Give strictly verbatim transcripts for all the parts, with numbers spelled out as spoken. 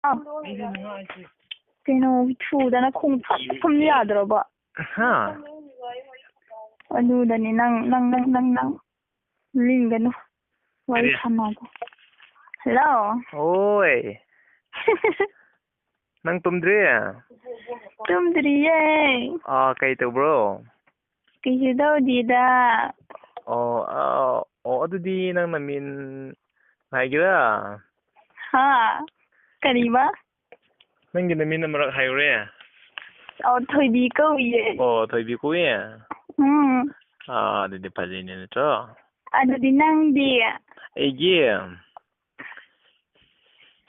ꯑꯥ꯫ ꯀꯩꯅꯣ, ꯊꯨꯗꯅ ꯈꯣꯡ ꯐꯠ ꯐꯝ ꯌꯥꯗ꯭ꯔꯕꯣ? ꯍꯥ? ꯑꯗꯨꯗꯅꯤ ꯅꯪ, ꯅꯪ, ꯅꯪ, ꯅꯪ, ꯅꯪ ꯂꯤꯡꯒꯅꯨ꯫ ꯋꯥꯔꯤ ꯀꯔꯤ? ꯁꯥꯟꯅꯒꯦ꯫ ꯍꯜꯂꯣ꯫ ꯑꯣꯏ꯫ ꯅꯪ ꯇꯨꯝꯗ꯭ꯔꯤ? ꯇꯨꯝꯗ꯭ꯔꯤꯌꯦ꯫ ꯑꯥ, ꯀꯩ ꯇꯧꯕ꯭ꯔꯣ? ꯀꯩꯁꯨ ꯇꯧꯗꯦꯗ꯫ ꯑꯣ, ꯑꯥ, ꯑꯣ, ꯑꯗꯨꯗꯤ ꯅꯪ ꯅꯃꯤꯡ ꯍꯥꯏꯒꯦꯔꯥ? ꯍꯥ? ꯀꯔꯤꯕ? ꯅꯪꯒꯤ ꯅꯃꯤꯡ ꯑꯃꯔꯛ ꯍꯥꯏꯌꯨꯔꯦ꯫ ꯑꯣ, ꯊꯣꯏꯕꯤ ꯀꯧꯏꯌꯦ꯫ ꯑꯣ, ꯊꯣꯏꯕꯤ ꯀꯧꯏ? ꯎꯝ꯫ ꯑꯥ, ꯑꯗꯨꯗꯤ ꯐꯖꯩꯅꯦ, ꯅꯠꯇ꯭ꯔꯣ? ꯑꯗꯨꯗꯤ ꯅꯪꯗꯤ? ꯑꯩꯒꯤ?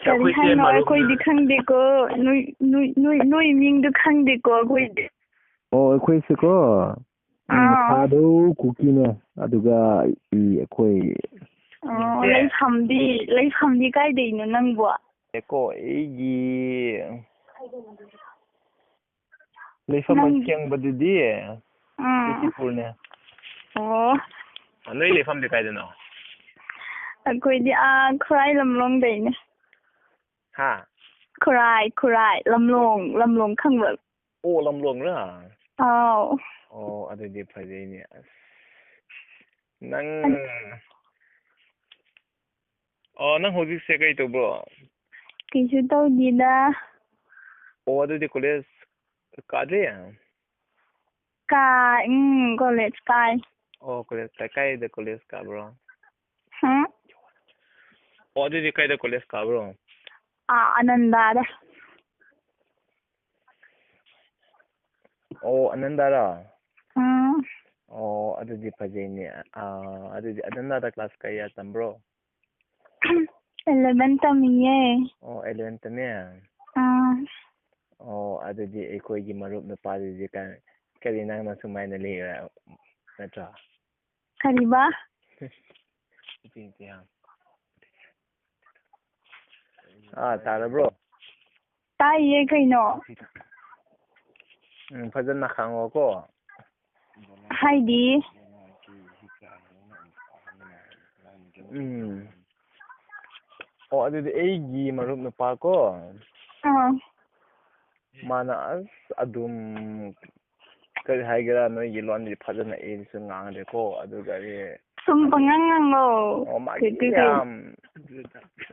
ꯀꯔꯤ ꯑꯩꯈꯣꯏꯁꯦ ꯍꯥꯏꯅꯣ? ꯃꯔꯨꯞꯅ ꯑꯩꯈꯣꯏꯗꯤ ꯈꯪꯗꯦꯀꯣ꯫ ꯅꯣꯏ, ꯅꯣꯏ, ꯅꯣꯏ, ꯅꯣꯏ ꯃꯤꯡꯗꯣ ꯈꯪꯗꯦꯀꯣ ꯑꯩꯈꯣꯏꯗꯤ꯫ ꯑꯣ, ꯑꯩꯈꯣꯏꯁꯦꯀꯣ, ꯎꯝ, ꯑꯥ꯫ ꯅꯨꯄꯥꯗꯣ ꯀꯨꯀꯤꯅꯦ, ꯑꯗꯨꯒ ꯏ ꯑꯩꯈꯣꯏ ꯑꯣ, ꯅꯠꯇꯦ꯫ ꯂꯩꯐꯝꯗꯤ, ꯂꯩꯐꯝꯗꯤ ꯀꯥꯏꯗꯩꯅꯣ ꯅꯪꯕꯣ? ꯑꯦꯀꯣ, ꯑꯩꯒꯤ ꯂꯩꯐꯝ ꯅꯪ ꯑꯁꯦꯡꯕꯗꯨꯗꯤ ꯎꯝ꯫ ꯕꯤꯁꯦꯝꯄꯨꯔꯅꯦ꯫ ꯑꯣ꯫ ꯅꯣꯏ ꯂꯩꯐꯝꯗꯤ ꯀꯥꯏꯗꯅꯣ? ꯑꯩꯈꯣꯏꯗꯤ ꯑꯥ ꯈꯨꯔꯥꯏ ꯂꯝꯂꯣꯡꯗꯩꯅꯦ꯫ ꯍꯥ? ꯈꯨꯔꯥꯏ, ꯈꯨꯔꯥꯏ, ꯂꯝꯂꯣꯡ, ꯂꯝꯂꯣꯡ ꯈꯪꯕ꯭ꯔꯣ? ꯑꯣ, ꯂꯝꯂꯣꯡꯔꯥ? ꯑꯥꯎ꯫ ꯑꯣ, ꯑꯗꯨꯗꯤ ꯐꯖꯩꯅꯦ꯫ ꯑꯁ, ꯅꯪ, ꯑꯣ, ꯅꯪ ꯍꯧꯖꯤꯛꯁꯦ ꯀꯩ ꯇꯧꯕ꯭ꯔꯣ? ꯀꯩꯁꯨ ꯇꯧꯗꯦꯗ꯫ ꯑꯣ, ꯑꯗꯨꯗꯤ ꯀꯣꯂꯦꯖ ꯀꯥꯗꯦ? ꯀꯥ-, ꯎꯝ, ꯀꯣꯂꯦꯖ ꯀꯥꯏ꯫ ꯑꯣ, ꯀꯣꯂꯦꯖ ꯀꯥꯏ, ꯀꯥꯏꯗ ꯀꯣꯂꯦꯖ ꯀꯥꯕ꯭ꯔꯣ? ꯍꯨꯝ? ꯑꯣ, ꯑꯗꯨꯗꯤ ꯀꯥꯏꯗ ꯀꯣꯂꯦꯖ ꯀꯥꯕ꯭ꯔꯣ? ꯑꯥ, ꯑꯅꯟꯗꯥꯗ꯫ ꯑꯣ, ꯑꯅꯟꯗꯥꯔꯣ? ꯎꯝ꯫ ꯑꯣ, ꯑꯗꯨꯗꯤ ꯐꯖꯩꯅꯦ꯫ ꯑꯥ, ꯑꯗꯨꯗꯤ ꯑꯅꯟꯗꯥꯗ ꯀ꯭ꯂꯥꯁ ꯀꯌꯥ ꯇꯝꯕ꯭ꯔꯣ? ꯑꯦꯂꯦꯚꯦꯟ ꯇꯝꯃꯤꯌꯦ꯫ ꯑꯣ, ꯑꯦꯂꯦꯚꯦꯟ ꯇꯝꯃꯦ? ꯑꯥ꯫ ꯑꯣ, ꯑꯗꯨꯗꯤ ꯑꯩꯈꯣꯏꯒꯤ ꯃꯔꯨꯞ ꯅꯨꯄꯥꯗꯨꯗꯤ ꯀ-, ꯀꯔꯤ ꯅꯪꯅ ꯁꯨꯃꯥꯏꯅ ꯂꯩꯔ-, ꯅꯠꯇ꯭ꯔꯣ? ꯀꯔꯤꯕ? ꯑꯥ, ꯇꯥꯔꯕ꯭ꯔꯣ? ꯇꯥꯏꯌꯦ ꯀꯩꯅꯣ꯫ ꯎꯝ, ꯐꯖꯅ ꯈꯥꯡꯉꯣꯀꯣ꯫ ꯍꯥꯏꯗꯤ? ꯎꯝ꯫ ꯑꯣ, ꯑꯗꯨꯗꯤ ꯑꯩꯒꯤ ꯃꯔꯨꯞ ꯅꯨꯄꯥ ꯀꯣ, ꯑꯥ꯫ ꯃꯥꯅ ꯑꯁ ꯑꯗꯨꯝ, ꯀꯔꯤ ꯍꯥꯏꯒꯦꯔꯥ, ꯅꯣꯏꯒꯤ ꯂꯣꯟꯗꯤ ꯐꯖꯅ ꯑꯩꯁꯨ ꯉꯥꯡꯗꯦꯀꯣ, ꯑꯗꯨꯒ ꯑꯩ ꯁꯨꯝ ꯄꯉꯥꯡ ꯉꯥꯡꯉꯣ꯫ ꯑꯣ, ꯃꯥꯒꯤ ꯀꯩ, ꯀꯩ, ꯀꯩ? ꯌꯥꯝ,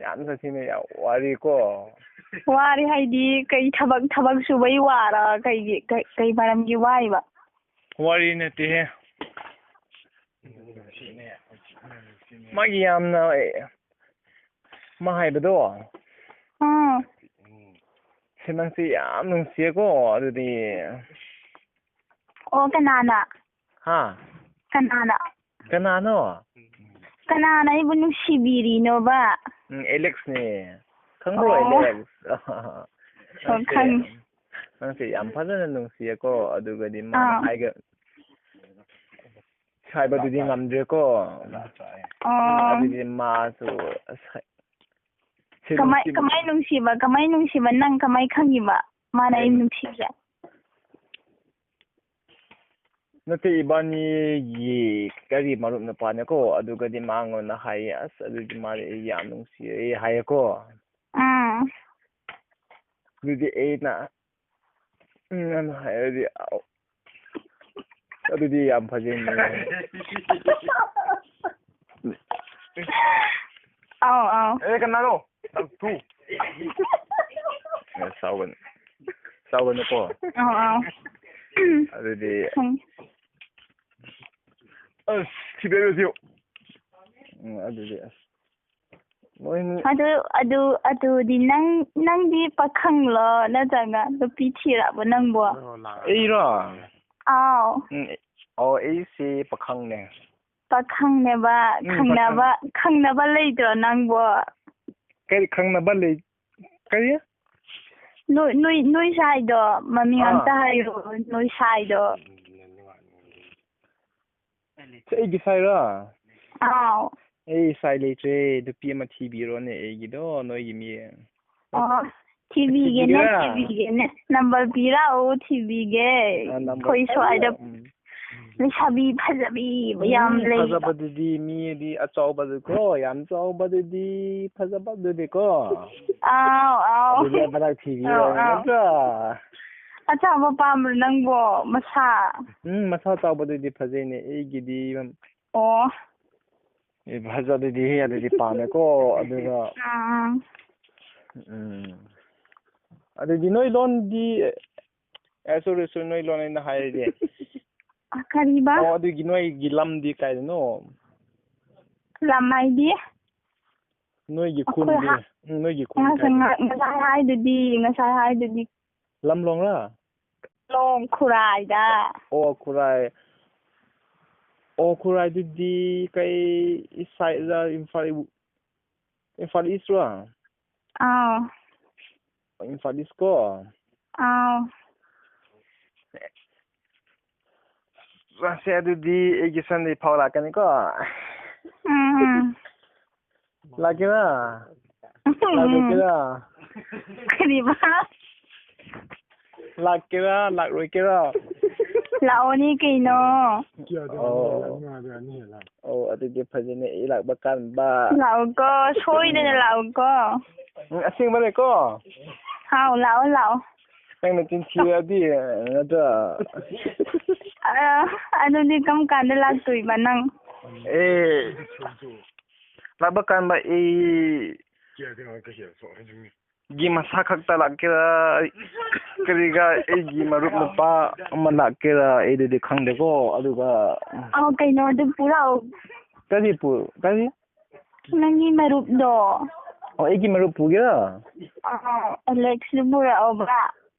ꯌꯥꯝ ꯁꯥꯊꯤꯅ ꯌꯥꯝ ꯋꯥꯔꯤꯀꯣ꯫ ꯋꯥꯔꯤ ꯍꯥꯏꯗꯤ ꯀꯩ ꯊꯕꯛ, ꯊꯕꯛ ꯁꯨꯕꯩ ꯋꯥꯔ? ꯀꯩꯒꯤ, ꯀꯩ, ꯀꯩ ꯃꯔꯝꯒꯤ ꯋꯥꯏꯕ? ꯋꯥꯔꯤ ꯅꯠꯇꯦꯍꯦ꯫ ꯃꯥꯒꯤ ꯌꯥꯝꯅ, ꯑꯦ, ꯃꯥ ꯍꯥꯏꯕꯗꯣ, ꯑꯥ꯫ ꯁꯤ ꯅꯪꯁꯤ ꯌꯥꯝ ꯅꯨꯡꯁꯤꯌꯦꯀꯣ, ꯑꯗꯨꯗꯤ꯫ ꯑꯣ, ꯀꯅꯥꯅ? ꯍꯥ? ꯀꯅꯥꯅ? ꯀꯅꯥꯅꯣ? ꯀꯅꯥꯅ ꯑꯩꯕꯨ ꯅꯨꯡꯁꯤꯕꯤꯔꯤꯅꯣꯕ? ꯎꯝ, ꯑꯦꯂꯦꯛꯁꯅꯦ꯫ ꯈꯪꯕ꯭ꯔꯣ, ꯑꯣ꯫ ꯑꯦꯂꯦꯛꯁ? ꯑꯣ, ꯅꯪꯁꯦ, ꯈꯪꯉꯤ꯫ ꯅꯪꯁꯦ ꯌꯥꯝ ꯐꯖꯅ ꯅꯨꯡꯁꯤꯌꯦꯀꯣ, ꯑꯗꯨꯒꯗꯤ ꯃꯥꯅ ꯑꯥ꯫ ꯍꯥꯏꯒ-, ꯍꯥꯏꯕꯗꯨꯗꯤ ꯉꯝꯗ꯭ꯔꯦꯀꯣ꯫ ꯑꯣ꯫ ꯑꯗꯨꯗꯤ ꯃꯥꯁꯨ ꯑꯁ-, ꯁꯤ ꯀꯃꯥꯏ, ꯅꯨꯡꯁꯤꯕ-, ꯀꯃꯥꯏ ꯅꯨꯡꯁꯤꯕ, ꯀꯃꯥꯏ ꯅꯨꯡꯁꯤꯕ, ꯅꯪ ꯀꯃꯥꯏ ꯈꯪꯉꯤꯕ ꯃꯥꯅ ꯑꯩ ꯑꯩ ꯅꯨꯡꯁꯤꯕꯁꯦ? ꯅꯠꯇꯦ, ꯏꯕꯥꯅꯤꯒꯤ ꯀꯔꯤ ꯃꯔꯨꯞ ꯅꯨꯄꯥꯅꯦꯀꯣ, ꯑꯗꯨꯒꯗꯤ ꯃꯉꯣꯟꯗ ꯍꯥꯏꯌꯦ, "ꯑꯁ, ꯑꯗꯨꯗꯤ ꯃꯥꯗꯤ ꯑꯩ ꯌꯥꯝ ꯅꯨꯡꯁꯤꯌꯦ" ꯍꯥꯏꯌꯦꯀꯣ꯫ ꯎꯝ꯫ ꯑꯗꯨꯗꯤ ꯑꯩꯅ, ꯎꯝ, ꯑꯅ ꯍꯥꯏꯔꯗꯤ, ꯑꯧ꯫ ꯑꯗꯨꯗꯤ ꯌꯥꯝ ꯐꯖꯩꯅꯦ꯫ ꯑꯧ, ꯑꯧ꯫ ꯑꯦ, ꯀꯅꯥꯅꯣ? ꯇꯨ꯫ ꯑꯦ, ꯁꯥꯎꯒꯅꯨ꯫ ꯁꯥꯎꯒꯅꯨꯀꯣ꯫ ꯑꯧ, ꯑꯧ꯫ ꯑꯗꯨꯗꯤ ꯈꯪꯉꯦ꯫ ꯑꯁ, ꯊꯤꯕꯤꯔꯨꯁꯤꯌꯣ꯫ ꯎꯝ, ꯑꯗꯨꯗꯤ ꯑꯁ꯫ ꯃꯣꯏ ꯑꯗꯨ, ꯑꯗꯨ, ꯑꯗꯨꯗꯤ ꯅꯪ, ꯅꯪꯗꯤ ꯄꯥꯈꯪꯂꯣ ꯅꯠꯇ꯭ꯔꯒ ꯅꯨꯄꯤ ꯊꯤꯔꯕꯣ ꯅꯪꯕꯣ? ꯑꯩꯔꯣ? ꯑꯥꯎ꯫ ꯎꯝ, ꯑꯦ-, ꯑꯣ, ꯑꯩꯁꯦ ꯄꯥꯈꯪꯅꯦ꯫ ꯄꯥꯈꯪꯅꯦꯕ, ꯎꯝ, ꯈꯪꯅꯕ, ꯄꯥꯈꯪ꯫ ꯈꯪꯅꯕ ꯂꯩꯇ꯭ꯔꯣ ꯅꯪꯕꯣ? ꯀꯔꯤ ꯈꯪꯅꯕ ꯂꯩ-, ꯀꯔꯤ? ꯅꯣꯏ, ꯅꯣꯏ, ꯅꯣꯏ ꯁꯥꯏꯗꯣ ꯃꯃꯤꯡ ꯑꯥ꯫ ꯑꯝꯇ ꯍꯥꯏꯌꯣ, ꯅꯣꯏ ꯁꯥꯏꯗꯣ꯫ ꯁꯤ ꯑꯩꯒꯤ ꯁꯥꯏꯔꯣ? ꯑꯥꯎ꯫ ꯑꯩ ꯁꯥꯏ ꯂꯩꯇ꯭ꯔꯦ, ꯅꯨꯄꯤ ꯑꯃ ꯊꯤꯕꯤꯔꯣꯅꯦ ꯑꯩꯒꯤꯗꯣ, ꯅꯣꯏꯒꯤ ꯃꯤ꯫ ꯑꯣ, ꯊꯤꯕꯤꯒꯦꯅꯦ, ꯊꯤꯕꯤꯒꯦꯔꯥ? ꯊꯤꯕꯤꯒꯦꯅꯦ꯫ ꯅꯝꯕꯔ ꯄꯤꯔꯛꯑꯣ, ꯊꯤꯕꯤꯒꯦ꯫ ꯑ, ꯅꯝꯕꯔ ꯑꯩꯈꯣꯏ ꯁ꯭ꯋꯥꯏꯗ ꯎꯝ꯫ ꯂꯩꯁꯥꯕꯤ ꯐꯖꯕꯤ ꯌꯥꯝ ꯎꯝ, ꯂꯩ꯫ ꯐꯖꯕꯗꯨꯗꯤ ꯃꯤꯗꯤ ꯑꯆꯧꯕꯗꯨꯀꯣ, ꯌꯥꯝ ꯆꯥꯎꯕꯗꯨꯗꯤ ꯐꯖꯕꯗꯨꯗꯤꯀꯣ꯫ ꯑꯥꯎ, ꯑꯥꯎ꯫ ꯑꯗꯨꯗꯤ ꯑꯃꯔꯛ ꯊꯤꯕꯤꯌꯣ, ꯑꯥꯎ, ꯑꯥꯎ꯫ ꯅꯠꯇ꯭ꯔꯥ? ꯑꯆꯥꯎꯕ ꯄꯥꯝꯕ꯭ꯔꯣ ꯅꯪꯕꯣ? ꯃꯁꯥ? ꯎꯝ, ꯃꯁꯥ ꯆꯥꯎꯕꯗꯨꯗꯤ ꯐꯖꯩꯅꯦ꯫ ꯑꯩꯒꯤꯗꯤ ꯑꯣ꯫ ꯑꯦ, ꯐꯖꯕꯗꯤ ꯍꯦ, ꯑꯗꯨꯗꯤ ꯄꯥꯝꯃꯦꯀꯣ, ꯑꯗꯨꯒ ꯑꯥ꯫ ꯎꯝ꯫ ꯑꯗꯨꯗꯤ ꯅꯣꯏ ꯂꯣꯟꯗꯤ, ꯑꯦ, sorry, sorry, ꯅꯣꯏ ꯂꯣꯟ ꯑꯩꯅ ꯍꯥꯏꯔꯗꯤ꯫ ꯑ, ꯀꯔꯤꯕ? ꯑꯣ, ꯑꯗꯨꯒꯤ ꯅꯣꯏꯒꯤ ꯂꯝꯗꯤ ꯀꯥꯏꯗꯅꯣ? ꯂꯝ ꯍꯥꯏꯗꯤ? ꯅꯣꯏꯒꯤ ꯑꯩꯈꯣꯏ ꯈꯨꯟꯗꯤ? ꯍꯥ-, ꯎꯝ, ꯅꯣꯏꯒꯤ ꯈꯨꯟ ꯉꯁꯥꯏ, ꯀꯥꯏꯗꯅꯣ? ꯉ-, ꯉꯁꯥꯏ ꯍꯥꯏꯗꯨꯗꯤ, ꯉꯁꯥꯏ ꯍꯥꯏꯗꯨꯗꯤ꯫ ꯂꯝꯂꯣꯡꯔꯥ? ꯂꯣꯡ ꯈꯨꯔꯥꯏꯗ꯫ ꯑꯣ, ꯈꯨꯔꯥꯏ꯫ ꯑꯣ, ꯈꯨꯔꯥꯏꯗꯨꯗꯤ ꯀꯩ side ꯔ, ꯏꯝꯐꯥꯜ, ꯏꯝꯐꯥꯜ East ꯔꯣ? ꯑꯥꯎ꯫ ꯏꯝꯐꯥꯜ East ꯀꯣ? ꯑꯥꯎ꯫ ꯁꯦ, ꯑꯗꯨꯗꯤ ꯑꯩꯒꯤ Sunday ꯐꯥꯎ ꯂꯥꯛꯀꯅꯤꯀꯣ? ꯎꯝ, ꯎꯝ꯫ ꯂꯥꯛꯀꯦꯔꯥ? ꯂꯥꯛꯂꯣꯏꯒꯦꯔꯥ? ꯀꯔꯤꯕ? ꯂꯥꯛꯀꯦꯔꯥ, ꯂꯥꯛꯂꯣꯏꯒꯦꯔꯥ? ꯂꯥꯛꯑꯣꯅꯦ ꯀꯩꯅꯣ꯫ ꯑꯣ꯫ ꯑꯣ, ꯑꯗꯨꯗꯤ ꯐꯖꯅ ꯑꯩ ꯂꯥꯛꯄ ꯀꯥꯟꯗ꯫ ꯂꯥꯛꯎꯀꯣ, ꯁꯣꯏꯗꯅ ꯂꯥꯛꯎꯀꯣ꯫ ꯎꯝ, ꯑꯁꯦꯡꯕꯅꯦꯀꯣ? ꯍꯥꯎ, ꯂꯥꯛꯑꯣ, ꯂꯥꯛꯑꯣ꯫ ꯅꯪꯅ ꯆꯤꯟ ꯊꯤꯔꯗꯤ, ꯅꯠꯇ꯭ꯔꯥ? ꯑ, ꯑꯗꯨꯗꯤ ꯀꯔꯝ ꯀꯥꯟꯗ ꯂꯥꯛꯇꯣꯏꯕ ꯅꯪ? ꯑꯦ, ꯂꯥꯛꯄ ꯀꯥꯟꯗ ꯑꯩ ꯒꯤ ꯃꯁꯥ ꯈꯛꯇ ꯂꯥꯛꯀꯦꯔꯥ, ꯀꯔꯤꯒ ꯑꯩꯒꯤ ꯃꯔꯨꯞ ꯅꯨꯄꯥ ꯑꯃ ꯂꯥꯛꯀꯦꯔꯥ, ꯑꯩꯗꯨꯗꯤ ꯈꯪꯗꯦꯀꯣ꯫ ꯑꯗꯨꯒ ꯑ, ꯀꯩꯅꯣ, ꯑꯗꯨ ꯄꯨꯔꯛꯑꯣ꯫ ꯀꯔꯤ ꯄꯨ-, ꯀꯔꯤ? ꯅꯪꯒꯤ ꯃꯔꯨꯞꯗꯣ꯫ ꯑꯣ, ꯑꯩꯒꯤ ꯃꯔꯨꯞ ꯄꯨꯒꯦꯔꯥ? ꯑ, ꯑꯦꯂꯦꯛꯁꯗꯨ ꯄꯨꯔꯛꯑꯣꯕ꯫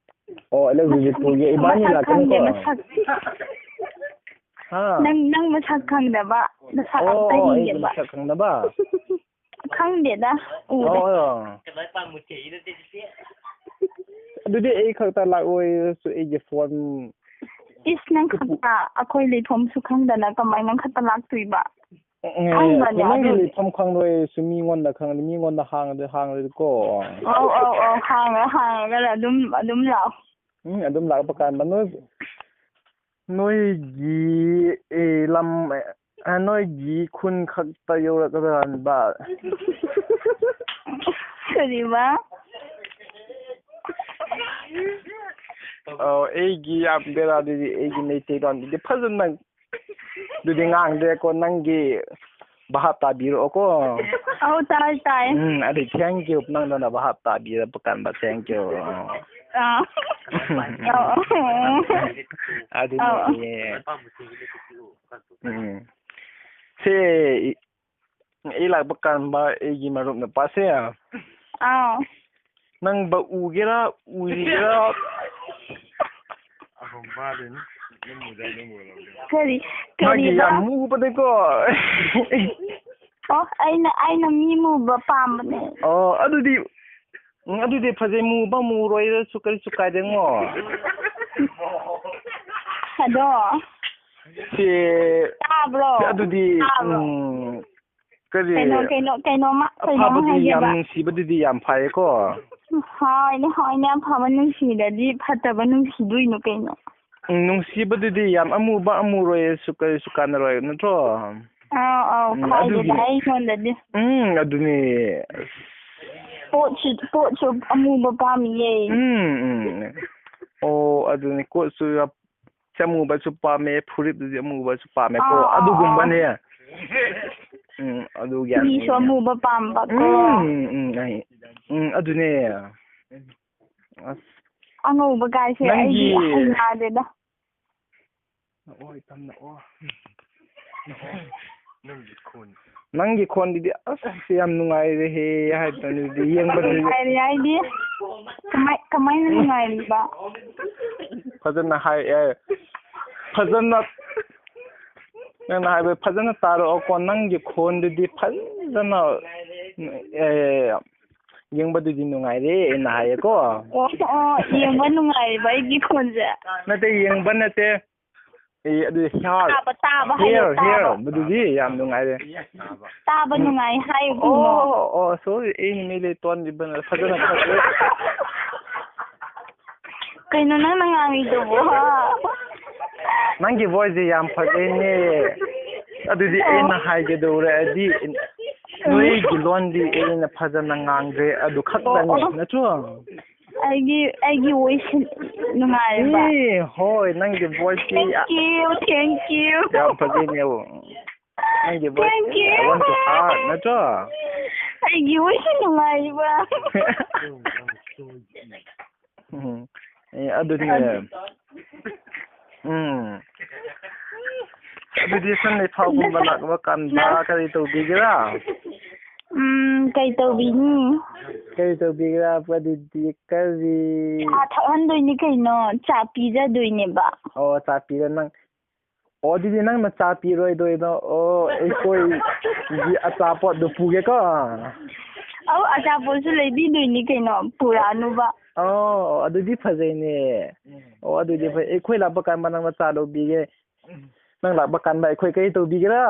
ꯑꯣ, ꯑꯦꯂꯦꯛꯁꯗꯨꯗꯤ ꯃꯁꯛ, ꯄꯨꯒꯦ꯫ ꯏꯕꯥꯅꯤ ꯃꯁꯛ ꯈꯪꯗꯦ, ꯂꯥꯛꯀꯅꯤꯀꯣ꯫ ꯃꯁꯛ꯫ ꯍꯥ? ꯅꯪ, ꯅꯪ ꯃꯁꯛ ꯈꯪꯗꯕ꯫ ꯃꯁꯛ ꯑꯣ, ꯑꯝꯇ ꯑꯣ, ꯑꯩꯒꯤ ꯌꯦꯡꯒꯦꯕ꯫ ꯃꯁꯛ ꯈꯪꯗꯕ? ꯈꯪꯗꯦꯗ, ꯎꯗꯦ꯫ ꯑꯣ, ꯑꯣ꯫ ꯑꯗꯨꯗꯤ ꯑꯩ ꯈꯛꯇ ꯂꯥꯛꯑꯣꯏꯔꯁꯨ ꯑꯩꯒꯤ ꯐꯣꯟ ꯏꯁ, ꯅꯪ ꯈꯛꯇ? ꯑꯩꯈꯣꯏ ꯂꯩꯐꯝꯁꯨ ꯈꯪꯗꯅ ꯀꯃꯥꯏꯅ ꯅꯪ ꯈꯛꯇ ꯂꯥꯛꯇꯣꯏꯕ? ꯑꯦ, ꯈꯪꯕꯅꯦ ꯅꯪꯒꯤ ꯑꯗꯨꯗꯤ꯫ ꯂꯩꯐꯝ ꯈꯪꯂꯣꯏꯔꯁꯨ ꯃꯤꯉꯣꯟꯗ ꯈꯪꯉꯗꯤ, ꯃꯤꯉꯣꯟꯗ ꯍꯥꯡꯉꯗꯤ, ꯍꯥꯡꯉꯗꯤꯀꯣ꯫ ꯑꯧ, ꯑꯧ, ꯑꯧ, ꯍꯥꯡꯉ-, ꯍꯥꯡꯉꯒ ꯑꯗꯨꯝ, ꯑꯗꯨꯝ ꯂꯥꯛꯑꯣ꯫ ꯎꯝ, ꯑꯗꯨꯝ ꯂꯥꯛꯄ ꯀꯥꯟꯗ ꯅꯣꯏ ꯅꯣꯏꯒꯤ, ꯑꯦ, ꯂꯝ, ꯑꯦ, ꯅꯣꯏꯒꯤ ꯈꯨꯟ ꯈꯛꯇ ꯌꯧꯔꯛꯀꯗ꯭ꯔꯥ ꯍꯥꯏꯕ? ꯀꯔꯤꯕ? ꯑꯣ, ꯑꯩꯒꯤ ꯌꯥꯝ ꯕꯦꯔꯥꯗꯨꯗꯤ, ꯑꯩꯒꯤ ꯃꯩꯇꯩꯂꯣꯟꯗꯨꯗꯤ ꯐꯖꯅ ꯑꯗꯨꯗꯤ ꯉꯥꯡꯗ꯭ꯔꯦꯀꯣ, ꯅꯪꯒꯤ ꯚꯥꯞ ꯇꯥꯕꯤꯔꯛꯑꯣꯀꯣ꯫ ꯑꯧ, ꯇꯥꯏ, ꯇꯥꯏ꯫ ꯎꯝ, ꯑꯗꯨ thank you, ꯅꯪꯅ ꯚꯥꯞ ꯇꯥꯕꯤꯔꯛꯄ ꯀꯥꯟꯗ thank you꯫ ꯑꯥ꯫ ꯑꯧ, ꯑꯧ꯫ ꯑꯗꯨꯅꯦ꯫ ꯑꯧ, ꯑꯧ꯫ ꯎꯝ꯫ ꯁꯦ, ꯑꯩ ꯂꯥꯛꯄ ꯀꯥꯟꯗ ꯑꯩꯒꯤ ꯃꯔꯨꯞ ꯅꯨꯄꯥꯁꯦ꯫ ꯑꯥꯎ꯫ ꯅꯪꯕ ꯎꯒꯦꯔꯥ, ꯎꯒꯦꯔꯥ? ꯀꯔꯤ, ꯃꯥꯒꯤ ꯀꯔꯤꯕ? ꯌꯥꯝ ꯃꯨꯕꯅꯦꯀꯣ꯫ ꯑꯣ, ꯑꯩꯅ, ꯑꯩꯅ ꯃꯤ ꯃꯨꯕ ꯄꯥꯝꯕꯅꯦ꯫ ꯑꯣ, ꯑꯗꯨꯗꯤ, ꯎꯝ, ꯑꯗꯨꯗꯤ ꯐꯖꯩ, ꯃꯨꯕ ꯃꯨꯔꯣꯏꯔꯁꯨ ꯀꯔꯤꯁꯨ ꯀꯥꯏꯗꯦꯉꯣ꯫ ꯑꯗꯣ꯫ ꯁꯤ, ꯇꯥꯕ꯭ꯔꯣ? ꯑꯗꯨꯗꯤ, ꯇꯥꯕ꯭ꯔꯣ? ꯎꯝ, ꯀꯔꯤ? ꯀꯩꯅꯣ, ꯀꯩꯅꯣ, ꯀꯩꯅꯣꯝꯃ, ꯀꯩꯅꯣꯝꯃ ꯑꯐꯕꯗꯤ ꯌꯥꯝ ꯍꯥꯏꯒꯦꯕ꯫ ꯅꯨꯡꯁꯤꯕꯗꯨꯗꯤ ꯌꯥꯝ ꯐꯩꯌꯦꯀꯣ꯫ ꯍꯣꯏꯅꯦ, ꯍꯣꯏꯅꯦ, ꯑꯐꯕ ꯅꯨꯡꯁꯤꯔꯗꯤ ꯐꯠꯇꯕ ꯅꯨꯡꯁꯤꯗꯣꯏꯅꯣ ꯀꯩꯅꯣ? ꯎꯝ, ꯅꯨꯡꯁꯤꯕꯗꯨꯗꯤ ꯌꯥꯝ ꯑꯃꯨꯕ ꯑꯃꯨꯔꯣꯏꯁꯨ ꯀꯔꯤꯁꯨ ꯀꯥꯟꯅꯔꯣꯏ, ꯅꯠꯇ꯭ꯔꯣ? ꯑꯥꯎ, ꯑꯥꯎ, ꯎꯝ, ꯀꯥꯏꯗꯦꯗ, ꯑꯗꯨꯒꯤ ꯑꯩꯉꯣꯟꯗꯗꯤ꯫ ꯎꯝ, ꯑꯗꯨꯅꯦ꯫ ꯄꯣꯠꯁꯨ, ꯄꯣꯠꯁꯨ ꯑꯃꯨꯕ ꯄꯥꯝꯃꯤꯌꯦ꯫ ꯎꯝ, ꯎꯝ꯫ ꯑꯣ, ꯑꯗꯨꯅꯦ, ꯀꯣꯠꯁꯨ ꯌꯥꯝ ꯁꯤ ꯑꯃꯨꯕꯁꯨ ꯄꯥꯝꯃꯦ, ꯐꯨꯔꯤꯠꯇꯨꯗꯤ ꯑꯃꯨꯕꯁꯨ ꯄꯥꯝꯃꯦꯀꯣ, ꯑꯥ, ꯑꯥ, ꯑꯗꯨꯒꯨꯝꯕꯅꯦ꯫ ꯑꯥ꯫ ꯎꯝ, ꯑꯗꯨꯒꯤ ꯐꯤꯁꯨ ꯑꯃꯨꯕ ꯄꯥꯝꯕꯀꯣ꯫ ꯎꯝ, ꯎꯝ, ꯑꯩ, ꯎꯝ, ꯑꯗꯨꯅꯦ꯫ ꯑꯁ꯫ ꯑꯉꯧꯕ ꯒꯥꯏꯁꯦ ꯅꯪꯒꯤ ꯑꯩꯗꯤ ꯍꯩꯅꯗꯦꯗ꯫ ꯅꯛꯑꯣ, ꯏꯇꯝ ꯅꯛꯑꯣ꯫ ꯅꯪꯒꯤ ꯈꯣꯟ꯫ ꯅꯪꯒꯤ ꯈꯣꯟꯗꯨꯗꯤ ꯑꯁ ꯌꯥꯝ ꯅꯨꯡꯉꯥꯏꯔꯦꯍꯦ ꯍꯥꯏꯗꯅꯗꯤ ꯌꯦꯡꯕꯗꯗꯤ꯫ ꯅꯨꯡꯉꯥꯏꯔꯦ ꯍꯥꯏꯗꯤ? ꯀꯃꯥꯏ-, ꯀꯃꯥꯏꯅ ꯅꯨꯡꯉꯥꯏꯔꯤꯕ? ꯐꯖꯅ ꯍꯥꯏ, ꯑꯦ, ꯐꯖꯅ, ꯅꯪꯅ ꯍꯥꯏꯕ ꯐꯖꯅ ꯇꯥꯔꯛꯑꯣꯀꯣ, ꯅꯪꯒꯤ ꯈꯣꯟꯗꯨꯗꯤ ꯐꯖꯅ, ꯑꯦ, ꯌꯦꯡꯕꯗꯨꯗꯤ ꯅꯨꯡꯉꯥꯏꯔꯦ ꯑꯩꯅ ꯍꯥꯏꯌꯦꯀꯣ꯫ ꯑꯣ, ꯑꯣ, ꯌꯦꯡꯕ ꯅꯨꯡꯉꯥꯏꯔꯤꯕ ꯑꯩꯒꯤ ꯈꯣꯟꯁꯦ? ꯅꯠꯇꯦ, ꯌꯦꯡꯕ ꯅꯠꯇꯦ, ꯑꯦ, ꯑꯗꯨꯗꯤ hear, ꯇꯥꯕ, ꯇꯥꯕ ꯍꯥꯏꯌꯣ, hear, hear, ꯇꯥꯕ꯫ ꯃꯗꯨꯗꯤ ꯌꯥꯝ ꯅꯨꯡꯉꯥꯏꯔꯦ꯫ ꯇꯥꯕ ꯎꯝ꯫ ꯅꯨꯡꯉꯥꯏ ꯍꯥꯏꯌꯨ ꯀꯩꯅꯣ꯫ ꯑꯣ, ꯑꯣ, sorry, ꯑꯩꯅ ꯃꯩꯇꯩꯂꯣꯟꯗꯤ ꯐꯖꯅ ꯈꯪꯗꯦ꯫ ꯀꯩꯅꯣ ꯅꯪꯅ ꯉꯥꯡꯉꯤꯗꯨꯕꯣ? ꯅꯪꯒꯤ voiceꯁꯦ ꯌꯥꯝ ꯐꯖꯩꯅꯦ꯫ ꯑꯗꯨꯗꯤ ꯑꯩꯅ ꯍꯥꯏꯒꯗꯧꯔꯗꯤ, ꯅꯣꯏꯒꯤ ꯂꯣꯟꯗꯤ ꯑꯩꯅ ꯐꯖꯅ ꯉꯥꯡꯗ꯭ꯔꯦ, ꯑꯗꯨ ꯈꯛꯇꯅꯦ, ꯑꯣ, ꯑꯣ꯫ ꯅꯠꯇ꯭ꯔꯣ? ꯑꯩꯒꯤ, ꯑꯩꯒꯤ voice ꯅꯨꯡꯉꯥꯏꯔꯕ? ꯑꯦ, ꯍꯣꯏ, ꯅꯪꯒꯤ voiceꯁꯤ Thank you, thank you. ꯌꯥꯝ ꯐꯖꯩꯅꯦ꯫ ꯅꯪꯒꯤ voice, Thank you. I want to heart, ꯅꯠꯇ꯭ꯔꯣ? ꯑꯩꯒꯤ voice ꯅꯨꯡꯉꯥꯏꯔꯤꯕ? ꯎꯝ꯫ ꯑꯦ, ꯑꯗꯨꯅꯦ꯫ ꯑꯗꯨ ꯎꯝ꯫ ꯑꯗꯨꯗꯤ ꯁꯟ ꯂꯩꯐꯥꯎꯒꯨꯝꯕ ꯅꯁꯥ-, ꯂꯥꯛꯄ ꯀꯥꯟꯗ ꯅ-, ꯀꯔꯤ ꯇꯧꯕꯤꯒꯦꯔꯥ? ꯎꯝ, ꯀꯩ ꯇꯧꯕꯤꯅꯤ? ꯀꯔꯤ ꯇꯧꯕꯤꯒꯦꯔꯥ? ꯑꯗꯨꯗꯤ ꯀꯔꯤ? ꯆꯥ ꯊꯛꯍꯟꯗꯣꯏꯅꯤ ꯀꯩꯅꯣ, ꯆꯥ ꯄꯤꯖꯗꯣꯏꯅꯦꯕ꯫ ꯑꯣ, ꯆꯥ ꯄꯤꯔ ꯅꯪ ꯑꯣ, ꯑꯗꯨꯗꯤ ꯅꯪꯅ ꯆꯥ ꯄꯤꯔꯣꯏꯗꯣꯏꯗꯣ? ꯑꯣ, ꯑꯩꯈꯣꯏꯒꯤ ꯑꯆꯥꯄꯣꯠꯗꯣ ꯄꯨꯒꯦꯀꯣ꯫ ꯑꯧ, ꯑꯆꯥꯄꯣꯠꯁꯨ ꯂꯩꯕꯤꯗꯣꯏꯅꯤ ꯀꯩꯅꯣ, ꯄꯨꯔꯛꯑꯅꯨꯕ꯫ ꯑꯣ, ꯑꯗꯨꯗꯤ ꯐꯖꯩꯅꯦ꯫ ꯑꯣ, ꯑꯗꯨꯗꯤ ꯐꯩ꯫ ꯑꯩꯈꯣꯏ ꯂꯥꯛꯄ ꯀꯥꯟꯗ ꯅꯪꯅ ꯆꯥ ꯂꯧꯕꯤꯒꯦ꯫ ꯅꯪ ꯂꯥꯛꯄ ꯀꯥꯟꯗ ꯑꯩꯈꯣꯏ ꯀꯔꯤ ꯇꯧꯕꯤꯒꯦꯔꯥ?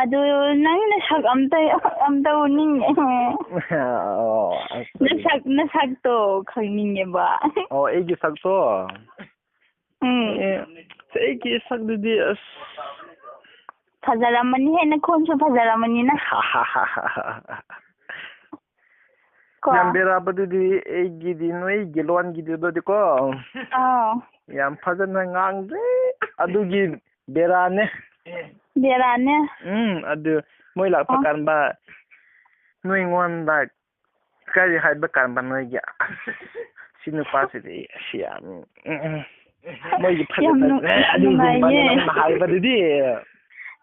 ꯑꯗꯨ ꯅꯪ ꯅꯁꯛ ꯑꯝꯇ, ꯑꯝꯇ ꯎꯅꯤꯡꯉꯦ꯫ ꯑꯣ, ꯑꯁ, ꯅꯁꯛ, ꯅꯁꯛꯇꯣ ꯈꯪꯅꯤꯡꯉꯦꯕ꯫ ꯑꯣ, ꯑꯩꯒꯤ ꯁꯛꯇꯣ? ꯎꯝ꯫ ꯑꯦ, ꯑꯩꯒꯤ ꯁꯛꯇꯨꯗꯤ ꯑꯁ꯫ ꯐꯖꯔꯝꯃꯅꯤꯍꯦ, ꯅꯈꯣꯟꯁꯨ ꯐꯖꯔꯝꯃꯅꯤꯅ꯫ ꯀꯣ? ꯌꯥꯝ ꯕꯦꯔꯥꯕꯗꯨꯗꯤ ꯑꯩꯒꯤꯗꯤ, ꯅꯣꯏꯒꯤ ꯂꯣꯟꯒꯤꯗꯨꯗꯗꯤꯀꯣ꯫ ꯑꯥ꯫ ꯌꯥꯝ ꯐꯖꯅ ꯉꯥꯡꯗꯦ꯫ ꯑꯗꯨꯒꯤ ꯕꯦꯔꯥꯅꯦ꯫ ꯕꯦꯔꯥꯅꯦ꯫ ꯎꯝ, ꯑꯗꯨ ꯃꯣꯏ ꯂꯥꯛꯄ ꯑꯣ꯫ ꯀꯥꯟꯗ ꯅꯣꯏꯉꯣꯟꯗ ꯀꯔꯤ ꯍꯥꯏꯕ ꯀꯔꯝꯕ ꯅꯣꯏꯒꯤ? ꯁꯤ ꯅꯨꯄꯥꯁꯤꯗꯤ ꯁꯤ ꯌꯥꯝ, ꯎꯝ, ꯎꯝ꯫ ꯃꯣꯏꯒꯤ ꯌꯥꯝ ꯐꯖꯕ, ꯅꯨꯡ-, ꯑꯦ, ꯌꯥꯝ ꯑꯗꯨꯒꯨꯝꯕꯅꯦ ꯅꯨꯡꯉꯥꯏꯌꯦ꯫ ꯅꯪꯅ ꯍꯥꯏꯕꯗꯨꯗꯤ꯫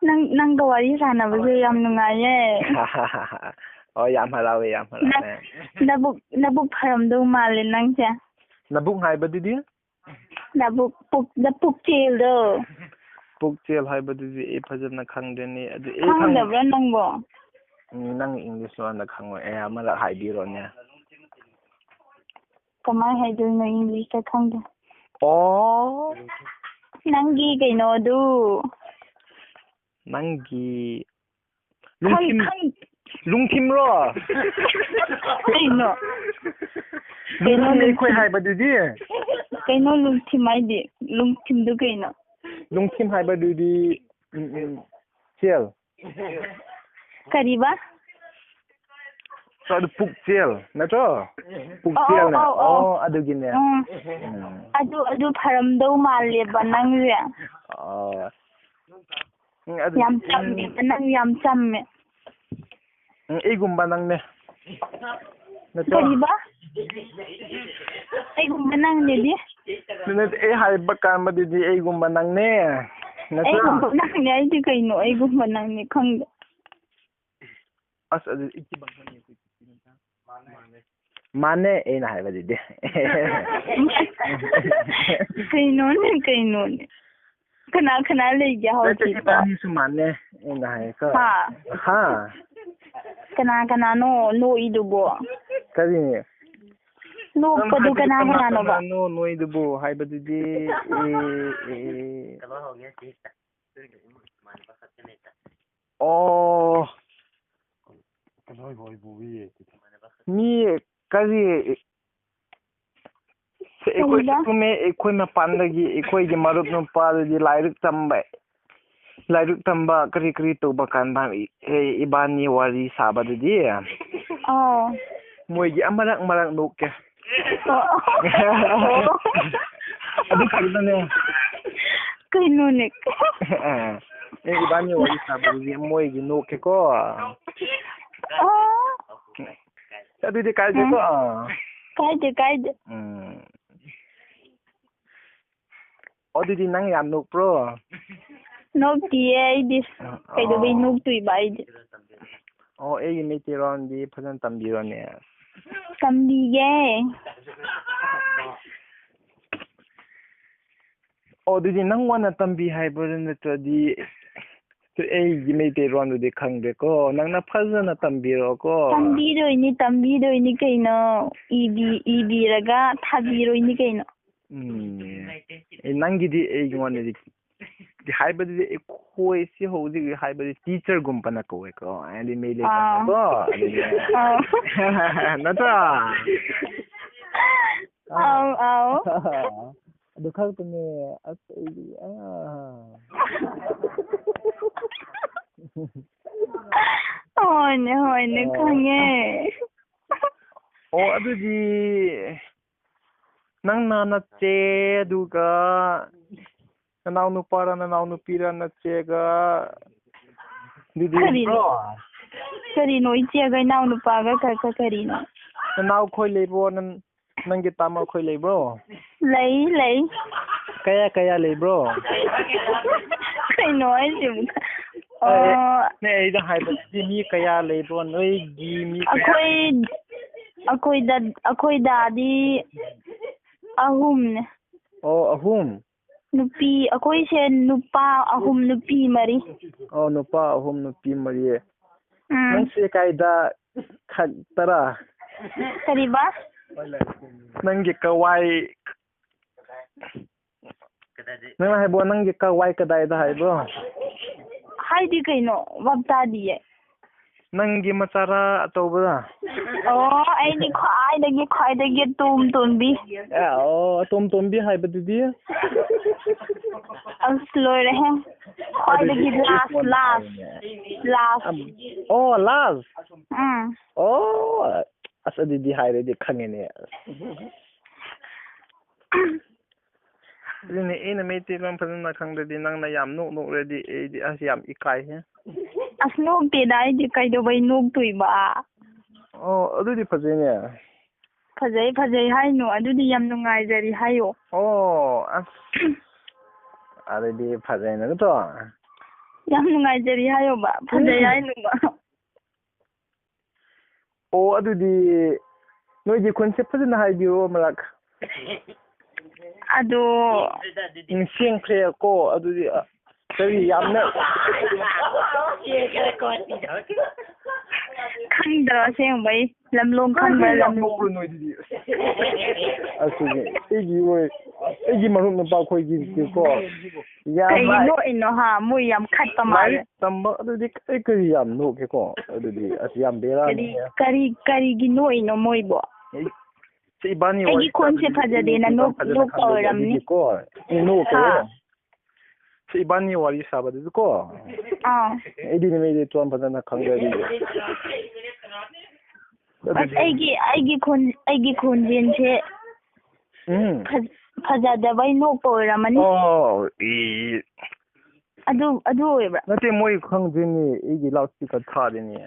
ꯅꯪ, ꯅꯪꯒ ꯋꯥꯔꯤ ꯁꯥꯟꯅꯕꯁꯦ ꯌꯥꯝ ꯅꯨꯡꯉꯥꯏꯌꯦ꯫ ꯑꯣ, ꯌꯥꯝ ꯍꯔꯥꯎꯋꯦ, ꯌꯥꯝ ꯅ-, ꯍꯔꯥꯎꯋꯦ꯫ ꯅꯕꯨꯛ, ꯅꯕꯨꯛ ꯐꯔꯝꯗꯧ ꯃꯥꯜꯂꯦ ꯅꯪꯁꯦ꯫ ꯅꯕꯨꯛ ꯍꯥꯏꯕꯗꯨꯗꯤ? ꯅꯕꯨꯛ, ꯄꯨꯛ, ꯅꯄꯨꯛꯆꯦꯜꯗꯣ꯫ ꯄꯨꯛꯆꯦꯜ ꯍꯥꯏꯕꯗꯨꯗꯤ ꯑꯩ ꯐꯖꯅ ꯈꯪꯗꯦꯅꯦ꯫ ꯑꯗꯨ ꯑꯩ ꯈꯪ-, ꯈꯪꯗꯕ꯭ꯔꯥ ꯅꯪꯕꯣ? ꯎꯝ, ꯅꯪ English ꯂꯣꯟꯗ ꯈꯪꯉꯣꯏ꯫ ꯑꯦ, ꯑꯃꯔꯛ ꯍꯥꯏꯕꯤꯔꯣꯅꯦ꯫ ꯀꯃꯥꯏ ꯍꯥꯏꯗꯣꯏꯅꯣ English ꯇ ꯈꯪꯗꯦ? ꯑꯣ꯫ ꯅꯪꯒꯤ ꯀꯩꯅꯣꯗꯨ꯫ ꯅꯪꯒꯤ ꯈꯪ-, ꯅꯨꯡꯁꯤꯟ-, ꯈꯪ-, ꯂꯨꯡꯊꯤꯝꯔꯣ? ꯀꯩꯅꯣ? ꯂꯨꯡꯊꯤꯝ ꯑꯩꯈꯣꯏ ꯍꯥꯏꯕꯗꯨꯗꯤ? ꯀꯩꯅꯣ ꯂꯨꯡꯊꯤꯝ ꯍꯥꯏꯗꯤ? ꯂꯨꯡꯊꯤꯝꯗꯨ ꯀꯩꯅꯣ? ꯂꯨꯡꯊꯤꯝ ꯍꯥꯏꯕꯗꯨꯗꯤ, ꯎꯝ, ꯎꯝ, ꯆꯦꯜ꯫ ꯀꯔꯤꯕ? ꯑꯗꯨ ꯄꯨꯛꯆꯦꯜ ꯅꯠꯇ꯭ꯔꯣ? ꯑꯧ, ꯄꯨꯛꯆꯦꯜꯅꯦ꯫ ꯑꯧ, ꯑꯧ꯫ ꯑꯣ, ꯑꯗꯨꯒꯤꯅꯦ꯫ ꯎꯝ꯫ ꯎꯝ꯫ ꯑꯗꯨ, ꯑꯗꯨ ꯐꯔꯝꯗꯧ ꯃꯥꯜꯂꯦꯕ ꯅꯪꯁꯦ꯫ ꯑꯣ꯫ ꯎꯝ, ꯑꯗꯨ, ꯌꯥꯝ ꯎꯝ, ꯆꯝꯃꯦꯕ, ꯅꯪ ꯌꯥꯝ ꯆꯝꯃꯦ꯫ ꯎꯝ, ꯑꯩꯒꯨꯝꯕ ꯅꯪꯅꯦ꯫ ꯅꯠꯇ꯭ꯔꯣ? ꯀꯔꯤꯕ? ꯑꯩꯒꯨꯝꯕ ꯅꯪꯅꯦꯗꯤ? ꯅꯠꯇꯦ, ꯑꯩ ꯍꯥꯏꯕ ꯀꯥꯟꯗꯗꯤ ꯑꯩꯒꯨꯝꯕ ꯅꯪꯅꯦ꯫ ꯅꯠꯇ꯭ꯔꯣ? ꯑꯩꯒꯨꯝꯕ ꯅꯪꯅꯦ, ꯑꯩꯗꯤ ꯀꯩꯅꯣ? ꯑꯩꯒꯨꯝꯕ ꯅꯪꯅꯦ, ꯈꯪꯗꯦ꯫ ꯑꯁ, ꯑꯗꯨ ꯃꯥꯅꯦ, ꯑꯩꯅ ꯍꯥꯏꯕꯗꯨꯗꯤ꯫ ꯀꯩꯅꯣꯅꯦ, ꯀꯩꯅꯣꯅꯦ? ꯀꯅꯥ ꯀꯅꯥ ꯂꯩꯒꯦ ꯅꯠꯇꯦ, ꯍꯧꯖꯤꯛꯄꯣ? ꯏꯕꯥꯅꯤꯁꯨ ꯃꯥꯟꯅꯦ, ꯑꯩꯅ ꯍꯥꯏꯀꯣ꯫ ꯍꯥ? ꯍꯥ? ꯀꯅꯥ ꯀꯅꯥꯅꯣ ꯅꯣꯛꯏꯗꯨꯕꯣ? ꯀꯔꯤ? ꯅꯣꯛꯄꯗꯨ ꯅꯪ ꯀꯅꯥ ꯍꯥꯏꯕꯗꯤ ꯀꯅꯥꯅꯣꯕ? ꯀꯅꯥꯅꯣ ꯅꯣꯏꯗꯨꯕꯨ ꯍꯥꯏꯕꯗꯨꯗꯤ, ꯑꯦ, ꯑꯦ, ꯑꯣ, ꯃꯤ ꯀꯔꯤ, ꯑꯩꯈꯣꯏꯁꯨ ꯀꯔꯤꯕ? ꯆꯨꯝꯃꯦ, ꯑꯩꯈꯣꯏ ꯃꯄꯥꯟꯗꯒꯤ ꯑꯩꯈꯣꯏꯒꯤ ꯃꯔꯨꯞ ꯅꯨꯄꯥꯗꯨꯗꯤ ꯂꯥꯏꯔꯤꯛ ꯇꯝꯕ, ꯂꯥꯏꯔꯤꯛ ꯇꯝꯕ ꯀꯔꯤ ꯀꯔꯤ ꯇꯧꯕ ꯀꯥꯟꯗ, ꯑꯦ, ꯏꯕꯥꯅꯤ ꯋꯥꯔꯤ ꯁꯥꯕꯗꯨꯗꯤ ꯑꯣ꯫ ꯃꯣꯏꯒꯤ ꯑꯃꯔꯛ ꯃꯔꯛ ꯅꯣꯛꯀꯦ꯫ ꯑꯣ꯫ ꯑꯗꯨ ꯈꯛꯇꯅꯦ꯫ ꯀꯩꯅꯣꯅꯦ? ꯑꯦ, ꯏꯕꯥꯅꯤ ꯋꯥꯔꯤ ꯁꯥꯕꯗꯨꯗꯤ ꯃꯣꯏꯒꯤ ꯅꯣꯛꯀꯦꯀꯣ꯫ ꯑꯣ꯫ ꯑꯗꯨꯗꯤ ꯀꯥꯏꯗꯦꯀꯣ꯫ ꯀꯥꯏꯗꯦ, ꯀꯥꯏꯗꯦ꯫ ꯎꯝ꯫ ꯑꯣ, ꯑꯗꯨꯗꯤ ꯅꯪ ꯌꯥꯝ ꯅꯣꯛꯄ꯭ꯔꯣ? ꯅꯣꯛꯇꯤꯌꯦ ꯑꯩꯗꯤ꯫ ꯑꯣ꯫ ꯀꯩꯗꯧꯕꯩ ꯅꯣꯛꯇꯣꯏꯕ ꯑꯩꯗꯤ? ꯑꯣ, ꯑꯩꯒꯤ ꯃꯩꯇꯩꯂꯣꯟꯗꯤ ꯐꯖꯅ ꯇꯝꯕꯤꯔꯣꯅꯦ꯫ ꯇꯝꯕꯤꯒꯦ꯫ ꯑꯣ, ꯑꯗꯨꯗꯤ ꯅꯪ ꯋꯥꯅ ꯇꯝꯕꯤ ꯍꯥꯏꯕ꯭ꯔꯥ ꯅꯠꯇ꯭ꯔꯗꯤ ꯑꯩꯒꯤ ꯃꯩꯇꯩꯂꯣꯟꯗꯨꯗꯤ ꯈꯪꯗꯦꯀꯣ꯫ ꯅꯪꯅ ꯐꯖꯅ ꯇꯝꯕꯤꯔꯣꯀꯣ꯫ ꯇꯝꯕꯤꯗꯣꯏꯅꯤ, ꯇꯝꯕꯤꯗꯣꯏꯅꯤ ꯀꯩꯅꯣ꯫ ꯏꯕꯤ-, ꯏꯕꯤꯔꯒ ꯊꯥꯕꯤꯔꯣꯏꯅꯤ ꯀꯩꯅꯣ꯫ ꯎꯝ꯫ ꯑꯦ, ꯅꯪꯒꯤꯗꯤ ꯑꯩꯉꯣꯟꯗꯗꯤ ꯍꯥꯏꯕꯗꯨꯗꯤ ꯑꯩꯈꯣꯏꯁꯤ ꯍꯧꯖꯤꯛ ꯍꯥꯏꯕꯗꯤ ꯇꯤꯆꯔꯒꯨꯝꯕꯅ ꯀꯧꯋꯦꯀꯣ, ꯍꯥꯏꯗꯤ ꯃꯩꯇꯩꯂꯣꯟꯗꯀꯣ, ꯑꯥ꯫ ꯑꯗꯨꯗꯤ ꯑꯥ꯫ ꯅꯠꯇ꯭ꯔꯥ? ꯑꯥꯎ, ꯑꯥꯎ꯫ ꯑꯗꯨ ꯈꯛꯇꯅꯦ꯫ ꯑꯁ, ꯑꯩꯗꯤ, ꯑꯥ꯫ ꯍꯣꯏꯅꯦ, ꯍꯣꯏꯅꯦ, ꯑꯣ꯫ ꯈꯪꯉꯦ꯫ ꯑꯣ, ꯑꯗꯨꯗꯤ ꯅꯪꯅ ꯅꯆꯦ, ꯑꯗꯨꯒ ꯅꯅꯥꯎ ꯅꯨꯄꯥꯔ, ꯅꯅꯥꯎ ꯅꯨꯄꯤꯔ, ꯅꯆꯦꯒ, ꯑꯗꯨꯗꯤ ꯀꯔꯤꯅꯣ? ꯅꯠꯇ꯭ꯔꯣ? ꯀꯔꯤꯅꯣ ꯏꯆꯦꯒ ꯏꯅꯥꯎ ꯅꯨꯄꯥꯒ ꯀ-, ꯀ-, ꯀꯔꯤꯅꯣ? ꯅꯅꯥꯎ ꯈꯣꯏ ꯂꯩꯕ꯭ꯔꯣ? ꯅꯪ, ꯅꯪꯒꯤ ꯇꯥꯃꯣ ꯈꯣꯏ ꯂꯩꯕ꯭ꯔꯣ? ꯂꯩ, ꯂꯩ꯫ ꯀꯌꯥ, ꯀꯌꯥ ꯂꯩꯕ꯭ꯔꯣ? ꯀꯩꯅꯣ ꯍꯥꯏꯁꯤꯕꯨ? ꯑꯦ, ꯑꯣ꯫ ꯅꯦ, ꯑꯩꯅ ꯍꯥꯏꯕꯗꯤ ꯃꯤ ꯀꯌꯥ ꯂꯩꯕ꯭ꯔꯣ? ꯅꯣꯏꯒꯤ ꯃꯤ ꯀꯌꯥ? ꯑꯩꯈꯣꯏ, ꯑꯩꯈꯣꯏꯗ, ꯑꯩꯈꯣꯏ ꯗꯥꯗꯤ ꯑꯍꯨꯝꯅꯦ꯫ ꯑꯣ, ꯑꯍꯨꯝ? ꯅꯨꯄꯤ, ꯑꯩꯈꯣꯏꯁꯦ ꯅꯨꯄꯥ ꯑꯍꯨꯝ, ꯅꯨꯄꯤ ꯃꯔꯤ꯫ ꯑꯣ, ꯅꯨꯄꯥ ꯑꯍꯨꯝ, ꯅꯨꯄꯤ ꯃꯔꯤ꯫ ꯎꯝ꯫ ꯅꯪꯁꯦ ꯀꯥꯏꯗ ꯈꯛꯇꯔꯥ? ꯀꯔꯤꯕ? ꯅꯪꯒꯤ ꯀꯋꯥꯏ, ꯅꯪ ꯍꯥꯏꯕꯣ, ꯅꯪꯒꯤ ꯀꯋꯥꯏ ꯀꯗꯥꯏꯗ ꯍꯥꯏꯕ꯭ꯔꯣ? ꯍꯥꯏꯗꯤ ꯀꯩꯅꯣ? ꯚꯥꯞ ꯇꯥꯗꯤꯌꯦ꯫ ꯅꯪꯒꯤ ꯃꯆꯥꯔꯥ ꯑꯆꯧꯕꯔꯥ? ꯑꯣ, ꯑꯩꯗꯤ ꯈ꯭ꯋꯥꯏꯗꯒꯤ, ꯈ꯭ꯋꯥꯏꯗꯒꯤ ꯑꯇꯣꯝ ꯇꯣꯝꯕꯤ꯫ ꯑꯦ, ꯑꯣ, ꯑꯇꯣꯝ ꯇꯣꯝꯕꯤ ꯍꯥꯏꯕꯗꯨꯗꯤ? ꯑꯁ, ꯂꯣꯏꯔꯦꯍꯦ꯫ ꯈ꯭ꯋꯥꯏꯗꯒꯤ ꯑꯗꯨꯗꯤ last, ꯑꯩꯉꯣꯟꯗ last, ꯍꯥꯏꯔꯦꯅꯦ꯫ Last꯫ ꯑꯝ, ꯑꯣ, last? ꯎꯝ꯫ ꯑꯣ, ꯑꯁ, ꯑꯗꯨꯗꯤ ꯍꯥꯏꯔꯗꯤ ꯈꯪꯉꯦꯅꯦ꯫ ꯑꯗꯨꯅꯦ, ꯑꯩꯅ ꯃꯩꯇꯩꯂꯣꯟ ꯐꯖꯅ ꯈꯪꯗ꯭ꯔꯗꯤ ꯅꯪꯅ ꯌꯥꯝ ꯅꯣꯛ ꯅꯣꯛꯂꯗꯤ ꯑꯩꯗꯤ ꯑꯁ ꯌꯥꯝ ꯏꯀꯥꯏꯍꯦ꯫ ꯑꯁ, ꯅꯣꯛꯇꯦꯗ ꯑꯩꯗꯤ, ꯀꯩꯗꯧꯕꯩ ꯅꯣꯛꯇꯣꯏꯕ? ꯑꯣ, ꯑꯗꯨꯗꯤ ꯐꯖꯩꯅꯦ꯫ ꯐꯖꯩ, ꯐꯖꯩ ꯍꯥꯏꯅꯨ, ꯑꯗꯨꯗꯤ ꯌꯥꯝ ꯅꯨꯡꯉꯥꯏꯖꯔꯤ ꯍꯥꯏꯌꯣ꯫ ꯑꯣ, ꯑꯁ꯫ ꯑꯗꯨꯗꯤ ꯐꯖꯩꯅꯦ, ꯅꯠꯇ꯭ꯔꯣ? ꯌꯥꯝ ꯅꯨꯡꯉꯥꯏꯖꯔꯤ ꯍꯥꯏꯌꯣꯕ, ꯐꯖꯩ ꯎꯝ꯫ ꯍꯥꯏꯅꯨꯕ꯫ ꯑꯣ, ꯑꯗꯨꯗꯤ ꯅꯣꯏꯒꯤ ꯈꯨꯟꯁꯦ ꯐꯖꯅ ꯍꯥꯏꯕꯤꯔꯣ ꯑꯃꯔꯛ꯫ ꯑꯗꯣ ꯅꯤꯡꯁꯤꯡꯈ꯭ꯔꯦꯀꯣ, ꯑꯗꯨꯗꯤ, ꯑ, ꯀꯔꯤ ꯌꯥꯝꯅ ꯈꯪꯗ꯭ꯔꯣ ꯑꯁꯦꯡꯕꯩ? ꯂꯝꯂꯣꯡ ꯈꯪꯕ꯭ꯔꯥ, ꯀꯔꯤ ꯌꯥꯝ ꯂꯝꯂꯣꯡ? ꯅꯣꯛꯄ꯭ꯔꯣ ꯅꯣꯏꯗꯨꯗꯤ? ꯑꯁꯤꯒꯤ ꯑꯩꯒꯤ ꯑꯣꯏ-, ꯑꯩꯒꯤ ꯃꯔꯨꯞ ꯅꯨꯄꯥ ꯑꯩꯈꯣꯏꯒꯤꯗꯤꯀꯣ, ꯌꯥꯝ ꯀꯩꯒꯤ ꯍꯥꯏ- ꯅꯣꯛꯏꯅꯣ ꯍꯥ? ꯃꯣꯏ ꯌꯥꯝ ꯈꯠꯄ ꯃꯥꯜꯂꯦ꯫ ꯂꯥꯏꯔꯤꯛ ꯇꯝꯕ ꯑꯗꯨꯗꯤ ꯀꯔꯤ ꯀꯔꯤ ꯌꯥꯝ ꯅꯣꯛꯀꯦꯀꯣ? ꯑꯗꯨꯗꯤ ꯑꯁ ꯌꯥꯝ ꯀꯔꯤ ꯕꯦꯔꯥꯅꯤ꯫ ꯀꯔꯤ ꯀꯔꯤꯒꯤ ꯅꯣꯛꯏꯅꯣ ꯃꯣꯏꯕꯣ? ꯑꯩ- ꯁꯤ ꯏꯕꯥꯅꯤ ꯑꯩꯒꯤ ꯋꯥꯔꯤ ꯈꯣꯟꯁꯦ ꯁꯥꯕꯗꯤ ꯐꯖꯗꯦꯅ ꯅꯣꯛ- ꯐꯖꯅ ꯅꯣꯛꯄ ꯈꯪꯗꯦ ꯑꯣꯏꯔꯝꯅꯤ꯫ ꯑꯗꯨꯒꯤꯀꯣ꯫ ꯑꯩ ꯅꯣꯛꯀꯦ꯫ ꯍꯥ? ꯁꯤ ꯏꯕꯥꯅꯤ ꯋꯥꯔꯤ ꯁꯥꯕꯗꯨꯗꯤꯀꯣ꯫ ꯑꯥ꯫ ꯑꯩꯗꯤ ꯅꯨꯃꯤꯠꯗꯤ ꯆꯣꯟ ꯐꯖꯅ ꯈꯪꯗꯦ ꯑꯗꯨꯗꯤ꯫ ꯑꯁ, ꯑꯗꯨꯗꯤ ꯑꯩꯒꯤ ꯑꯩꯒꯤ ꯈꯣꯟ ꯑꯩꯒꯤ ꯈꯣꯟꯖꯦꯜꯁꯦ ꯎꯝ꯫ ꯐꯖ- ꯐꯖꯗꯕꯩ ꯅꯣꯛꯄ ꯑꯣꯏꯔꯝꯃꯅꯤ꯫ ꯑꯣ, ꯏ꯫ ꯑꯗꯨ ꯑꯗꯨ ꯑꯣꯏꯕ꯭ꯔꯥ? ꯅꯠꯇꯦ, ꯃꯣꯏ ꯈꯪꯗꯦꯅꯦ, ꯑꯩꯒꯤ ꯂꯥꯎꯠ ꯁ꯭ꯄꯤꯀꯔ ꯊꯥꯗꯦꯅꯦ꯫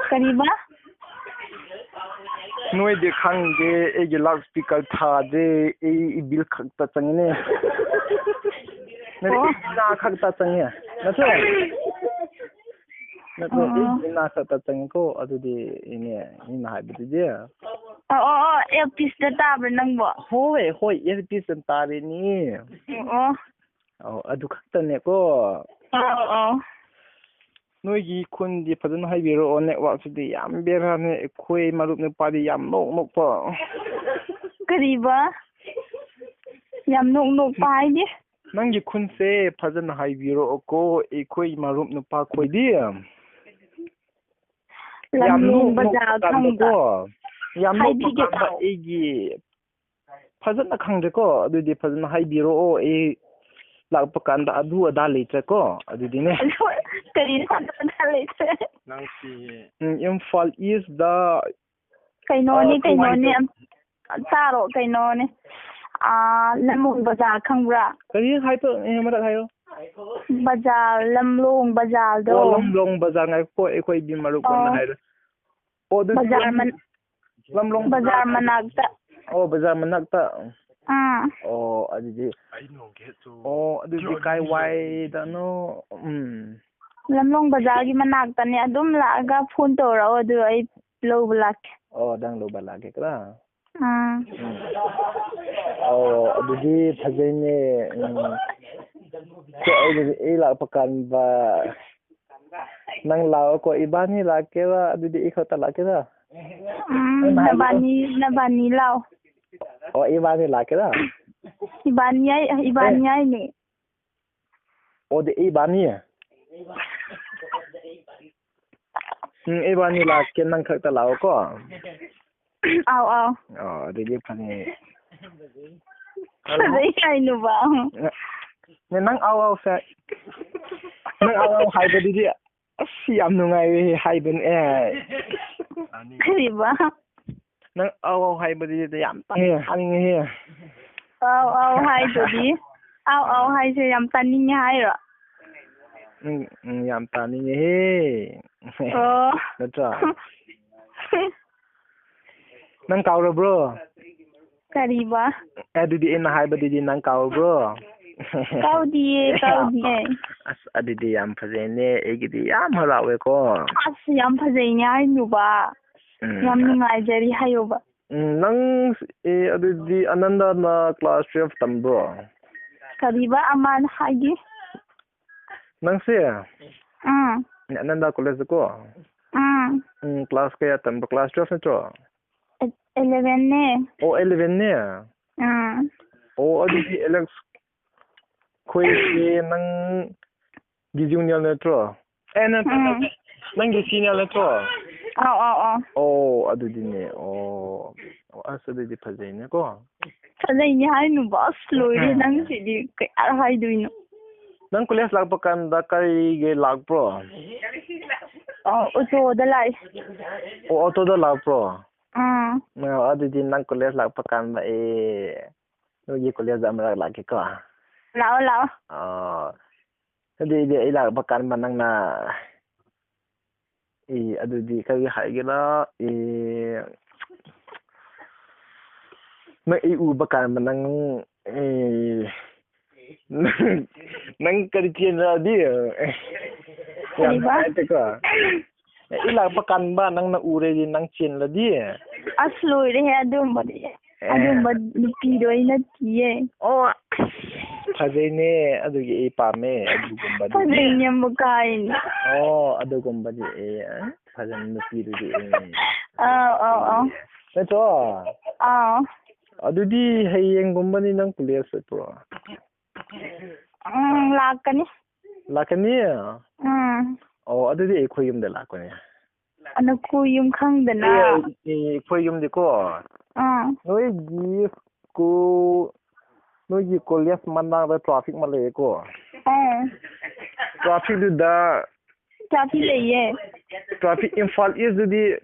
ꯀꯔꯤꯕ? ꯅꯣꯏꯗꯤ ꯈꯪꯗꯦ, ꯑꯩꯒꯤ ꯂꯥꯎꯠ ꯁ꯭ꯄꯤꯀꯔ ꯊꯥꯗꯦ, ꯑꯩ ꯕꯤꯜ ꯈꯛꯇ ꯆꯪꯉꯤꯅꯦ꯫ ꯅꯠꯇꯦ, ꯑꯣ꯫ ꯏꯅꯥ ꯈꯛꯇ ꯆꯪꯉꯦ꯫ ꯅꯠꯇ꯭ꯔꯣ? ꯅꯠꯇ꯭ꯔꯣ? ꯑꯣ꯫ ꯑꯩ ꯏꯅꯥ ꯈꯛꯇ ꯆꯪꯉꯤꯀꯣ, ꯑꯗꯨꯗꯤ ꯏꯅꯦ, ꯏꯅ ꯍꯥꯏꯕꯗꯨꯗꯤ꯫ ꯑꯣ, ꯑꯣ, ꯑꯣ, ꯑꯦꯌꯔꯄꯤꯁꯇ ꯇꯥꯕ꯭ꯔꯥ ꯅꯪꯕꯣ? ꯍꯣꯏ, ꯍꯣꯏ, ꯑꯦꯌꯔꯄꯤꯁꯇ ꯇꯥꯔꯤꯅꯤ꯫ ꯑꯣ꯫ ꯑꯧ, ꯑꯗꯨ ꯈꯛꯇꯅꯦꯀꯣ꯫ ꯑꯧ, ꯑꯧ꯫ ꯅꯣꯏꯒꯤ ꯈꯨꯟꯗꯤ ꯐꯖꯅ ꯍꯥꯏꯕꯤꯔꯛꯑꯣ, ꯅꯦꯠꯋꯥꯛꯁꯤꯗꯤ ꯌꯥꯝ ꯕꯦꯔꯥꯅꯦ, ꯑꯩꯈꯣꯏ ꯃꯔꯨꯞ ꯅꯨꯄꯥꯗꯤ ꯌꯥꯝ ꯅꯣꯛ ꯅꯣꯛꯄ꯫ ꯀꯔꯤꯕ? ꯌꯥꯝ ꯅꯣꯛ ꯅꯣꯛꯄ ꯍꯥꯏꯗꯤ? ꯅꯪꯒꯤ ꯈꯨꯟꯁꯦ ꯐꯖꯅ ꯍꯥꯏꯕꯤꯔꯛꯑꯣꯀꯣ, ꯑꯩꯈꯣꯏ ꯃꯔꯨꯞ ꯅꯨꯄꯥ ꯈꯣꯏꯗꯤ꯫ ꯌꯥꯝ ꯂꯝꯂꯣꯡ ꯅꯣꯛ ꯕꯖꯥꯔ ꯅꯣꯛꯄ ꯈꯪꯕ꯭ꯔꯥ? ꯀꯥꯟꯗꯀꯣ, ꯌꯥꯝ ꯅꯣꯛꯄ ꯍꯥꯏꯕꯤꯒꯦ ꯀꯥꯟꯗ ꯇꯥꯎ꯫ ꯑꯩꯒꯤ ꯐꯖꯅ ꯈꯪꯗ꯭ꯔꯦꯀꯣ, ꯑꯗꯨꯗꯤ ꯐꯖꯅ ꯍꯥꯏꯕꯤꯔꯛꯑꯣ, ꯑꯩ ꯂꯥꯛꯄ ꯀꯥꯟꯗ ꯑꯗꯨ ꯑꯗꯥ ꯂꯩꯇ꯭ꯔꯦꯀꯣ, ꯑꯗꯨꯗꯤꯅꯦ꯫ ꯑꯗꯨ ꯀꯔꯤꯅꯣ ꯑꯗꯨ ꯑꯗꯥ ꯂꯩꯇ꯭ꯔꯦ? ꯎꯝ, ꯏꯝꯐꯥꯜ ꯏꯁꯇ, ꯀꯩꯅꯣꯅꯦ, ꯑ, ꯀꯩꯅꯣꯅꯦ, ꯀꯃꯥꯏꯅ ꯑꯝ-, ꯇꯥꯔꯣ, ꯀꯩꯅꯣꯅꯦ, ꯑꯥ, ꯂꯝꯂꯣꯡ ꯕꯖꯥꯔ ꯈꯪꯕ꯭ꯔꯥ? ꯀꯔꯤ ꯍꯥꯏꯕ? ꯑꯦ, ꯑꯃꯔꯛ ꯍꯥꯏꯌꯣ꯫ ꯕꯖꯥꯔ, ꯂꯝꯂꯣꯡ ꯕꯖꯥꯔꯗꯣ꯫ ꯑꯣ, ꯂꯝꯂꯣꯡ ꯕꯖꯥꯔ, ꯉꯥꯏꯈꯣꯀꯣ, ꯑꯩꯈꯣꯏꯒꯤ ꯃꯔꯨꯞ ꯑꯃꯅ ꯑꯣ꯫ ꯍꯥꯏꯔꯦ꯫ ꯑꯣ, ꯑꯗꯨꯗꯤ ꯕꯖꯥꯔ ꯃꯟ-, ꯂꯝꯂꯣꯡ ꯕꯖꯥꯔ ꯃꯅꯥꯛꯇ꯫ ꯑꯣ, ꯕꯖꯥꯔ ꯃꯅꯥꯛꯇ꯫ ꯑꯥ꯫ ꯑꯣ, ꯑꯗꯨꯗꯤ꯫ ꯑꯣ, ꯑꯗꯨꯗꯤ ꯀꯥꯏ ꯋꯥꯏꯗꯅꯣ? ꯎꯝ꯫ ꯂꯝꯂꯣꯡ ꯕꯖꯥꯔꯒꯤ ꯃꯅꯥꯛꯇꯅꯦ꯫ ꯑꯗꯨꯝ ꯂꯥꯛꯑꯒ ꯐꯣꯟ ꯇꯧꯔꯛꯑꯣ, ꯑꯗꯨ ꯑꯩ ꯂꯧꯕ ꯂꯥꯛꯀꯦ꯫ ꯑꯣ, ꯅꯪ ꯂꯧꯕ ꯂꯥꯛꯀꯦ ꯀ꯭ꯔꯥ? ꯑꯥ꯫ ꯎꯝ꯫ ꯑꯣ, ꯑꯗꯨꯗꯤ ꯐꯖꯩꯅꯦ꯫ ꯎꯝ꯫ ꯑꯗꯨꯗꯤ ꯑꯩ ꯂꯥꯛꯄ ꯀꯥꯟꯗ ꯅꯪ ꯂꯥꯛꯑꯣꯀꯣ, ꯏꯕꯥꯅꯤ ꯂꯥꯛꯀꯦꯔꯥ? ꯑꯗꯨꯗꯤ ꯑꯩ ꯈꯛꯇ ꯂꯥꯛꯀꯦꯔꯥ? ꯎꯝ, ꯅꯕꯥꯅꯤ, ꯅꯕꯥꯅꯤ ꯂꯥꯛꯑꯣ꯫ ꯑꯣ, ꯏꯕꯥꯅꯤ ꯂꯥꯛꯀꯦꯔꯥ? ꯏꯕꯥꯅꯤ ꯍꯥꯏ-, ꯏꯕꯥꯅꯤ ꯑꯦ꯫ ꯍꯥꯏꯅꯦ꯫ ꯑꯣꯗꯤ ꯏꯕꯥꯅꯤ? ꯎꯝ, ꯏꯕꯥꯅꯤ ꯂꯥꯛꯀꯦ, ꯅꯪ ꯈꯛꯇ ꯂꯥꯛꯑꯣꯀꯣ꯫ ꯑꯥꯎ, ꯑꯥꯎ꯫ ꯑꯣ, ꯑꯗꯨꯗꯤ ꯐꯅꯤ꯫ ꯐꯖꯩ ꯀꯥꯏꯅꯣꯕ꯫ ꯅ-, ꯅꯪ ꯑꯥꯎ, ꯑꯥꯎ ꯁꯦ-, ꯅꯪ ꯑꯥꯎ, ꯑꯥꯎ ꯍꯥꯏꯕꯗꯨꯗꯤ ꯑꯁ, ꯌꯥꯝ ꯅꯨꯡꯉꯥꯏꯔꯦ ꯍꯥꯏꯕꯅꯦ꯫ ꯀꯔꯤꯕ? ꯅꯪ ꯑꯥꯎ, ꯑꯥꯎ ꯍꯥꯏꯕꯗꯨꯗꯤ ꯌꯥꯝ ꯇꯥꯅꯤꯡꯉꯦ, ꯇꯥꯅꯤꯡꯉꯦꯍꯦ꯫ ꯑꯥꯎ, ꯑꯥꯎ ꯍꯥꯏꯗꯨꯗꯤ꯫ ꯑꯥꯎ, ꯑꯥꯎ ꯍꯥꯏꯁꯦ ꯌꯥꯝ ꯇꯥꯅꯤꯡꯉꯦ ꯍꯥꯏꯔꯣ? ꯎꯝ, ꯎꯝ, ꯌꯥꯝ ꯇꯥꯅꯤꯡꯉꯦꯍꯦ꯫ ꯑꯣ꯫ ꯅꯠꯇ꯭ꯔꯣ? ꯅꯪ ꯀꯥꯎꯔꯕ꯭ꯔꯣ? ꯀꯔꯤꯕ? ꯑꯗꯨꯗꯤ ꯑꯩꯅ ꯍꯥꯏꯕꯗꯨꯗꯤ ꯅꯪ ꯀꯥꯎꯔꯕ꯭ꯔꯣ? ꯀꯥꯎꯗꯤꯌꯦ, ꯀꯥꯎꯗꯤꯌꯦ꯫ ꯑꯁ, ꯑꯗꯨꯗꯤ ꯌꯥꯝ ꯐꯖꯩꯅꯦ, ꯑꯩꯒꯤꯗꯤ ꯌꯥꯝ ꯍꯔꯥꯎꯋꯦꯀꯣ꯫ ꯑꯁ, ꯌꯥꯝ ꯐꯖꯩꯅꯦ ꯍꯥꯏꯅꯨꯕ꯫ ꯎꯝ꯫ ꯌꯥꯝ ꯅꯨꯡꯉꯥꯏꯖꯔꯤ ꯍꯥꯏꯌꯣꯕ꯫ ꯎꯝ, ꯅꯪ, ꯑꯦ, ꯑꯗꯨꯗꯤ ꯑꯅꯟꯗꯅ class twelve ꯇꯝꯕ꯭ꯔꯣ? ꯀꯔꯤꯕ ꯑꯃꯅ ꯍꯥꯏꯒꯦ? ꯅꯪꯁꯦ? ꯎꯝ꯫ ꯑꯅꯟꯗ college ꯀꯣ? ꯎꯝ꯫ ꯎꯝ, class ꯀꯌꯥ ꯇꯝꯕ? Class twelve ꯅꯠꯇ꯭ꯔꯣ? ꯑꯦ-, eleven ꯅꯦ꯫ ꯑꯣ, eleven ꯅꯦ? ꯎꯝ꯫ ꯑꯣ, ꯑꯗꯨꯗꯤ ꯑꯦꯂꯦꯛꯁ ꯈꯣꯏꯁꯦ ꯅꯪꯒꯤ junior ꯅꯠꯇ꯭ꯔꯣ? ꯑꯦ, ꯅꯠꯇꯦ, ꯎꯝ꯫ ꯅꯠꯇꯦ꯫ ꯅꯪꯒꯤ senior ꯅꯠꯇ꯭ꯔꯣ? ꯑꯥꯎ, ꯑꯥꯎ, ꯑꯥꯎ꯫ ꯑꯣ, ꯑꯗꯨꯗꯤꯅꯦ꯫ ꯑꯣ, ꯑꯁ, ꯑꯗꯨꯗꯤ ꯐꯖꯩꯅꯦꯀꯣ꯫ ꯐꯖꯩꯅꯦ ꯍꯥꯏꯅꯨꯕ꯫ ꯑꯁ, ꯂꯣꯏꯔꯦ ꯎꯝ꯫ ꯅꯪꯁꯤꯗꯤ꯫ ꯀꯌꯥ ꯍꯥꯏꯗꯣꯏꯅꯣ? ꯅꯪ college ꯂꯥꯛꯄ ꯀꯥꯟꯗ ꯀꯔꯤꯒꯤ ꯂꯥꯛꯄ꯭ꯔꯣ? ꯑꯣ, ꯑꯣꯇꯣꯗ ꯂꯥꯛꯏ꯫ ꯑꯣ, ꯑꯣꯇꯣꯗ ꯂꯥꯛꯄ꯭ꯔꯣ? ꯑꯥ꯫ ꯑꯣ, ꯑꯗꯨꯗꯤ ꯅꯪ college ꯂꯥꯛꯄ ꯀꯥꯟꯗ ꯑꯩ ꯅꯣꯏꯒꯤ college ꯑꯃꯔꯛ ꯂꯥꯛꯀꯦꯀꯣ꯫ ꯂꯥꯛꯑꯣ, ꯂꯥꯛꯑꯣ꯫ ꯑꯣ, ꯑꯗꯨꯗꯤ ꯑꯩ ꯂꯥꯛꯄ ꯀꯥꯟꯗ ꯅꯪꯅ, ꯑꯦ, ꯑꯗꯨꯗꯤ ꯀꯔꯤ ꯍꯥꯏꯒꯦꯔꯥ? ꯑꯦ, ꯅꯪ ꯑꯩ ꯎꯕ ꯀꯥꯟꯗ ꯅꯪ, ꯑꯦ, ꯅꯪ ꯀꯔꯤ ꯆꯦꯟꯂꯛꯑꯗꯤ? ꯌꯥꯝ ꯀꯔꯤꯕ? ꯅꯨꯡꯉꯥꯏꯇꯦꯀꯣ꯫ ꯑꯩ ꯂꯥꯛꯄ ꯀꯥꯟꯗ ꯅꯪꯅ ꯎꯔꯗꯤ ꯅꯪ ꯆꯦꯜꯂꯗꯤ? ꯑꯁ, ꯂꯣꯏꯔꯦꯍꯦ ꯑꯗꯨꯝꯕꯗꯤ꯫ ꯑꯦ꯫ ꯑꯗꯨꯝꯕ ꯅꯨꯄꯤꯗꯣ ꯑꯩ ꯅꯠꯇꯤꯌꯦ꯫ ꯑꯣ, ꯐꯖꯩꯅꯦ, ꯑꯗꯨꯒꯤ ꯑꯩ ꯄꯥꯝꯃꯦ, ꯑꯗꯨꯒꯨꯝꯕꯗꯨꯗꯤ꯫ ꯐꯖꯩꯅꯦ ꯑꯃꯨꯛ ꯀꯥꯏꯅ꯫ ꯑꯣ, ꯑꯗꯨꯒꯨꯝꯕꯗꯤ ꯑꯩ, ꯑ, ꯐꯖꯅ ꯅꯨꯄꯤꯗꯨꯗꯤ ꯑꯩ꯫ ꯑꯥꯎ, ꯑꯥꯎ, ꯑꯥꯎ꯫ ꯅꯠꯇ꯭ꯔꯣ? ꯑꯥꯎ꯫ ꯑꯗꯨꯗꯤ ꯍꯌꯦꯡꯒꯨꯝꯕꯗꯤ ꯅꯪ college ꯆꯠꯄ꯭ꯔꯣ? ꯎꯝ, ꯂꯥꯛꯀꯅꯤ꯫ ꯂꯥꯛꯀꯅꯤ? ꯎꯝ꯫ ꯑꯣ, ꯑꯗꯨꯗꯤ ꯑꯩꯈꯣꯏ ꯌꯨꯝꯗ ꯂꯥꯛꯀꯅꯤ꯫ ꯅꯈꯣꯏ ꯌꯨꯝ ꯈꯪꯗꯅ? ꯑꯦ, ꯑꯦ, ꯑꯩꯈꯣꯏ ꯌꯨꯝꯗꯤꯀꯣ, ꯑꯥ꯫ ꯅꯣꯏꯒꯤ ꯁ꯭ꯀꯨꯜ, ꯅꯣꯏꯒꯤ ꯀꯣꯂꯦꯖ ꯃꯅꯥꯛꯇ ꯇ꯭ꯔꯥꯐꯤꯛ ꯑꯃ ꯂꯩꯌꯦꯀꯣ꯫ ꯑꯥ꯫ ꯇ꯭ꯔꯥꯐꯤꯛꯇꯨꯗ ꯇ꯭ꯔꯥꯐꯤꯛ ꯂꯩꯌꯦ꯫ ꯇ꯭ꯔꯥꯐꯤꯛ ꯏꯝꯐꯥꯜ ꯏꯁꯇꯗꯤ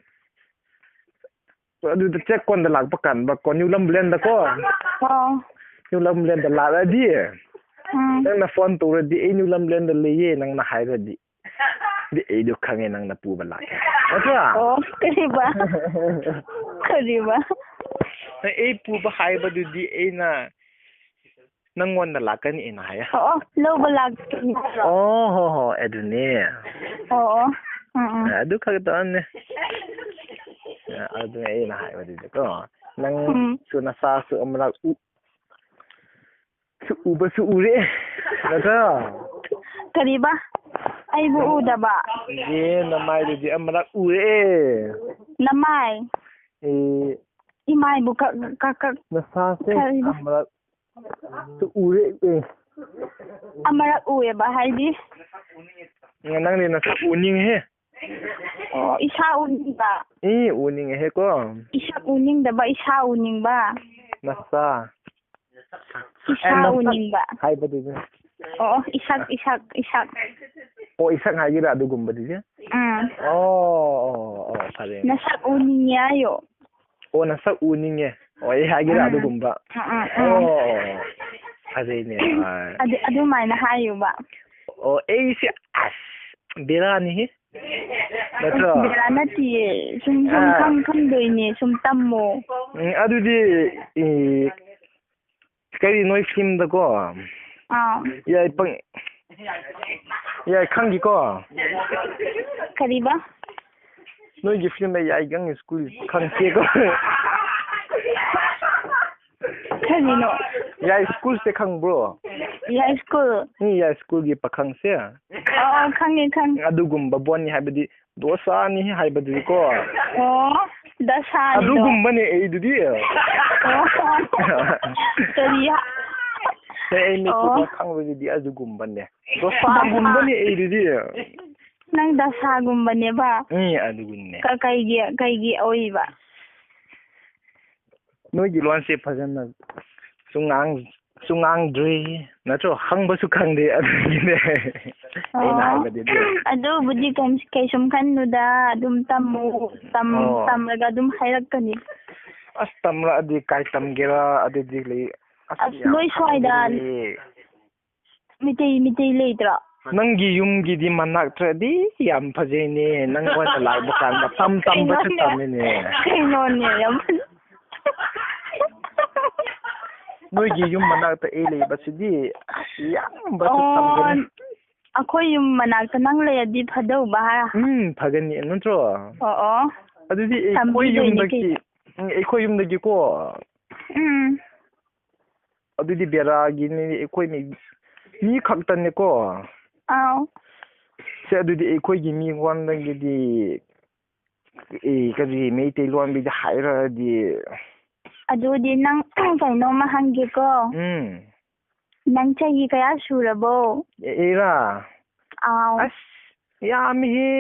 ꯑꯗꯨꯗ ꯆꯦꯛꯀꯣꯟꯗ ꯂꯥꯛꯄ ꯀꯥꯟꯗ ꯀꯣ, ꯅ꯭ꯌꯨ ꯂꯝꯕꯨꯂꯦꯟꯗꯀꯣ꯫ ꯑꯣ꯫ ꯅ꯭ꯌꯨ ꯂꯝꯕꯨꯂꯦꯟꯗ ꯂꯥꯛꯂꯗꯤ, ꯎꯝ꯫ ꯅꯪꯅ ꯐꯣꯟ ꯇꯧꯔꯗꯤ, "ꯑꯩ ꯅ꯭ꯌꯨ ꯂꯝꯕꯨꯂꯦꯟꯗ ꯂꯩꯌꯦ," ꯅꯪꯅ ꯍꯥꯏꯔꯗꯤ, ꯗꯤ ꯑꯩꯗꯣ ꯈꯪꯉꯦ ꯅꯪꯅ ꯄꯨꯕ ꯂꯥꯛꯀꯦ꯫ ꯅꯠꯇ꯭ꯔꯥ? ꯑꯣ, ꯀꯔꯤꯕ? ꯀꯔꯤꯕ? ꯑꯩ ꯄꯨꯕ ꯍꯥꯏꯕꯗꯨꯗꯤ ꯑꯩꯅ ꯅꯪꯉꯣꯟꯗ ꯂꯥꯛꯀꯅꯤ ꯑꯩꯅ ꯍꯥꯏꯌꯦ꯫ ꯑꯣ, ꯑꯣ, ꯂꯧꯕ ꯂꯥꯛꯀꯅꯤ ꯍꯥꯏꯔꯣ? ꯑꯣ, ꯍꯣ, ꯍꯣ, ꯑꯗꯨꯅꯦ꯫ ꯑꯣ, ꯑꯣ, ꯎꯝ, ꯎꯝ꯫ ꯑꯗꯨ ꯈꯛꯇꯅꯦ꯫ ꯑꯗꯨꯅꯦ ꯑꯩꯅ ꯍꯥꯏꯕꯗꯨꯗꯤꯀꯣ, ꯎꯝ꯫ ꯅꯪꯁꯨ ꯅꯁꯥꯁꯨ ꯑꯃꯔꯛ ꯎ-, ꯁꯨ ꯎꯕꯁꯨ ꯎꯔꯦ, ꯅꯠꯇ꯭ꯔꯣ? ꯀꯔꯤꯕ? ꯑꯩꯕꯨ ꯎꯗꯕ? ꯑꯦ, ꯅꯃꯥꯏꯗꯨꯗꯤ ꯑꯃꯔꯛ ꯎꯔꯦ꯫ ꯅꯃꯥꯏ? ꯑꯦ꯫ ꯏꯃꯥꯏꯕꯨ ꯀꯛ-, ꯀꯛ-, ꯀꯛ-, ꯅꯁꯥꯁꯦ ꯀꯔꯤꯕ? ꯑꯃꯔꯛ ꯁꯨ ꯎꯔꯦ, ꯑꯦ꯫ ꯑꯃꯔꯛ ꯎꯑꯦꯕ ꯍꯥꯏꯗꯤ? ꯅꯪꯗꯤ ꯅꯁꯛ ꯎꯅꯤꯡꯉꯦ꯫ ꯑꯣ, ꯏꯁꯥ ꯎꯅꯤꯡꯕ꯫ ꯏ, ꯎꯅꯤꯡꯉꯦꯍꯦꯀꯣ꯫ ꯏꯁꯛ ꯎꯅꯤꯡꯗꯕ, ꯏꯁꯥ ꯎꯅꯤꯡꯕ꯫ ꯅꯁꯥ꯫ ꯏꯁꯥ ꯑꯦ, ꯅꯁꯛ ꯎꯅꯤꯡꯕ꯫ ꯍꯥꯏꯕꯗꯨꯅꯦ꯫ ꯑꯣ, ꯏꯁꯛ, ꯏꯁꯛ, ꯏꯁꯛ꯫ ꯑꯣ, ꯏꯁꯛ ꯍꯥꯏꯒꯦꯔꯥ ꯑꯗꯨꯒꯨꯝꯕꯗꯨꯗꯤ? ꯎꯝ꯫ ꯑꯣ, ꯑꯣ, ꯑꯣ, ꯐꯔꯦ꯫ ꯅꯁꯛ ꯎꯅꯤꯡꯉꯦ ꯍꯥꯏꯌꯣ꯫ ꯑꯣ, ꯅꯁꯛ ꯎꯅꯤꯡꯉꯦ꯫ ꯑꯣ, ꯑꯩ ꯍꯥꯏꯒꯦꯔꯥ ꯎꯝ꯫ ꯑꯗꯨꯒꯨꯝꯕ? ꯎꯝ, ꯎꯝ, ꯎꯝ꯫ ꯑꯣ, ꯐꯖꯩꯅꯦ꯫ ꯑꯥ꯫ ꯑꯗꯨ, ꯑꯗꯨꯃꯥꯏꯅ ꯍꯥꯏꯌꯨꯕ꯫ ꯑꯣ, ꯑꯩꯁꯦ ꯑꯁ ꯕꯦꯔꯥꯅꯤꯍꯦ꯫ ꯅꯠꯇ꯭ꯔꯣ? ꯕꯦꯔꯥ ꯅꯠꯇꯤꯌꯦ꯫ ꯁꯨꯝ, ꯁꯨꯝ ꯑꯥ꯫ ꯈꯪ-, ꯈꯪꯗꯣꯏꯅꯦ꯫ ꯁꯨꯝ ꯇꯝꯃꯣ꯫ ꯎꯝ, ꯑꯗꯨꯗꯤ, ꯏ, ꯀꯔꯤ ꯅꯣꯏ ꯐꯤꯂꯝꯗꯀꯣ? ꯑꯥ꯫ ꯌꯥꯏ ꯄꯪ-, ꯌꯥꯏ ꯈꯪꯈꯤꯀꯣ? ꯀꯔꯤꯕ? ꯅꯣꯏꯒꯤ ꯐꯤꯂꯝꯗ ꯌꯥꯏ ꯈꯪꯉꯤ ꯁ꯭ꯀꯨꯜ ꯈꯪꯁꯦꯀꯣ꯫ ꯀꯔꯤꯅꯣ? ꯌꯥꯏ ꯁ꯭ꯀꯨꯜꯁꯦ ꯈꯪꯕ꯭ꯔꯣ? ꯌꯥꯏ ꯁ꯭ꯀꯨꯜ? ꯃꯤ ꯌꯥꯏ ꯁ꯭ꯀꯨꯜꯒꯤ ꯄꯥꯈꯪꯁꯦ꯫ ꯑꯣ, ꯈꯪꯉꯦ, ꯈꯪꯉꯦ꯫ ꯑꯗꯨꯒꯨꯝꯕ ꯕꯣꯟꯅꯤ ꯍꯥꯏꯕꯗꯤ ꯗꯣꯁꯥꯅꯤ ꯍꯥꯏꯕꯗꯨꯗꯤꯀꯣ꯫ ꯑꯣ, ꯗꯁꯥꯅꯤꯗꯣ꯫ ꯑꯗꯨꯒꯨꯝꯕꯅꯦ ꯑꯩꯗꯨꯗꯤ꯫ ꯑꯣ, ꯀꯔꯤ ꯍꯥ-, ꯑꯩ ꯃꯤꯠꯇꯨꯗ ꯑꯣ꯫ ꯈꯪꯕꯗꯨꯗꯤ ꯑꯗꯨꯒꯨꯝꯕꯅꯦ꯫ ꯗꯣꯁꯥꯒꯨꯝꯕꯅꯦ ꯑꯩꯗꯨꯗꯤ꯫ ꯅꯪ ꯗꯁꯥꯒꯨꯝꯕꯅꯦꯕ? ꯎꯝ, ꯑꯗꯨꯒꯨꯝꯕꯅꯦ꯫ ꯀ-, ꯀꯩꯒꯤ, ꯀꯩꯒꯤ ꯑꯣꯏꯕ? ꯅꯣꯏꯒꯤ ꯂꯣꯟꯁꯦ ꯐꯖꯅ ꯁꯨꯉꯥꯡ-, ꯁꯨꯉꯥꯡꯗ꯭ꯔꯤ, ꯅꯠꯇ꯭ꯔꯣ? ꯍꯪꯕꯁꯨ ꯈꯪꯗꯦ, ꯑꯗꯨꯒꯤꯅꯦ꯫ ꯑꯩꯅ ꯑꯣ꯫ ꯍꯥꯏꯕꯗꯤ ꯑꯗꯨ꯫ ꯑꯗꯨꯕꯨꯗꯤ ꯀꯩꯝ-, ꯀꯩꯁꯨꯝ ꯈꯟꯅꯨꯗ, ꯑꯗꯨꯝ ꯇꯝꯃꯨ, ꯇꯝ-, ꯑꯣ꯫ ꯇꯝꯔꯒ ꯑꯗꯨꯝ ꯍꯥꯏꯔꯛꯀꯅꯤ꯫ ꯑꯁ, ꯇꯝꯔꯛꯑꯗꯤ ꯀꯥꯏ ꯇꯝꯒꯦꯔꯥ? ꯑꯗꯨꯗꯤ ꯂꯩ-, ꯑꯁ, ꯑꯁ, ꯌꯥꯝ ꯅꯣꯏ ꯁ꯭ꯋꯥꯏꯗ ꯈꯪꯗꯦ꯫ ꯃꯤꯇꯩ, ꯃꯤꯇꯩ ꯂꯩꯇ꯭ꯔꯣ? ꯅꯪꯒꯤ ꯌꯨꯝꯒꯤꯗꯤ ꯃꯅꯥꯛꯇꯗꯤ ꯌꯥꯝ ꯐꯖꯩꯅꯦ, ꯅꯪ ꯑꯣꯏꯅ ꯂꯥꯛꯄ ꯀꯥꯟꯗ ꯇꯝ ꯇꯝꯕꯁꯨ ꯀꯩꯅꯣꯅꯦ? ꯇꯝꯃꯤꯅꯦ꯫ ꯀꯩꯅꯣꯅꯦ, ꯌꯥꯝ ꯐꯖ-, ꯅꯣꯏꯒꯤ ꯌꯨꯝ ꯃꯅꯥꯛꯇ ꯑꯩ ꯂꯩꯕꯁꯤꯗꯤ, ꯑꯁ, ꯌꯥꯝꯕꯁꯨ ꯑꯣ, ꯇꯝꯒꯅꯤ꯫ ꯑꯩꯈꯣꯏ ꯌꯨꯝ ꯃꯅꯥꯛꯇ ꯅꯪ ꯂꯩꯔꯗꯤ ꯐꯗꯧꯕ ꯍꯥ? ꯎꯝ, ꯐꯒꯅꯤ, ꯅꯠꯇ꯭ꯔꯣ? ꯑꯣ, ꯑꯣ꯫ ꯑꯗꯨꯗꯤ ꯑꯩꯈꯣꯏ ꯇꯝꯕꯤꯗꯣꯏꯅꯦ ꯌꯨꯝꯗꯒꯤ, ꯀꯩꯅꯣ꯫ ꯎꯝ, ꯑꯩꯈꯣꯏ ꯌꯨꯝꯗꯒꯤꯀꯣ꯫ ꯎꯝ꯫ ꯑꯗꯨꯗꯤ ꯕꯦꯔꯥꯒꯤꯅꯤ, ꯑꯩꯈꯣꯏ ꯃꯤ, ꯃꯤ ꯈꯛꯇꯅꯤꯀꯣ꯫ ꯑꯥꯎ꯫ ꯁꯦ, ꯑꯗꯨꯗꯤ ꯑꯩꯈꯣꯏꯒꯤ ꯃꯤꯉꯣꯟꯗꯒꯤꯗꯤ, ꯑꯦ, ꯀꯔꯤ ꯃꯩꯇꯩꯂꯣꯟꯗꯒꯤ ꯍꯥꯏꯔꯛꯑꯗꯤ꯫ ꯑꯗꯨꯗꯤ ꯅꯪ ꯀꯩꯅꯣꯝꯃ ꯍꯪꯒꯦꯀꯣ꯫ ꯎꯝ꯫ ꯅꯪ ꯆꯍꯤ ꯀꯌꯥ ꯁꯨꯔꯕꯣ? ꯑꯦ, ꯑꯩꯔꯥ? ꯑꯥꯎ꯫ ꯑꯁ, ꯌꯥꯝꯃꯤꯍꯦ꯫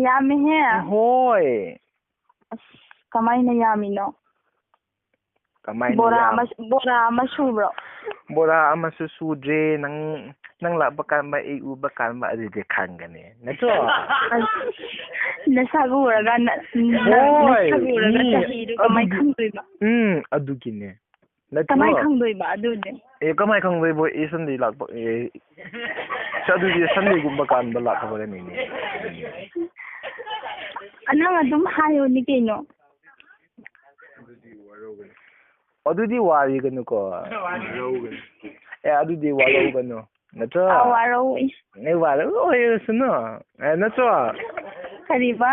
ꯌꯥꯝꯃꯤꯍꯦ? ꯍꯣꯏ꯫ ꯑꯁ, ꯀꯃꯥꯏꯅ ꯌꯥꯝꯃꯤꯅꯣ? ꯀꯃꯥꯏꯅ ꯕꯣꯔꯥ ꯌꯥꯝ-, ꯑꯃ, ꯕꯣꯔꯥ ꯑꯃ ꯁꯨꯕ꯭ꯔꯣ? ꯕꯣꯔꯥ ꯑꯃꯁꯨ ꯁꯨꯗ꯭ꯔꯦ꯫ ꯅꯪ, ꯅꯪ ꯂꯥꯛꯄ ꯀꯥꯟꯗ, ꯑꯩ ꯎꯕ ꯀꯥꯟꯗ ꯑꯗꯨꯗꯤ ꯈꯪꯒꯅꯤ꯫ ꯅꯠꯇ꯭ꯔꯣ? ꯑꯁ, ꯅꯁꯛ ꯎꯔꯒ ꯅ-, ꯅ-, ꯍꯣꯏ, ꯅꯁꯛ ꯎꯔꯒ ꯃꯤ ꯆꯍꯤꯗꯨ ꯀꯃꯥꯏ ꯑꯗꯨꯒꯤ-, ꯈꯪꯗꯣꯏꯕ? ꯎꯝ, ꯑꯗꯨꯒꯤꯅꯦ꯫ ꯅꯠꯇ꯭ꯔꯣ? ꯀꯃꯥꯏ ꯈꯪꯗꯣꯏꯕ ꯑꯗꯨꯗꯤ? ꯑꯦ, ꯀꯃꯥꯏ ꯈꯪꯗꯣꯏꯕ? ꯑꯦ, ꯁꯟꯗꯦ ꯂꯥꯛꯄ, ꯑꯦ, ꯁ-, ꯑꯗꯨꯗꯤ ꯁꯟꯗꯦꯒꯨꯝꯕ ꯀꯥꯟꯗ ꯂꯥꯛꯄꯒꯅꯤꯅꯦ꯫ ꯅꯪ ꯑꯗꯨꯝ ꯍꯥꯏꯌꯣꯅꯦ ꯀꯩꯅꯣ꯫ ꯑꯗꯨꯗꯤ ꯋꯥꯔꯤꯒꯅꯨꯀꯣ꯫ ꯑꯦ, ꯑꯗꯨꯗꯤ ꯋꯥꯔꯧꯒꯅꯨ꯫ ꯅꯠꯇ꯭ꯔꯣ? ꯑꯥ, ꯋꯥꯔꯧꯏ꯫ ꯑꯦ, ꯋꯥꯔꯧ ꯑꯣꯏꯔꯁꯅꯨ꯫ ꯑꯦ, ꯅꯠꯇ꯭ꯔꯣ? ꯀꯔꯤꯕ?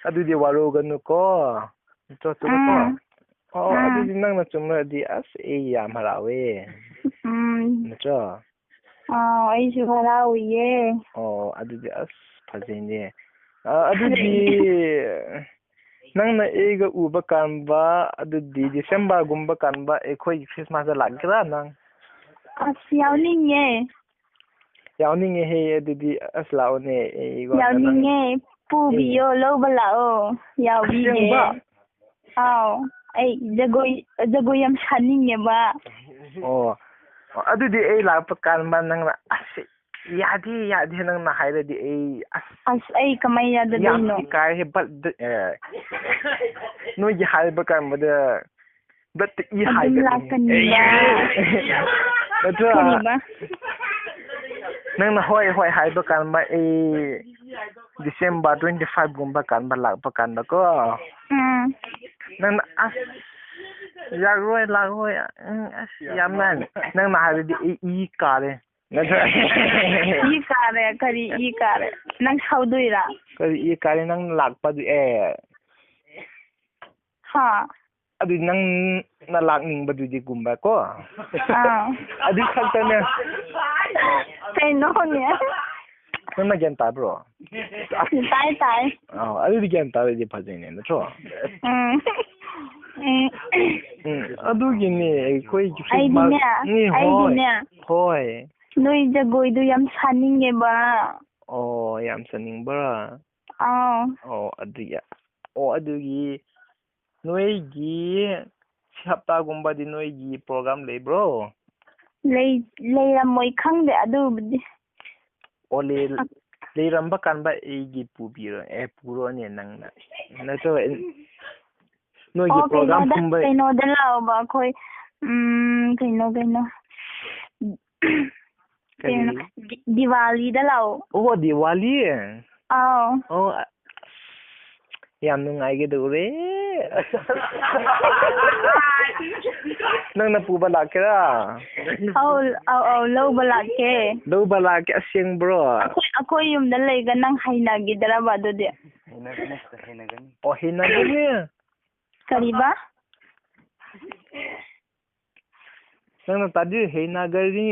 ꯑꯗꯨꯗꯤ ꯋꯥꯔꯧꯒꯅꯨꯀꯣ꯫ ꯅꯠꯇ꯭ꯔꯣ, ꯆꯨꯝꯃꯦꯀꯣ? ꯎꯝ꯫ ꯑꯣ, ꯎꯝ꯫ ꯑꯗꯨꯗꯤ ꯅꯪꯅ ꯆꯨꯝꯃꯗꯤ, ꯑꯁ, ꯑꯩ ꯌꯥꯝ ꯍꯔꯥꯎꯋꯦ꯫ ꯎꯝ꯫ ꯅꯠꯇ꯭ꯔꯣ? ꯑꯥ, ꯑꯩꯁꯨ ꯍꯔꯥꯎꯏꯌꯦ꯫ ꯑꯣ, ꯑꯗꯨꯗꯤ, ꯑꯁ, ꯐꯖꯩꯅꯦ꯫ ꯑ, ꯑꯗꯨꯗꯤ, ꯐꯖꯩꯅꯦ꯫ ꯅꯪꯅ ꯑꯩꯒ ꯎꯕ ꯀꯥꯟꯕ, ꯑꯗꯨꯗꯤ Decemberꯒꯨꯝꯕ ꯀꯥꯟꯕ ꯑꯩꯈꯣꯏꯒꯤ Christmasꯇ ꯂꯥꯛꯀꯦꯔꯥ ꯅꯪ? ꯑꯁ, ꯌꯥꯎꯅꯤꯡꯉꯦ꯫ ꯌꯥꯎꯅꯤꯡꯉꯦ ꯍꯦ, ꯑꯗꯨꯗꯤ ꯑꯁ ꯂꯥꯛꯑꯣꯅꯦ, ꯑꯩꯉꯣꯟꯗ ꯅꯪ ꯌꯥꯎꯅꯤꯡꯉꯦ, ꯄꯨꯕꯤꯌꯣ, ꯂꯧꯕ ꯂꯥꯛꯑꯣ, ꯌꯥꯎꯕꯤꯒꯦ꯫ ꯑꯁꯦꯡꯕ? ꯑꯥꯎ, ꯑꯩ ꯖꯒꯣꯏ, ꯖꯒꯣꯏ ꯌꯥꯝ ꯁꯥꯅꯤꯡꯉꯦꯕ꯫ ꯑꯣ, ꯑꯗꯨꯗꯤ ꯑꯩ ꯂꯥꯛꯄ ꯀꯥꯟꯗ ꯅꯪꯅ ꯑꯁ ꯌꯥꯗꯦ, ꯌꯥꯗꯦ ꯅꯪꯅ ꯍꯥꯏꯔꯗꯤ ꯑꯩ ꯑꯁ ꯑꯁ, ꯑꯩ ꯀꯃꯥꯏ ꯌꯥꯗꯗꯣꯏꯅꯣ? ꯌꯥꯝ ꯏꯀꯥꯏꯍꯦ, but, ꯑꯦ, ꯅꯣꯏꯒꯤ ꯍꯥꯏꯕ ꯀꯥꯟꯗ but ꯏ ꯑꯗꯨꯝ ꯍꯥꯏꯒꯅꯤ꯫ ꯂꯥꯛꯀꯅꯤꯕ꯫ ꯅꯠꯇ꯭ꯔꯣ? ꯀꯔꯤꯕ? ꯅꯪꯅ ꯍꯣꯏ, ꯍꯣꯏ ꯍꯥꯏꯕ ꯀꯥꯟꯗ ꯑꯩ December twenty fiveꯒꯨꯝꯕ ꯀꯥꯟꯗ ꯂꯥꯛꯄ ꯀꯥꯟꯗꯀꯣ꯫ ꯎꯝ꯫ ꯅꯪꯅ ꯑꯁ, ꯌꯥꯔꯣꯏ, ꯂꯥꯛꯑꯣꯏ, ꯎꯝ, ꯑꯁ, ꯌꯥꯝꯅ, ꯅꯪꯅ ꯍꯥꯏꯔꯗꯤ ꯑꯩ ꯏ ꯀꯥꯔꯦ꯫ ꯅꯠꯇ꯭ꯔ? ꯏ ꯀꯥꯔꯦ, ꯀꯔꯤ ꯏ ꯀꯥꯔꯦ? ꯅꯪ ꯁꯧꯗꯣꯏꯔꯥ? ꯀꯔꯤ ꯏ ꯀꯥꯔꯦ? ꯅꯪ ꯂꯥꯛꯄꯗꯤ, ꯑꯦ, ꯍꯥ? ꯑꯗꯨ ꯅꯪꯅ ꯂꯥꯛꯅꯤꯡꯕꯗꯨꯗꯤꯒꯨꯝꯕ ꯀꯣ? ꯑꯥ꯫ ꯑꯗꯨ ꯈꯛꯇꯅꯦ꯫ ꯀꯩꯅꯣꯅꯦ? ꯅꯪꯅ ꯒ꯭ꯌꯥꯟ ꯇꯥꯕ꯭ꯔꯣ? ꯇꯥꯏ, ꯇꯥꯏ꯫ ꯑꯥ, ꯑꯗꯨꯗꯤ ꯒ꯭ꯌꯥꯟ ꯇꯥꯔꯗꯤ ꯐꯖꯩꯅꯦ, ꯅꯠꯇ꯭ꯔꯣ? ꯎꯝ꯫ ꯎꯝ꯫ ꯎꯝ, ꯑꯗꯨꯒꯤꯅꯦ ꯑꯩꯈꯣꯏꯒꯤ ꯑꯩꯗꯤꯅꯦ, ꯎꯝ, ꯍꯣꯏ꯫ ꯑꯩꯗꯤꯅꯦ, ꯍꯣꯏ꯫ ꯅꯣꯏ ꯖꯒꯣꯏꯗꯨ ꯌꯥꯝ ꯁꯥꯅꯤꯡꯉꯦꯕ꯫ ꯑꯣ, ꯌꯥꯝ ꯁꯥꯅꯤꯡꯕ꯭ꯔꯥ? ꯑꯥꯎ꯫ ꯑꯣ, ꯑꯗꯨꯒꯤ, ꯑꯣ, ꯑꯗꯨꯒꯤ ꯅꯣꯏꯒꯤ ꯁꯤ ꯍꯞꯇꯥꯒꯨꯝꯕꯗꯤ ꯅꯣꯏꯒꯤ program ꯂꯩꯕ꯭ꯔꯣ? ꯂꯩ-, ꯂꯩꯔꯝꯃꯣꯏ, ꯈꯪꯗꯦ ꯑꯗꯨꯕꯨꯗꯤ꯫ ꯑꯣ, ꯂꯩ-, ꯂꯩꯔꯝꯕ ꯀꯥꯟꯗ ꯑꯩꯒꯤ ꯄꯨꯕꯤꯔꯣ, ꯑꯦ, ꯄꯨꯔꯣꯅꯦ ꯅꯪꯅ꯫ ꯅꯠꯇ꯭ꯔꯒ ꯅꯣꯏꯒꯤ ꯑꯣ, program ꯀꯩꯅꯣꯗ, ꯀꯨꯝꯕ ꯀꯩꯅꯣꯗ ꯂꯥꯛꯑꯣꯕ ꯑꯩꯈꯣꯏ, ꯎꯝ, ꯀꯩꯅꯣ, ꯀꯩꯅꯣ꯫ ꯀꯔꯤ? ꯀꯩꯅꯣ, ꯗꯤ-, ꯗꯤꯋꯥꯂꯤꯗ ꯂꯥꯛꯑꯣ꯫ ꯑꯣ, ꯗꯤꯋꯥꯂꯤ? ꯑꯥꯎ꯫ ꯑꯣ, ꯑ-, ꯌꯥꯝ ꯅꯨꯡꯉꯥꯏꯒꯗꯧꯔꯦ꯫ ꯅꯪꯅ ꯄꯨꯕ ꯂꯥꯛꯀꯦꯔꯥ? ꯑꯧ, ꯑꯧ, ꯑꯧ, ꯂꯧꯕ ꯂꯥꯛꯀꯦ꯫ ꯂꯧꯕ ꯂꯥꯛꯀꯦ, ꯑꯁꯦꯡꯕ꯭ꯔꯣ? ꯑꯩꯈꯣꯏ, ꯑꯩꯈꯣꯏ ꯌꯨꯝꯗ ꯂꯩꯒ ꯅꯪ ꯍꯩꯅꯈꯤꯗ꯭ꯔꯕ ꯑꯗꯨꯗꯤ? ꯍꯩꯅꯒꯅꯤ, ꯍꯩꯅꯒꯅꯤ꯫ ꯑꯣ, ꯍꯩꯅꯒꯅꯤ? ꯀꯔꯤꯕ? ꯅꯪꯅ ꯇꯥꯗꯤ ꯍꯩꯅꯒꯅꯤ꯫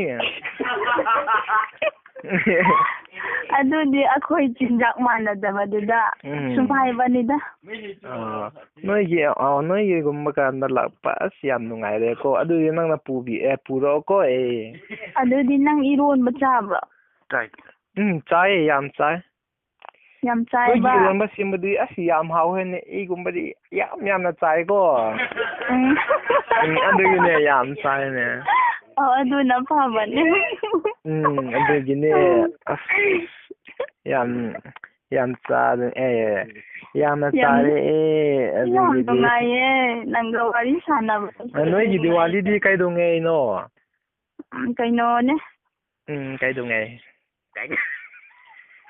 ꯑꯗꯨꯗꯤ ꯑꯩꯈꯣꯏ ꯆꯤꯟꯖꯥꯛ ꯃꯥꯟꯅꯗꯕꯗꯨꯗ ꯎꯝ꯫ ꯁꯨꯝ ꯍꯥꯏꯕꯅꯤꯗ꯫ ꯑꯥ, ꯅꯣꯏꯒꯤ, ꯑꯥ, ꯅꯣꯏꯒꯤꯒꯨꯝꯕ ꯀꯥꯟꯗ ꯂꯥꯛꯄ, ꯑꯁ, ꯌꯥꯝ ꯅꯨꯡꯉꯥꯏꯔꯦꯀꯣ꯫ ꯑꯗꯨꯗꯤ ꯅꯪꯅ ꯄꯨꯕꯤ-, ꯑꯦ, ꯄꯨꯔꯛꯑꯣꯀꯣ, ꯑꯦ꯫ ꯑꯗꯨꯗꯤ ꯅꯪ ꯏꯔꯣꯟꯕ ꯆꯥꯕ꯭ꯔꯣ? ꯎꯝ, ꯆꯥꯏꯌꯦ, ꯌꯥꯝ ꯆꯥꯏ꯫ ꯌꯥꯝ ꯅꯣꯏꯒꯤ ꯆꯥꯏꯕ? ꯏꯔꯣꯟꯕ ꯁꯦꯝꯕꯗꯤ, ꯑꯁ, ꯌꯥꯝ ꯍꯥꯎꯋꯦꯅꯦ꯫ ꯑꯩꯒꯨꯝꯕꯗꯤ ꯌꯥꯝ ꯌꯥꯝꯅ ꯆꯥꯏꯀꯣ꯫ ꯎꯝ꯫ ꯎꯝ, ꯑꯗꯨꯒꯤꯅꯦ, ꯌꯥꯝ ꯆꯥꯏꯅꯦ꯫ ꯑꯣ, ꯑꯗꯨꯅ ꯐꯕꯅꯦ꯫ ꯎꯝ, ꯑꯗꯨꯒꯤꯅꯦ꯫ ꯑꯁ, ꯌꯥꯝ, ꯌꯥꯝ ꯆꯥꯔꯦ, ꯑꯦ, ꯌꯥꯝꯅ ꯌꯥꯝ, ꯆꯥꯔꯦ, ꯑꯦ, ꯌꯥꯝ ꯑꯗꯨꯒꯤꯗꯤ꯫ ꯅꯨꯡꯉꯥꯏꯌꯦ ꯅꯪꯒ ꯋꯥꯔꯤ ꯁꯥꯟꯅꯕ꯫ ꯅꯣꯏꯒꯤ ꯗꯤꯋꯥꯂꯤꯗꯤ ꯀꯩꯗꯧꯉꯩꯅꯣ? ꯎꯝ, ꯀꯩꯅꯣꯅꯦ꯫ ꯎꯝ, ꯀꯩꯗꯧꯉꯩ?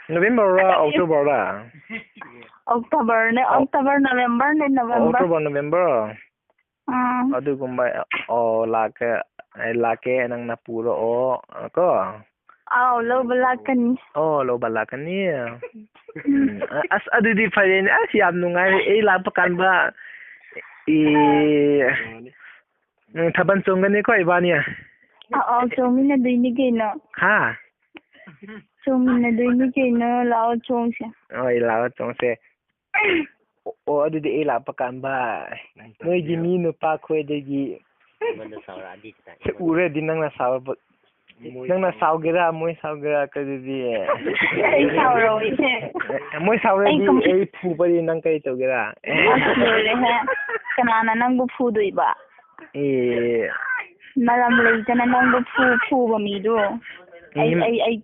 ꯅꯕꯦꯝꯕꯔꯔ, ꯑꯣꯛꯇꯣꯕꯔꯔ? ꯑꯣꯛꯇꯣꯕꯔꯅꯦ, ꯑꯣ꯫ ꯑꯣꯛꯇꯣꯕꯔ, ꯅꯕꯦꯝꯕꯔꯅꯦ, ꯅꯕꯦꯝꯕꯔ꯫ October, November? ꯑꯥ꯫ ꯑꯗꯨꯒꯨꯝꯕ, ꯑꯣ, ꯂꯥꯛꯀꯦ, ꯑꯩ ꯂꯥꯛꯀꯦ, ꯅꯪꯅ ꯄꯨꯔꯛꯑꯣ, ꯀꯣ? ꯑꯥꯎ, ꯂꯧꯕ ꯂꯥꯛꯀꯅꯤ꯫ ꯑꯣ, ꯂꯧꯕ ꯂꯥꯛꯀꯅꯤ? ꯎꯝ꯫ ꯎꯝ, ꯑꯁ, ꯑꯗꯨꯗꯤ ꯐꯔꯦꯅꯦ꯫ ꯑꯁ, ꯌꯥꯝ ꯅꯨꯡꯉꯥꯏꯔꯦ꯫ ꯑꯩ ꯂꯥꯛꯄ ꯀꯥꯟꯗ, ꯏ, ꯎꯝ, ꯊꯥꯕꯜ ꯆꯣꯡꯒꯅꯤꯀꯣ ꯏꯕꯥꯅꯤ꯫ ꯑꯥꯎ, ꯑꯥꯎ, ꯆꯣꯡꯃꯤꯟꯅꯗꯣꯏꯅꯤ ꯀꯩꯅꯣ꯫ ꯍꯥ? ꯆꯣꯡꯃꯤꯟꯅꯗꯣꯏꯅꯤ ꯀꯩꯅꯣ, ꯂꯥꯛꯑꯣ ꯆꯣꯡꯁꯦ꯫ ꯍꯣꯏ, ꯂꯥꯛꯑꯣ ꯆꯣꯡꯁꯦ꯫ ꯑꯣ, ꯑꯣ, ꯑꯗꯨꯗꯤ ꯑꯩ ꯂꯥꯛꯄ ꯀꯥꯟꯗ ꯅꯣꯏꯒꯤ ꯃꯤ ꯅꯨꯄꯥ ꯈꯣꯏꯗꯒꯤ ꯎꯔꯗꯤ ꯅꯪꯅ ꯁꯥꯎꯕ-, ꯅꯪꯅ ꯁꯥꯎꯒꯦꯔꯥ, ꯃꯣꯏ ꯁꯥꯎꯒꯦꯔꯥ, ꯀꯔꯤꯗꯤ? ꯑꯩ ꯁꯥꯎꯔꯣꯏ ꯏꯆꯦ꯫ ꯃꯣꯏ ꯁꯥꯎꯔꯗꯤ ꯑꯩ ꯀꯃꯥꯏ- ꯑꯩ ꯐꯨꯕꯗꯤ ꯅꯪ ꯀꯔꯤ ꯇꯧꯒꯦꯔꯥ? ꯑꯁ, ꯂꯣꯏꯔꯦꯍꯦ꯫ ꯀꯅꯥꯅ ꯅꯪꯕꯨ ꯐꯨꯗꯣꯏꯕ? ꯑꯦ꯫ ꯃꯔꯝ ꯂꯩꯇꯅ ꯅꯪꯕꯨ ꯐꯨ-, ꯐꯨꯕ ꯃꯤꯗꯨ꯫ ꯑꯩ, ꯎꯝ꯫ ꯑꯩ, ꯑꯩ,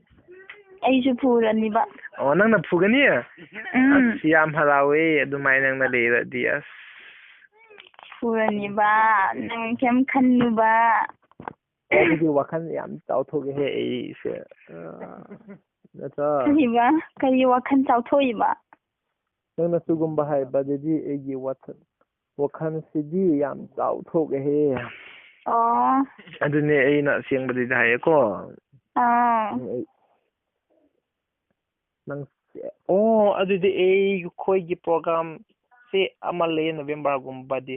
ꯑꯩꯁꯨ ꯐꯨꯔꯅꯤꯕ꯫ ꯑꯣ, ꯅꯪꯅ ꯐꯨꯒꯅꯤ? ꯎꯝ꯫ ꯑꯁ, ꯌꯥꯝ ꯍꯔꯥꯎꯋꯦ ꯑꯗꯨꯃꯥꯏꯅ ꯅꯪꯅ ꯂꯩꯔꯗꯤ, ꯑꯁ꯫ ꯐꯨꯔꯅꯤꯕ, ꯅꯪ ꯀꯩꯝ ꯈꯟꯅꯨꯕ꯫ ꯑꯣ, ꯑꯗꯨꯗꯤ ꯋꯥꯈꯜ ꯌꯥꯝ ꯆꯥꯎꯊꯣꯛꯑꯦꯍꯦ ꯑꯩꯁꯦ꯫ ꯑ, ꯅꯠꯇ꯭ꯔꯣ? ꯀꯔꯤꯕ? ꯀꯔꯤ ꯋꯥꯈꯜ ꯆꯥꯎꯊꯣꯛꯏꯕ? ꯅꯪꯅ ꯁꯤꯒꯨꯝꯕ ꯍꯥꯏꯕꯗꯨꯗꯤ ꯑꯩꯒꯤ ꯋꯥꯈꯜ, ꯋꯥꯈꯜꯁꯤꯗꯤ ꯌꯥꯝ ꯆꯥꯎꯊꯣꯛꯑꯦꯍꯦ꯫ ꯑꯣ꯫ ꯑꯗꯨꯅꯦ ꯑꯩꯅ ꯑꯁꯦꯡꯕꯗꯨꯗꯤ ꯍꯥꯏꯌꯦꯀꯣ꯫ ꯑꯥ꯫ ꯎꯝ, ꯑꯩ, ꯅꯪ, ꯑꯣ, ꯑꯗꯨꯗꯤ ꯑꯩꯈꯣꯏꯒꯤ ꯄ꯭ꯔꯣꯒ꯭ꯔꯥꯝꯁꯦ ꯑꯃ ꯂꯩꯌꯦ ꯅꯕꯦꯝꯕꯔꯒꯨꯝꯕꯗꯤ꯫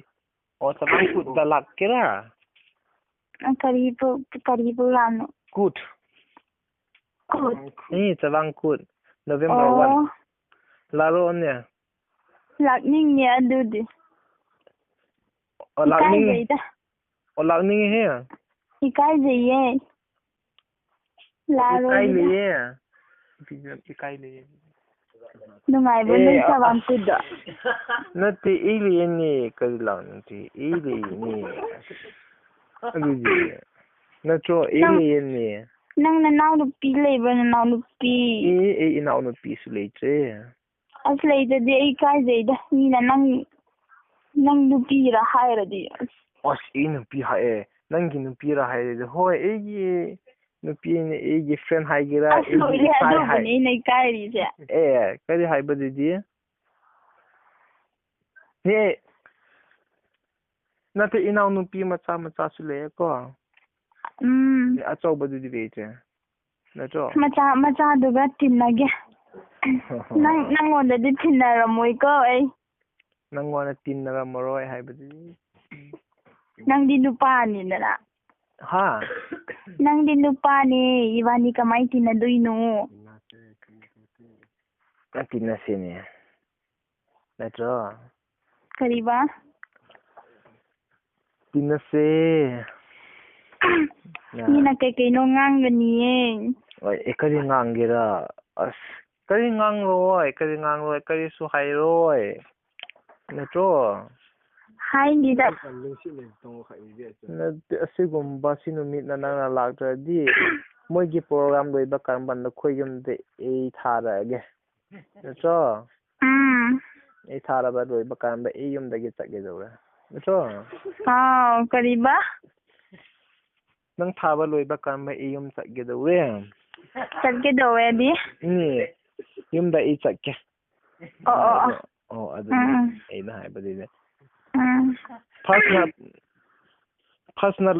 ꯑꯣ, ꯆꯃꯥꯡꯀꯨꯠꯇ ꯂꯥꯛꯀꯦꯔꯥ? ꯑ, ꯀꯔꯤ ꯄ꯭ꯔꯣ-, ꯀꯔꯤ ꯄ꯭ꯔꯣꯒ꯭ꯔꯥꯝꯅꯣ? ꯀꯨꯠ꯫ ꯀꯨꯠ꯫ ꯑꯦ, ꯆꯕꯥꯡ ꯀꯨꯠ꯫ November one꯫ ꯑꯣ꯫ ꯂꯥꯛꯔꯛꯑꯣꯅꯦ꯫ ꯂꯥꯛꯅꯤꯡꯉꯦ ꯑꯗꯨꯗꯤ꯫ ꯑꯣ, ꯂꯥꯛꯅꯤꯡꯉꯦ꯫ ꯏꯀꯥꯏꯖꯩꯗ꯫ ꯑꯣ, ꯂꯥꯛꯅꯤꯡꯉꯦꯍꯦ꯫ ꯏꯀꯥꯏꯖꯩꯌꯦ꯫ ꯂꯥꯛꯑꯔꯣꯏꯒꯦꯗ꯫ ꯏꯀꯥꯏ ꯂꯩꯌꯦ꯫ ꯏꯀꯥꯏ ꯂꯩꯌꯦ꯫ ꯅꯨꯡꯉꯥꯏꯕ꯭ꯔꯣ ꯑꯦ, ꯅꯣꯏ ꯑ, ꯆꯕꯥꯡ ꯀꯨꯠꯇꯣ? ꯅꯠꯇꯦ, ꯑꯩ ꯂꯩꯌꯦꯅꯦ꯫ ꯀꯔꯤ ꯂꯥꯛꯅꯤꯡꯗꯦ? ꯑꯩ ꯂꯩꯌꯦꯅꯦ꯫ ꯑꯗꯨꯗꯤ, ꯅꯠꯇ꯭ꯔꯣ? ꯑꯩ ꯅꯪ, ꯂꯩꯌꯦꯅꯦ꯫ ꯅꯪ ꯅꯅꯥꯎꯅꯨꯄꯤ ꯂꯩꯕ꯭ꯔꯣ, ꯅꯅꯥꯎꯅꯨꯄꯤ? ꯑꯦ, ꯑꯩ ꯏꯅꯥꯎꯅꯨꯄꯤꯁꯨ ꯂꯩꯇ꯭ꯔꯦ꯫ ꯑꯁ, ꯂꯩꯇ꯭ꯔꯗꯤ ꯑꯩ ꯏꯀꯥꯏꯖꯩꯗ꯫ ꯃꯤꯅ ꯅꯪ, ꯅꯪ ꯅꯨꯄꯤꯔ ꯍꯥꯏꯔꯗꯤ꯫ ꯑꯁ, ꯑꯩ ꯅꯨꯄꯤ ꯍꯥꯏ-, ꯑꯦ, ꯅꯪꯒꯤ ꯅꯨꯄꯤꯔ ꯍꯥꯏꯔꯗꯤ, ꯍꯣꯏ, ꯑꯩꯒꯤ ꯅꯨꯄꯤꯅꯦ, ꯑꯩꯒꯤ friend ꯍꯥꯏꯒꯦꯔꯥ, ꯑꯁ, ꯑꯩꯒꯤ ꯂꯣꯏꯔꯦ, ꯏꯆꯥ ꯍꯥꯏ-, ꯑꯗꯨꯕꯨꯅꯦ ꯑꯩꯅ ꯏꯀꯥꯏꯔꯤꯁꯦ꯫ ꯑꯦ, ꯀꯔꯤ ꯍꯥꯏꯕꯗꯨꯗꯤ? ꯅꯦ, ꯅꯠꯇꯦ, ꯏꯅꯥꯎꯅꯨꯄꯤ ꯃꯆꯥ ꯃꯆꯥꯁꯨ ꯂꯩꯌꯦꯀꯣ꯫ ꯎꯝ꯫ ꯑꯆꯧꯕꯗꯨꯗꯤ ꯂꯩꯇ꯭ꯔꯦ꯫ ꯅꯠꯇ꯭ꯔꯣ? ꯃꯆꯥ, ꯃꯆꯥꯗꯨꯒ ꯇꯤꯟꯅꯒꯦ꯫ ꯅꯪ, ꯅꯪꯉꯣꯟꯗꯗꯤ ꯇꯤꯟꯅꯔꯝꯃꯣꯏꯀꯣ ꯑꯩ꯫ ꯅꯪꯉꯣꯟꯗ ꯇꯤꯟꯅꯔꯝꯃꯔꯣꯏ ꯍꯥꯏꯕꯗꯤ? ꯅꯪꯗꯤ ꯅꯨꯄꯥꯅꯤꯗꯅ꯫ ꯍꯥ? ꯅꯪꯗꯤ ꯅꯨꯄꯥꯅꯦ, ꯏꯕꯥꯅꯤ ꯀꯃꯥꯏ ꯇꯤꯟꯅꯗꯣꯏꯅꯣ? ꯈꯔ ꯇꯤꯟꯅꯁꯤꯅꯦ꯫ ꯅꯠꯇ꯭ꯔꯣ? ꯀꯔꯤꯕ? ꯇꯤꯟꯅꯁꯦ꯫ ꯃꯤꯅ ꯀꯩ ꯀꯩꯅꯣ ꯉꯥꯡꯒꯅꯤꯌꯦ꯫ ꯍꯣꯏ, ꯑꯦ, ꯀꯔꯤ ꯉꯥꯡꯒꯦꯔꯥ? ꯑꯁ, ꯀꯔꯤ ꯉꯥꯡꯂꯣꯏ, ꯀꯔꯤ ꯉꯥꯡꯂꯣꯏ, ꯀꯔꯤꯁꯨ ꯍꯥꯏꯔꯣꯏ꯫ ꯅꯠꯇ꯭ꯔꯣ? ꯍꯥꯏꯅꯤꯗ꯫ ꯅꯠꯇꯦ, ꯑꯁꯤꯒꯨꯝꯕ, ꯁꯤ ꯅꯨꯃꯤꯠꯅ ꯅꯪꯅ ꯂꯥꯛꯇ꯭ꯔꯗꯤ, ꯃꯣꯏꯒꯤ program ꯂꯣꯏꯕ ꯀꯔꯝꯕ ꯅꯈꯣꯏ ꯌꯨꯝꯗ ꯑꯩ ꯊꯥꯔꯛꯑꯒꯦ꯫ ꯅꯠꯇ꯭ꯔꯣ? ꯎꯝ꯫ ꯑꯩ ꯊꯥꯔꯕ ꯂꯣꯏꯕ ꯀꯥꯟꯗ ꯑꯩ ꯌꯨꯝꯗꯒꯤ ꯆꯠꯀꯦ ꯇꯧꯔꯦ꯫ ꯅꯠꯇ꯭ꯔꯣ? ꯑꯥꯎ, ꯀꯔꯤꯕ? ꯅꯪ ꯊꯥꯕ ꯂꯣꯏꯕ ꯀꯥꯟꯗ ꯑꯩ ꯌꯨꯝ ꯆꯠꯀꯦ ꯇꯧꯔꯦ꯫ ꯆꯠꯀꯦ ꯇꯧꯋꯦꯗꯤ? ꯎꯝ, ꯌꯨꯝꯗ ꯑꯩ ꯆꯠꯀꯦ꯫ ꯑꯣ, ꯑꯣ, ꯑꯣ꯫ ꯑꯣ, ꯑꯗꯨꯅꯦ ꯎꯝ, ꯎꯝ꯫ ꯑꯩꯅ ꯍꯥꯏꯕꯗꯤꯅꯦ꯫ ꯎꯝ꯫ Personal, personal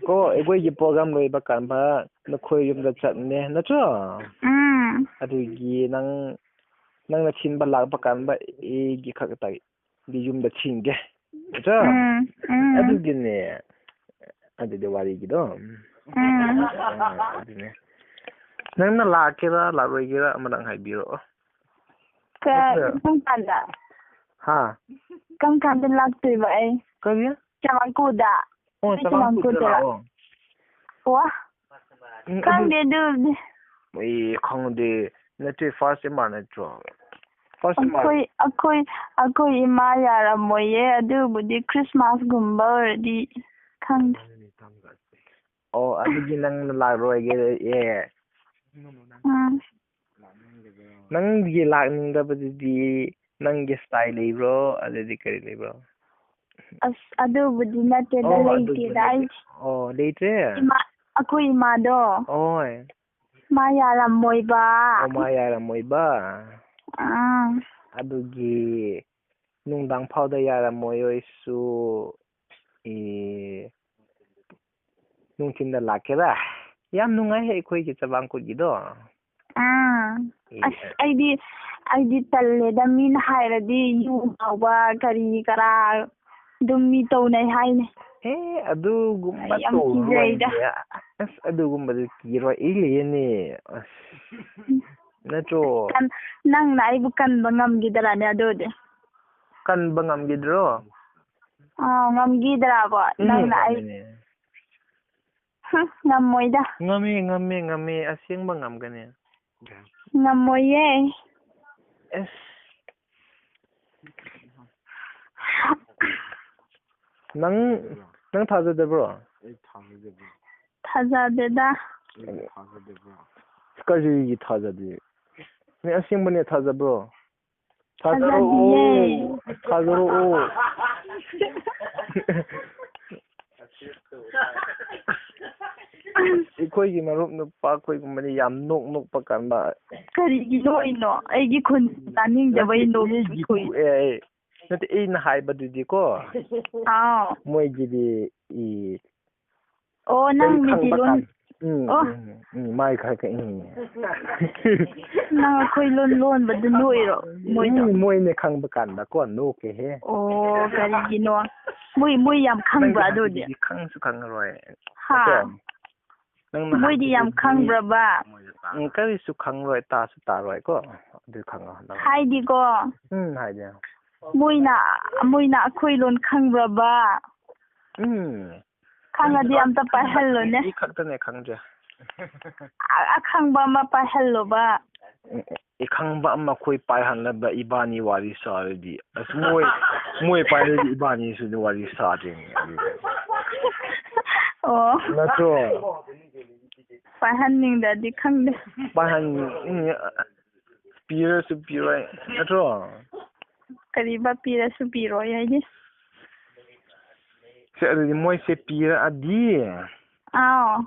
ꯀꯣ, ꯑꯩꯈꯣꯏꯒꯤ program ꯂꯣꯏꯕ ꯀꯥꯟꯗ ꯅꯈꯣꯏ ꯌꯨꯝꯗ ꯆꯠꯅꯦ, ꯅꯠꯇ꯭ꯔꯣ? ꯎꯝ꯫ ꯑꯗꯨꯒꯤ ꯅꯪ, ꯅꯪꯅ ꯊꯤꯟꯕ ꯂꯥꯛꯄ ꯀꯥꯟꯗ ꯑꯩꯒꯤ ꯈꯛꯇꯗꯤ ꯌꯨꯝꯗ ꯊꯤꯟꯒꯦ, ꯅꯠꯇ꯭ꯔꯣ? ꯎꯝ, ꯎꯝ꯫ ꯑꯗꯨꯒꯤꯅꯦ, ꯑꯗꯨꯗꯤ ꯋꯥꯔꯤꯒꯤꯗꯣ꯫ ꯎꯝ꯫ ꯑ, ꯑꯗꯨꯅꯦ꯫ ꯅꯪꯅ ꯂꯥꯛꯀꯦꯔꯥ ꯂꯥꯛꯂꯣꯏꯒꯦꯔꯥ ꯑꯃꯗꯪ ꯍꯥꯏꯕꯤꯔꯛꯑꯣ꯫ ꯀ-, ꯅꯠꯇ꯭ꯔ- ꯀꯔꯝ ꯀꯥꯟꯗ? ꯍꯥ? ꯀꯔꯝ ꯀꯥꯟꯗ ꯂꯥꯛꯇꯣꯏꯕ ꯑꯩ? ꯀꯔꯤ? ꯆꯃꯥꯡꯀꯨꯗ? ꯑꯣ, ꯅꯣꯏ ꯆꯃꯥꯡꯀꯨꯗ ꯆꯃꯥꯡꯀꯨꯗ ꯂꯥꯛꯑꯣ꯫ ꯂꯥꯛꯑꯣ꯫ ꯋꯥ? ꯎꯝ, ꯑꯗꯨ ꯈꯪꯗꯦ ꯑꯗꯨꯗꯤ꯫ ꯑꯩ ꯈꯪꯗꯦ꯫ ꯅꯠꯇꯦ, first ꯑꯦꯝ ꯑꯥꯔ ꯅꯠꯇ꯭ꯔꯣ? First M R. ꯑꯩꯈꯣꯏ, ꯑꯩꯈꯣꯏ, ꯑꯩꯈꯣꯏ ꯏꯃꯥ ꯌꯥꯔꯝꯃꯣꯏꯌꯦ꯫ ꯑꯗꯨꯕꯨꯗꯤ Christmas ꯒꯨꯝꯕ ꯑꯣꯏꯔꯗꯤ ꯈꯪꯗꯦ꯫ ꯑꯣ, ꯑꯗꯨꯗꯤ ꯅꯪꯅ ꯂꯥꯛꯂꯣꯏꯒꯦ꯫ ꯑꯦ꯫ ꯎꯝ꯫ ꯅꯪꯒꯤ ꯂꯥꯛꯅꯤꯡꯗꯕꯗꯨꯗꯤ ꯅꯪꯒꯤ style ꯂꯩꯕ꯭ꯔꯣ? ꯑꯗꯨꯗꯤ ꯀꯔꯤ ꯂꯩꯕ꯭ꯔꯣ? ꯑꯁ, ꯑꯗꯨꯕꯨꯗꯤ ꯅꯠꯇꯦꯗ, ꯑꯣ, ꯂꯩꯇꯦꯗ꯫ ꯑꯗꯨꯒꯨꯝꯕꯗꯤ-, ꯑꯩ ꯑꯣ, ꯂꯩꯇ꯭ꯔꯦ? ꯏꯃꯥ, ꯑꯩꯈꯣꯏ ꯏꯃꯥꯗꯣ꯫ ꯍꯣꯏ꯫ ꯃꯥ ꯌꯥꯔꯝꯃꯣꯏꯕ꯫ ꯑꯣ, ꯃꯥ ꯌꯥꯔꯝꯃꯣꯏꯕ꯫ ꯑꯥ꯫ ꯑꯗꯨꯒꯤ ꯅꯨꯡꯗꯥꯡ ꯐꯥꯎꯗ ꯌꯥꯔꯝꯃꯣꯏ ꯑꯩꯁꯨ, ꯑꯦ, ꯅꯨꯡꯊꯤꯟꯗ ꯂꯥꯛꯀꯦꯔꯥ? ꯌꯥꯝ ꯅꯨꯡꯉꯥꯏꯍꯦ ꯑꯩꯈꯣꯏꯒꯤ ꯆꯕꯥꯡꯀꯨꯠꯀꯤꯗꯣ꯫ ꯑꯥ꯫ ꯑꯦ, ꯑꯁ, ꯑꯩꯗꯤ, ꯑꯩꯗꯤ ꯇꯜꯂꯦꯗ, ꯃꯤꯅ ꯍꯥꯏꯔꯗꯤ ꯌꯨ ꯉꯥꯎꯕ ꯀꯔꯤ ꯀꯔꯥ ꯑꯗꯨꯝ ꯃꯤ ꯇꯧꯅꯩ ꯍꯥꯏꯅꯦ꯫ ꯑꯦ, ꯑꯗꯨꯒꯨꯝꯕ ꯑꯩ ꯌꯥꯝ ꯇꯧꯔꯣꯏꯅꯦ꯫ ꯀꯤꯖꯩꯗ꯫ ꯑꯁ, ꯑꯗꯨꯒꯨꯝꯕꯗꯤ ꯀꯤꯔꯣꯏ, ꯑꯩ ꯂꯩꯌꯦꯅꯦ꯫ ꯑꯁ, ꯅꯠꯇ꯭ꯔꯣ? ꯀꯟ-, ꯅꯪꯅ ꯑꯩꯕꯨ ꯀꯟꯕ ꯉꯝꯈꯤꯗꯔꯥꯅꯦ ꯑꯗꯨꯗꯤ? ꯀꯟꯕ ꯉꯝꯈꯤꯗ꯭ꯔꯣ? ꯑꯥ, ꯉꯝꯈꯤꯗ꯭ꯔꯥꯕꯣ? ꯎꯝ, ꯅꯪꯅ ꯑꯩ ꯉꯝꯃꯤꯅꯦ꯫ ꯍꯨꯝ, ꯉꯝꯃꯣꯏꯗ꯫ ꯉꯝꯃꯤ, ꯉꯝꯃꯤ, ꯉꯝꯃꯤ, ꯑꯁꯦꯡꯕ ꯉꯝꯒꯅꯤ꯫ ꯉꯝꯃꯣꯏꯌꯦ꯫ ꯑꯦꯁ꯫ ꯅꯪ, ꯅꯪ ꯊꯥꯖꯗꯕ꯭ꯔꯣ? ꯊꯥꯖꯗꯦꯗ꯫ ꯀꯔꯤꯒꯤ ꯊꯥꯖꯗꯦ? ꯃꯤ ꯑꯁꯦꯡꯕꯅꯦ, ꯊꯥꯖꯕ꯭ꯔꯣ? ꯊꯥꯖꯔꯛꯑꯣ꯫ ꯊꯥꯖꯗꯤꯌꯦ꯫ ꯊꯥꯖꯔꯛꯑꯣ꯫ ꯑꯩꯈꯣꯏꯒꯤ ꯃꯔꯨꯞ ꯅꯨꯄꯥ ꯑꯩꯈꯣꯏꯒꯨꯝꯕꯗꯤ ꯌꯥꯝ ꯅꯣꯛ ꯅꯣꯛꯄ ꯀꯟꯕ꯫ ꯀꯔꯤꯒꯤ ꯅꯣꯛꯏꯅꯣ? ꯑꯩꯒꯤ ꯈꯨꯟ ꯇꯥꯅꯤꯡꯗꯕꯩ ꯅꯠꯇꯦ, ꯅꯣꯛꯏ꯫ ꯃꯤꯒꯤ ꯈꯨ-, ꯑꯦ, ꯑꯦ, ꯅꯠꯇꯦ, ꯑꯩꯅ ꯍꯥꯏꯕꯗꯨꯗꯤꯀꯣ꯫ ꯑꯥꯎ꯫ ꯃꯣꯏꯒꯤꯗꯤ ꯏ-, ꯑꯣ, ꯅꯪ ꯀꯔꯤ ꯃꯤꯇꯩ ꯈꯪꯕ ꯂꯣꯟ-, ꯀꯥꯟ-, ꯎꯝ, ꯑꯣ꯫ ꯎꯝ, ꯎꯝ, ꯃꯥꯏ ꯈꯔ ꯈꯔ, ꯎꯝ꯫ ꯅꯪ ꯑꯩꯈꯣꯏ ꯂꯣꯟ ꯂꯣꯟꯕꯗꯨ ꯅꯣꯛꯏꯔꯣ ꯃꯣꯏꯗꯣ? ꯎꯝ, ꯃꯣꯏꯅ ꯈꯪꯕ ꯀꯥꯟꯗꯀꯣ, ꯅꯣꯛꯀꯦꯍꯦ꯫ ꯑꯣ, ꯀꯔꯤꯒꯤꯅꯣ? ꯃꯣꯏ, ꯃꯣꯏ ꯌꯥꯝ ꯈꯪꯕ꯭ꯔꯥ ꯅꯪꯗꯤ ꯑꯗꯨꯗꯤ? ꯍꯥꯏꯕꯗꯨꯗꯤ ꯈꯪꯁꯨ ꯈꯪꯉꯔꯣꯏ꯫ ꯍꯥ? ꯅꯠꯇ꯭ꯔꯣ? ꯅꯪꯅ ꯃꯣꯏꯗꯤ ꯌꯥꯝ ꯍꯥꯏꯕꯗꯨꯗꯤ ꯈꯪꯕ꯭ꯔꯕ? ꯎꯝ, ꯀꯔꯤꯁꯨ ꯈꯪꯂꯣꯏ, ꯇꯥꯁꯨ ꯇꯥꯔꯣꯏꯀꯣ꯫ ꯑꯗꯨ ꯈꯪꯉꯣ ꯅꯪ꯫ ꯍꯥꯏꯗꯤꯀꯣ, ꯎꯝ, ꯍꯥꯏꯗꯤ꯫ ꯃꯣꯏꯅ, ꯃꯣꯏꯅ ꯑꯩꯈꯣꯏ ꯂꯣꯟ ꯈꯪꯕ꯭ꯔꯕ? ꯎꯝ꯫ ꯈꯪꯉꯗꯤ ꯑꯝꯇ ꯄꯥꯏꯍꯜꯂꯣꯅꯦ꯫ ꯏ ꯈꯛꯇꯅꯦ ꯈꯪꯗ꯭ꯔꯦ꯫ ꯑ-, ꯑꯈꯪꯕ ꯑꯃ ꯄꯥꯏꯍꯜꯂꯣꯕ꯫ ꯎꯝ, ꯏꯈꯪꯕ ꯑꯃ ꯑꯩꯈꯣꯏ ꯄꯥꯏꯍꯜꯂꯕ ꯏꯕꯥꯅꯤ ꯋꯥꯔꯤ ꯁꯥꯔꯗꯤ꯫ ꯑꯁ, ꯃꯣꯏ, ꯃꯣꯏ ꯄꯥꯏꯔꯗꯤ ꯏꯕꯥꯅꯤꯁꯨ ꯋꯥꯔꯤ ꯁꯥꯗ꯭ꯔꯤꯅꯦ ꯑꯗꯨꯗꯤ꯫ ꯑꯣ꯫ ꯅꯠꯇ꯭ꯔꯣ? ꯄꯥꯏꯍꯟꯅꯤꯡꯗ꯭ꯔꯗꯤ ꯈꯪꯗꯦ꯫ ꯄꯥꯏꯍꯟ-, ꯎꯝ, ꯄꯤꯔꯁꯨ ꯄꯤꯔꯣꯏ, ꯅꯠꯇ꯭ꯔꯣ? ꯀꯔꯤꯕ ꯄꯤꯔꯁꯨ ꯄꯤꯔꯣꯏ ꯍꯥꯏꯗꯤ? ꯁꯦ, ꯑꯗꯨꯗꯤ ꯃꯣꯏꯁꯦ ꯄꯤꯔꯛꯑꯗꯤ ꯑꯥꯎ꯫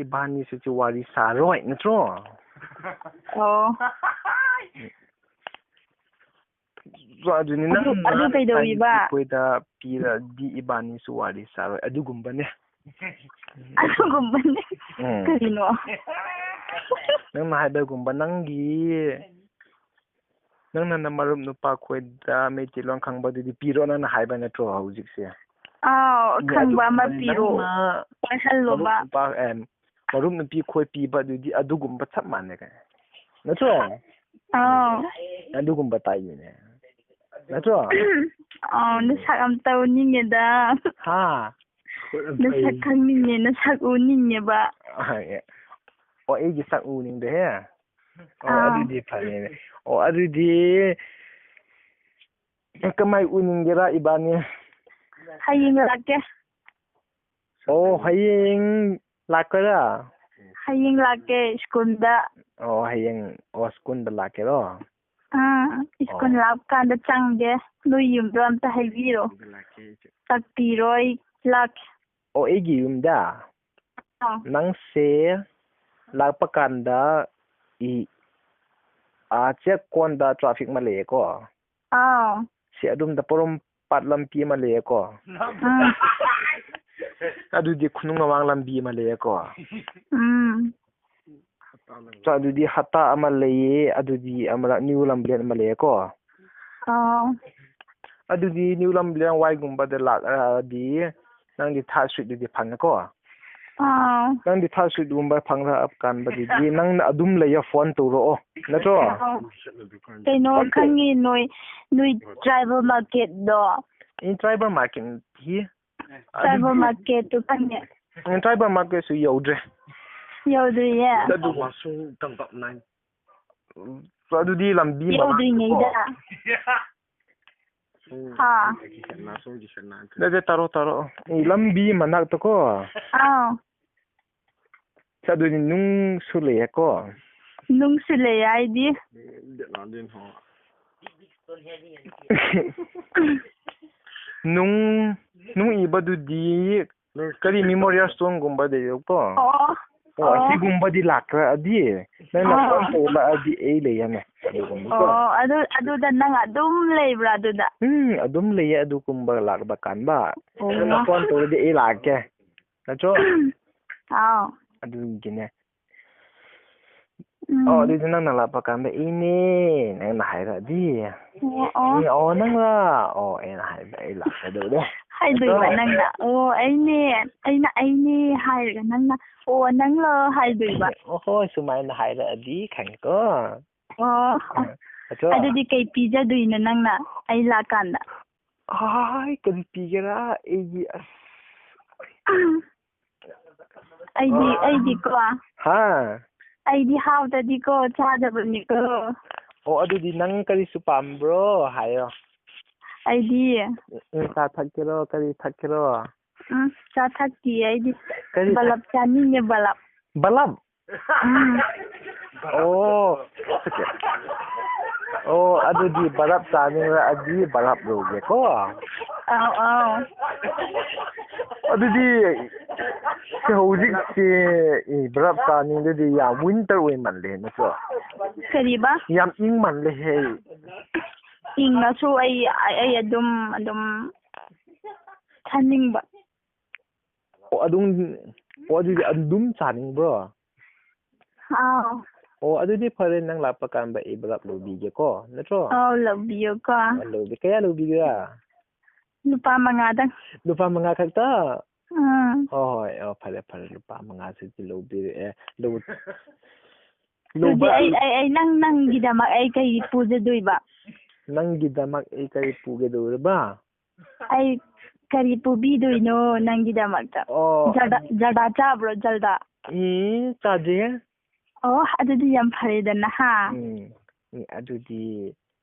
ꯏꯕꯥꯅꯤꯁꯨ ꯁꯤ ꯋꯥꯔꯤ ꯁꯥꯔꯣꯏ, ꯅꯠꯇ꯭ꯔꯣ? ꯑꯣ꯫ ꯑꯗꯨꯅꯤ ꯑꯗꯨ, ꯅꯪꯅ ꯑꯗꯨ ꯀꯩꯗꯧꯔꯤꯕ? ꯑꯩꯈꯣꯏꯗ ꯄꯤꯔꯗꯤ ꯏꯕꯥꯅꯤꯁꯨ ꯋꯥꯔꯤ ꯁꯥꯔꯣꯏ꯫ ꯑꯗꯨꯒꯨꯝꯕꯅꯦ꯫ ꯑꯗꯨꯒꯨꯝꯕꯅꯦ꯫ ꯎꯝ꯫ ꯀꯔꯤꯅꯣ? ꯅꯪꯅ ꯍꯥꯏꯕꯒꯨꯝꯕ, ꯅꯪꯒꯤ, ꯅꯪꯅ ꯅꯃꯔꯨꯞ ꯅꯨꯄꯥ ꯈꯣꯏꯗ ꯃꯩꯇꯩꯂꯣꯟ ꯈꯪꯕꯗꯨꯗꯤ ꯄꯤꯔꯣ ꯅꯪꯅ ꯍꯥꯏꯕ ꯅꯠꯇ꯭ꯔꯣ ꯍꯧꯖꯤꯛꯁꯦ? ꯑꯥꯎ, ꯅꯦ, ꯑꯈꯪꯕ ꯑꯃ ꯑꯗꯨꯒꯨꯝꯕꯅꯤ꯫ ꯄꯤꯔꯣ꯫ ꯅꯪꯅ ꯄꯥꯏꯍꯜꯂꯣꯕ꯫ ꯃꯔꯨꯞ ꯅꯨꯄꯥ, ꯑꯦ, ꯃꯔꯨꯞ ꯅꯨꯄꯤ ꯈꯣꯏ ꯄꯤꯕ ꯑꯗꯨꯗꯤ ꯑꯗꯨꯒꯨꯝꯕ ꯆꯞ ꯃꯥꯟꯅꯩ ꯀꯩꯅꯣ꯫ ꯅꯠꯇ꯭ꯔꯣ? ꯑꯥꯎ꯫ ꯑꯗꯨꯒꯨꯝꯕ ꯇꯥꯏꯞꯅꯤꯅꯦ꯫ ꯅꯠꯇ꯭ꯔꯣ? ꯑꯥꯎ, ꯅꯁꯛ ꯑꯝꯇ ꯎꯅꯤꯡꯉꯦꯗ꯫ ꯍꯥ? ꯅꯁꯛ ꯈꯪꯅꯤꯡꯉꯦ, ꯅꯁꯛ ꯎꯅꯤꯡꯉꯦꯕ꯫ ꯑꯣ, ꯑꯩꯒꯤ ꯁꯛ ꯎꯅꯤꯡꯗꯦꯍꯦ? ꯑꯣ, ꯑꯥ꯫ ꯑꯗꯨꯗꯤ ꯐꯔꯦꯅꯦ꯫ ꯑꯣ, ꯑꯗꯨꯗꯤ ꯀꯃꯥꯏ ꯎꯅꯤꯡꯒꯦꯔꯥ ꯏꯕꯥꯅꯤ? ꯍꯌꯦꯡ ꯂꯥꯛꯀꯦ꯫ ꯑꯣ, ꯍꯌꯦꯡ ꯂꯥꯛꯀꯦꯔꯥ? ꯍꯌꯦꯡ ꯂꯥꯛꯀꯦ ꯁ꯭ꯀꯨꯜꯗ꯫ ꯑꯣ, ꯍꯌꯦꯡ, ꯑꯣ, ꯁ꯭ꯀꯨꯜꯗ ꯂꯥꯛꯀꯦꯔꯣ? ꯑꯥ, ꯁ꯭ꯀꯨꯜ ꯑꯣ꯫ ꯂꯥꯛꯄ ꯀꯥꯟꯗ ꯆꯪꯒꯦ꯫ ꯅꯣꯏ ꯌꯨꯝꯗꯣ ꯑꯝꯇ ꯍꯥꯏꯕꯤꯔꯣ꯫ ꯇꯥꯛꯄꯤꯔꯣ, ꯑꯩ ꯂꯥꯛꯀꯦ꯫ ꯑꯣ, ꯑꯩꯒꯤ ꯌꯨꯝꯗ? ꯑꯥ꯫ ꯅꯪꯁꯦ ꯂꯥꯛꯄ ꯀꯥꯟꯗ ꯏ-, ꯑꯥ, ꯆꯦꯛꯀꯣꯟꯗ traffic ꯑꯃ ꯂꯩꯌꯦꯀꯣ? ꯑꯥꯎ꯫ ꯁꯤ ꯑꯗꯣꯝꯗ ꯄꯣꯔꯣꯝꯄꯥꯠ ꯂꯝꯕꯤ ꯑꯃ ꯂꯩꯌꯦꯀꯣ? ꯎꯝ꯫ ꯑꯗꯨꯗꯤ ꯈꯨꯅꯨꯡ ꯃꯃꯥꯡ ꯂꯝꯕꯤ ꯑꯃ ꯂꯩꯌꯦꯀꯣ? ꯎꯝ꯫ ꯆꯣ, ꯑꯗꯨꯗꯤ ꯍꯠꯇꯥ ꯑꯃ ꯂꯩꯌꯦ, ꯑꯗꯨꯗꯤ ꯑꯃꯔꯛ ꯅ꯭ꯌꯨ ꯂꯝꯕꯦꯟ ꯑꯃ ꯂꯩꯌꯦꯀꯣ? ꯑꯥꯎ꯫ ꯑꯗꯨꯗꯤ ꯅ꯭ꯌꯨ ꯂꯝꯕꯦꯟ ꯋꯥꯏꯒꯨꯝꯕꯗ ꯂꯥꯛꯑꯗꯤ ꯅꯪꯗꯤ third street ꯇꯗꯤ ꯐꯪꯉꯦꯀꯣ? ꯑꯥ꯫ ꯅꯪꯗꯤ ꯊꯥꯔꯠ ꯁꯨꯏꯠꯀꯨꯝꯕ ꯐꯪꯂꯛꯑ ꯀꯥꯟꯗꯗꯤ ꯅꯪꯅ ꯑꯗꯨꯝ ꯂꯩꯌꯣ, ꯐꯣꯟ ꯇꯧꯔꯛꯑꯣ, ꯅꯠꯇ꯭ꯔꯣ? ꯑꯥ꯫ ꯀꯩꯅꯣ, ꯐꯣꯟ ꯇꯧ- ꯈꯪꯉꯤ, ꯅꯣꯏ, ꯅꯣꯏ ꯇ꯭ꯔꯥꯏꯕꯦꯜ ꯃꯥꯔꯀꯦꯠꯗꯣ꯫ ꯑꯩ ꯇ꯭ꯔꯥꯏꯕꯦꯜ ꯃꯥꯔꯀꯦꯠ ꯍꯤ? ꯇ꯭ꯔꯥꯏꯕꯦꯜ ꯑꯗꯨꯗꯤ ꯃꯥꯔꯀꯦꯠꯇꯨ ꯈꯪꯉꯦ꯫ ꯎꯝ, ꯇ꯭ꯔꯥꯏꯕꯦꯜ ꯃꯥꯔꯀꯦꯠꯁꯨ ꯌꯧꯗ꯭ꯔꯦ꯫ ꯌꯧꯗ꯭ꯔꯤꯌꯦ꯫ ꯑꯗꯨ ꯃꯁꯨꯡ ꯇꯝꯄꯥꯛ ꯅꯥꯏꯟ꯫ ꯑꯗꯨꯗꯤ ꯂꯝꯕꯤ ꯃꯅꯥꯛꯇꯀꯣ꯫ ꯌꯧꯗ꯭ꯔꯤꯉꯩꯗ꯫ ꯎꯝ꯫ ꯍꯥ꯫ ꯅꯠꯇꯦ, ꯇꯥꯔꯣ, ꯇꯥꯔꯣ꯫ ꯑꯦ, ꯂꯝꯕꯤ ꯃꯅꯥꯛꯇꯀꯣ꯫ ꯑꯥꯎ꯫ ꯑꯗꯨꯗꯤ ꯅꯨꯡꯁꯨ ꯂꯩꯌꯦꯀꯣ꯫ ꯅꯨꯡꯁꯨ ꯂꯩꯌꯦ ꯍꯥꯏꯗꯤ? ꯅꯨꯡ, ꯅꯨꯡ ꯏꯕꯗꯨꯗꯤ ꯀꯔꯤ ꯃꯦꯃꯣꯔꯤꯌꯦꯜ ꯁ꯭ꯇꯣꯟꯒꯨꯝꯕ ꯂꯩꯌꯦꯀꯣ? ꯑꯣ꯫ ꯑꯣ, ꯑꯣ꯫ ꯑꯁꯤꯒꯨꯝꯕꯗꯤ ꯂꯥꯛꯇ꯭ꯔꯗꯤ, ꯅꯪꯅ ꯑꯥ꯫ ꯐꯣꯟ ꯇꯧꯔꯛꯑꯗꯤ ꯑꯩ ꯂꯩꯌꯦꯅꯦ, ꯑꯗꯨꯒꯨꯝꯕꯀꯣ꯫ ꯑꯣ, ꯑꯗꯨ, ꯑꯗꯨꯗ ꯅꯪ ꯑꯗꯨꯝ ꯂꯩꯕ꯭ꯔꯥ ꯑꯗꯨꯗ? ꯎꯝ, ꯑꯗꯨꯝ ꯂꯩꯌꯦ ꯑꯗꯨꯒꯨꯝꯕ ꯂꯥꯛꯄ ꯀꯥꯟꯗ꯫ ꯑꯣ꯫ ꯅꯪꯅ ꯐꯣꯟ ꯇꯧꯔꯗꯤ ꯑꯩ ꯂꯥꯛꯀꯦ꯫ ꯅꯠꯇ꯭ꯔꯣ? ꯑꯥꯎ꯫ ꯑꯗꯨꯒꯤꯅꯦ꯫ ꯎꯝ꯫ ꯑꯣ, ꯑꯗꯨꯗꯤ ꯅꯪꯅ ꯂꯥꯛꯄ ꯀꯥꯟꯗ ꯑꯩꯅꯦ ꯅꯪꯅ ꯍꯥꯏꯔꯛꯑꯗꯤ꯫ ꯑꯣ, ꯑꯣ꯫ ꯑꯩꯅ, "ꯑꯣ, ꯅꯪꯔꯥ?" ꯑꯣ, ꯑꯩꯅ ꯍꯥꯏꯕ, ꯑꯩ ꯂꯥꯛꯀꯗꯧꯔꯦ꯫ ꯍꯥꯏꯗꯣꯏꯕ ꯅꯠꯇ꯭ꯔꯣ? ꯅꯪꯅ, "ꯑꯣ, ꯑꯩꯅꯦ, ꯑꯩꯅ, ꯑꯩꯅꯦ" ꯍꯥꯏꯔꯒ ꯅꯪꯅ, "ꯑꯣ, ꯅꯪꯂꯣ?" ꯍꯥꯏꯗꯣꯏꯕ꯫ ꯑꯣ, ꯍꯣꯏ, ꯁꯨꯃꯥꯏꯅ ꯍꯥꯏꯔꯛꯑꯗꯤ ꯈꯪꯉꯦꯀꯣ꯫ ꯑꯣ, ꯑꯣ꯫ ꯅꯠꯇ꯭ꯔꯣ? ꯑꯗꯨꯗꯤ ꯀꯩ ꯄꯤꯖꯗꯣꯏꯅꯣ ꯅꯪꯅ ꯑꯩ ꯂꯥꯛꯀꯥꯟꯗ? ꯍꯥꯏ, ꯀꯔꯤ ꯄꯤꯒꯦꯔꯥ? ꯑꯩꯒꯤ, ꯑꯁ꯫ ꯑꯩꯗꯤ, ꯑꯩꯗꯤꯀꯣ꯫ ꯍꯥ? ꯑꯩꯗꯤ ꯍꯥꯎꯇꯗꯤꯀꯣ, ꯆꯥꯗꯕꯅꯤꯀꯣ꯫ ꯑꯣ, ꯑꯗꯨꯗꯤ ꯅꯪ ꯀꯔꯤꯁꯨ ꯄꯥꯝꯕ꯭ꯔꯣ? ꯍꯥꯏꯌꯣ꯫ ꯑꯩꯗꯤ ꯎꯝ, ꯆꯥ ꯊꯛꯀꯦꯔꯣ? ꯀꯔꯤ ꯊꯛꯀꯦꯔꯣ? ꯎꯝ, ꯆꯥ ꯊꯛꯇꯤꯌꯦ ꯑꯩꯗꯤ꯫ ꯀꯔꯤ ꯊꯛ- ꯕꯂꯞ ꯆꯥꯅꯤꯡꯉꯦ, ꯕꯂꯞ꯫ ꯕꯂꯞ? ꯎꯝ꯫ ꯑꯣ, ꯑꯣꯀꯦ꯫ ꯑꯣ, ꯑꯗꯨꯗꯤ ꯕꯔꯞ ꯆꯥꯅꯤꯡꯂꯛꯑꯗꯤ ꯕꯔꯞ ꯂꯧꯒꯦꯀꯣ꯫ ꯑꯥꯎ, ꯑꯥꯎ꯫ ꯑꯗꯨꯗꯤ ꯁꯤ ꯍꯧꯖꯤꯛꯁꯦ, ꯑꯦ, ꯕꯔꯞ ꯆꯥꯅꯤꯡꯗꯗꯤ ꯌꯥꯝ ꯋꯤꯟꯇꯔ ꯑꯣꯏꯃꯜꯂꯦ ꯅꯠꯇ꯭ꯔꯣ? ꯀꯔꯤꯕ? ꯌꯥꯝ ꯏꯪꯃꯜꯂꯦꯍꯦ꯫ ꯏꯪꯉꯁꯨ ꯑꯩ, ꯑꯩ ꯑꯗꯨꯝ, ꯑꯗꯨꯝ ꯆꯥꯅꯤꯡꯕ꯫ ꯑꯣ, ꯑꯗꯨꯝ, ꯑꯣ, ꯑꯗꯨꯗꯤ ꯑꯗꯨꯝ ꯆꯥꯅꯤꯡꯕ꯭ꯔꯣ? ꯑꯥꯎ꯫ ꯑꯣ, ꯑꯗꯨꯗꯤ ꯐꯔꯦ, ꯅꯪ ꯂꯥꯛꯄ ꯀꯥꯟꯗ ꯑꯩ ꯕꯂꯞ ꯂꯧꯕꯤꯒꯦꯀꯣ, ꯅꯠꯇ꯭ꯔꯣ? ꯑꯥꯎ, ꯂꯧꯕꯤꯌꯨꯀꯣ꯫ ꯑ, ꯂꯧꯕꯤ-, ꯀꯌꯥ ꯂꯧꯕꯤꯒꯦꯔꯥ? ꯂꯨꯄꯥ ꯃꯉꯥꯗꯪ꯫ ꯂꯨꯄꯥ ꯃꯉꯥ ꯈꯛꯇ? ꯑꯥ꯫ ꯍꯣꯏ ꯍꯣꯏ, ꯑꯣ, ꯐꯔꯦ ꯐꯔꯦ, ꯂꯨꯄꯥ ꯃꯉꯥꯁꯤꯗꯤ ꯂꯧꯕꯤꯔꯛꯑꯦ꯫ ꯂꯧ- ꯑꯗꯨꯗꯤ ꯑꯩ ꯑꯩ ꯑꯩ ꯅꯪ ꯅꯪꯒꯤꯗꯃꯛ ꯑꯩ ꯀꯩ ꯄꯨꯖꯗꯣꯏꯕ? ꯅꯪꯒꯤꯗꯃꯛ ꯑꯩ ꯀꯔꯤ ꯄꯨꯒꯗꯧꯔꯕ? ꯑꯩ ꯀꯔꯤ ꯄꯨꯕꯤꯗꯣꯏꯅꯣ ꯅꯪꯒꯤꯗꯃꯛꯇ? ꯑꯣ, ꯖꯔꯗꯥ ꯖꯔꯗꯥ ꯆꯥꯕ꯭ꯔꯣ, ꯖꯔꯗꯥ? ꯎꯝ, ꯆꯥꯗꯦ꯫ ꯑꯣ, ꯑꯗꯨꯗꯤ ꯌꯥꯝ ꯐꯔꯦꯗꯅ, ꯍꯥ? ꯎꯝ, ꯎꯝ, ꯑꯗꯨꯗꯤ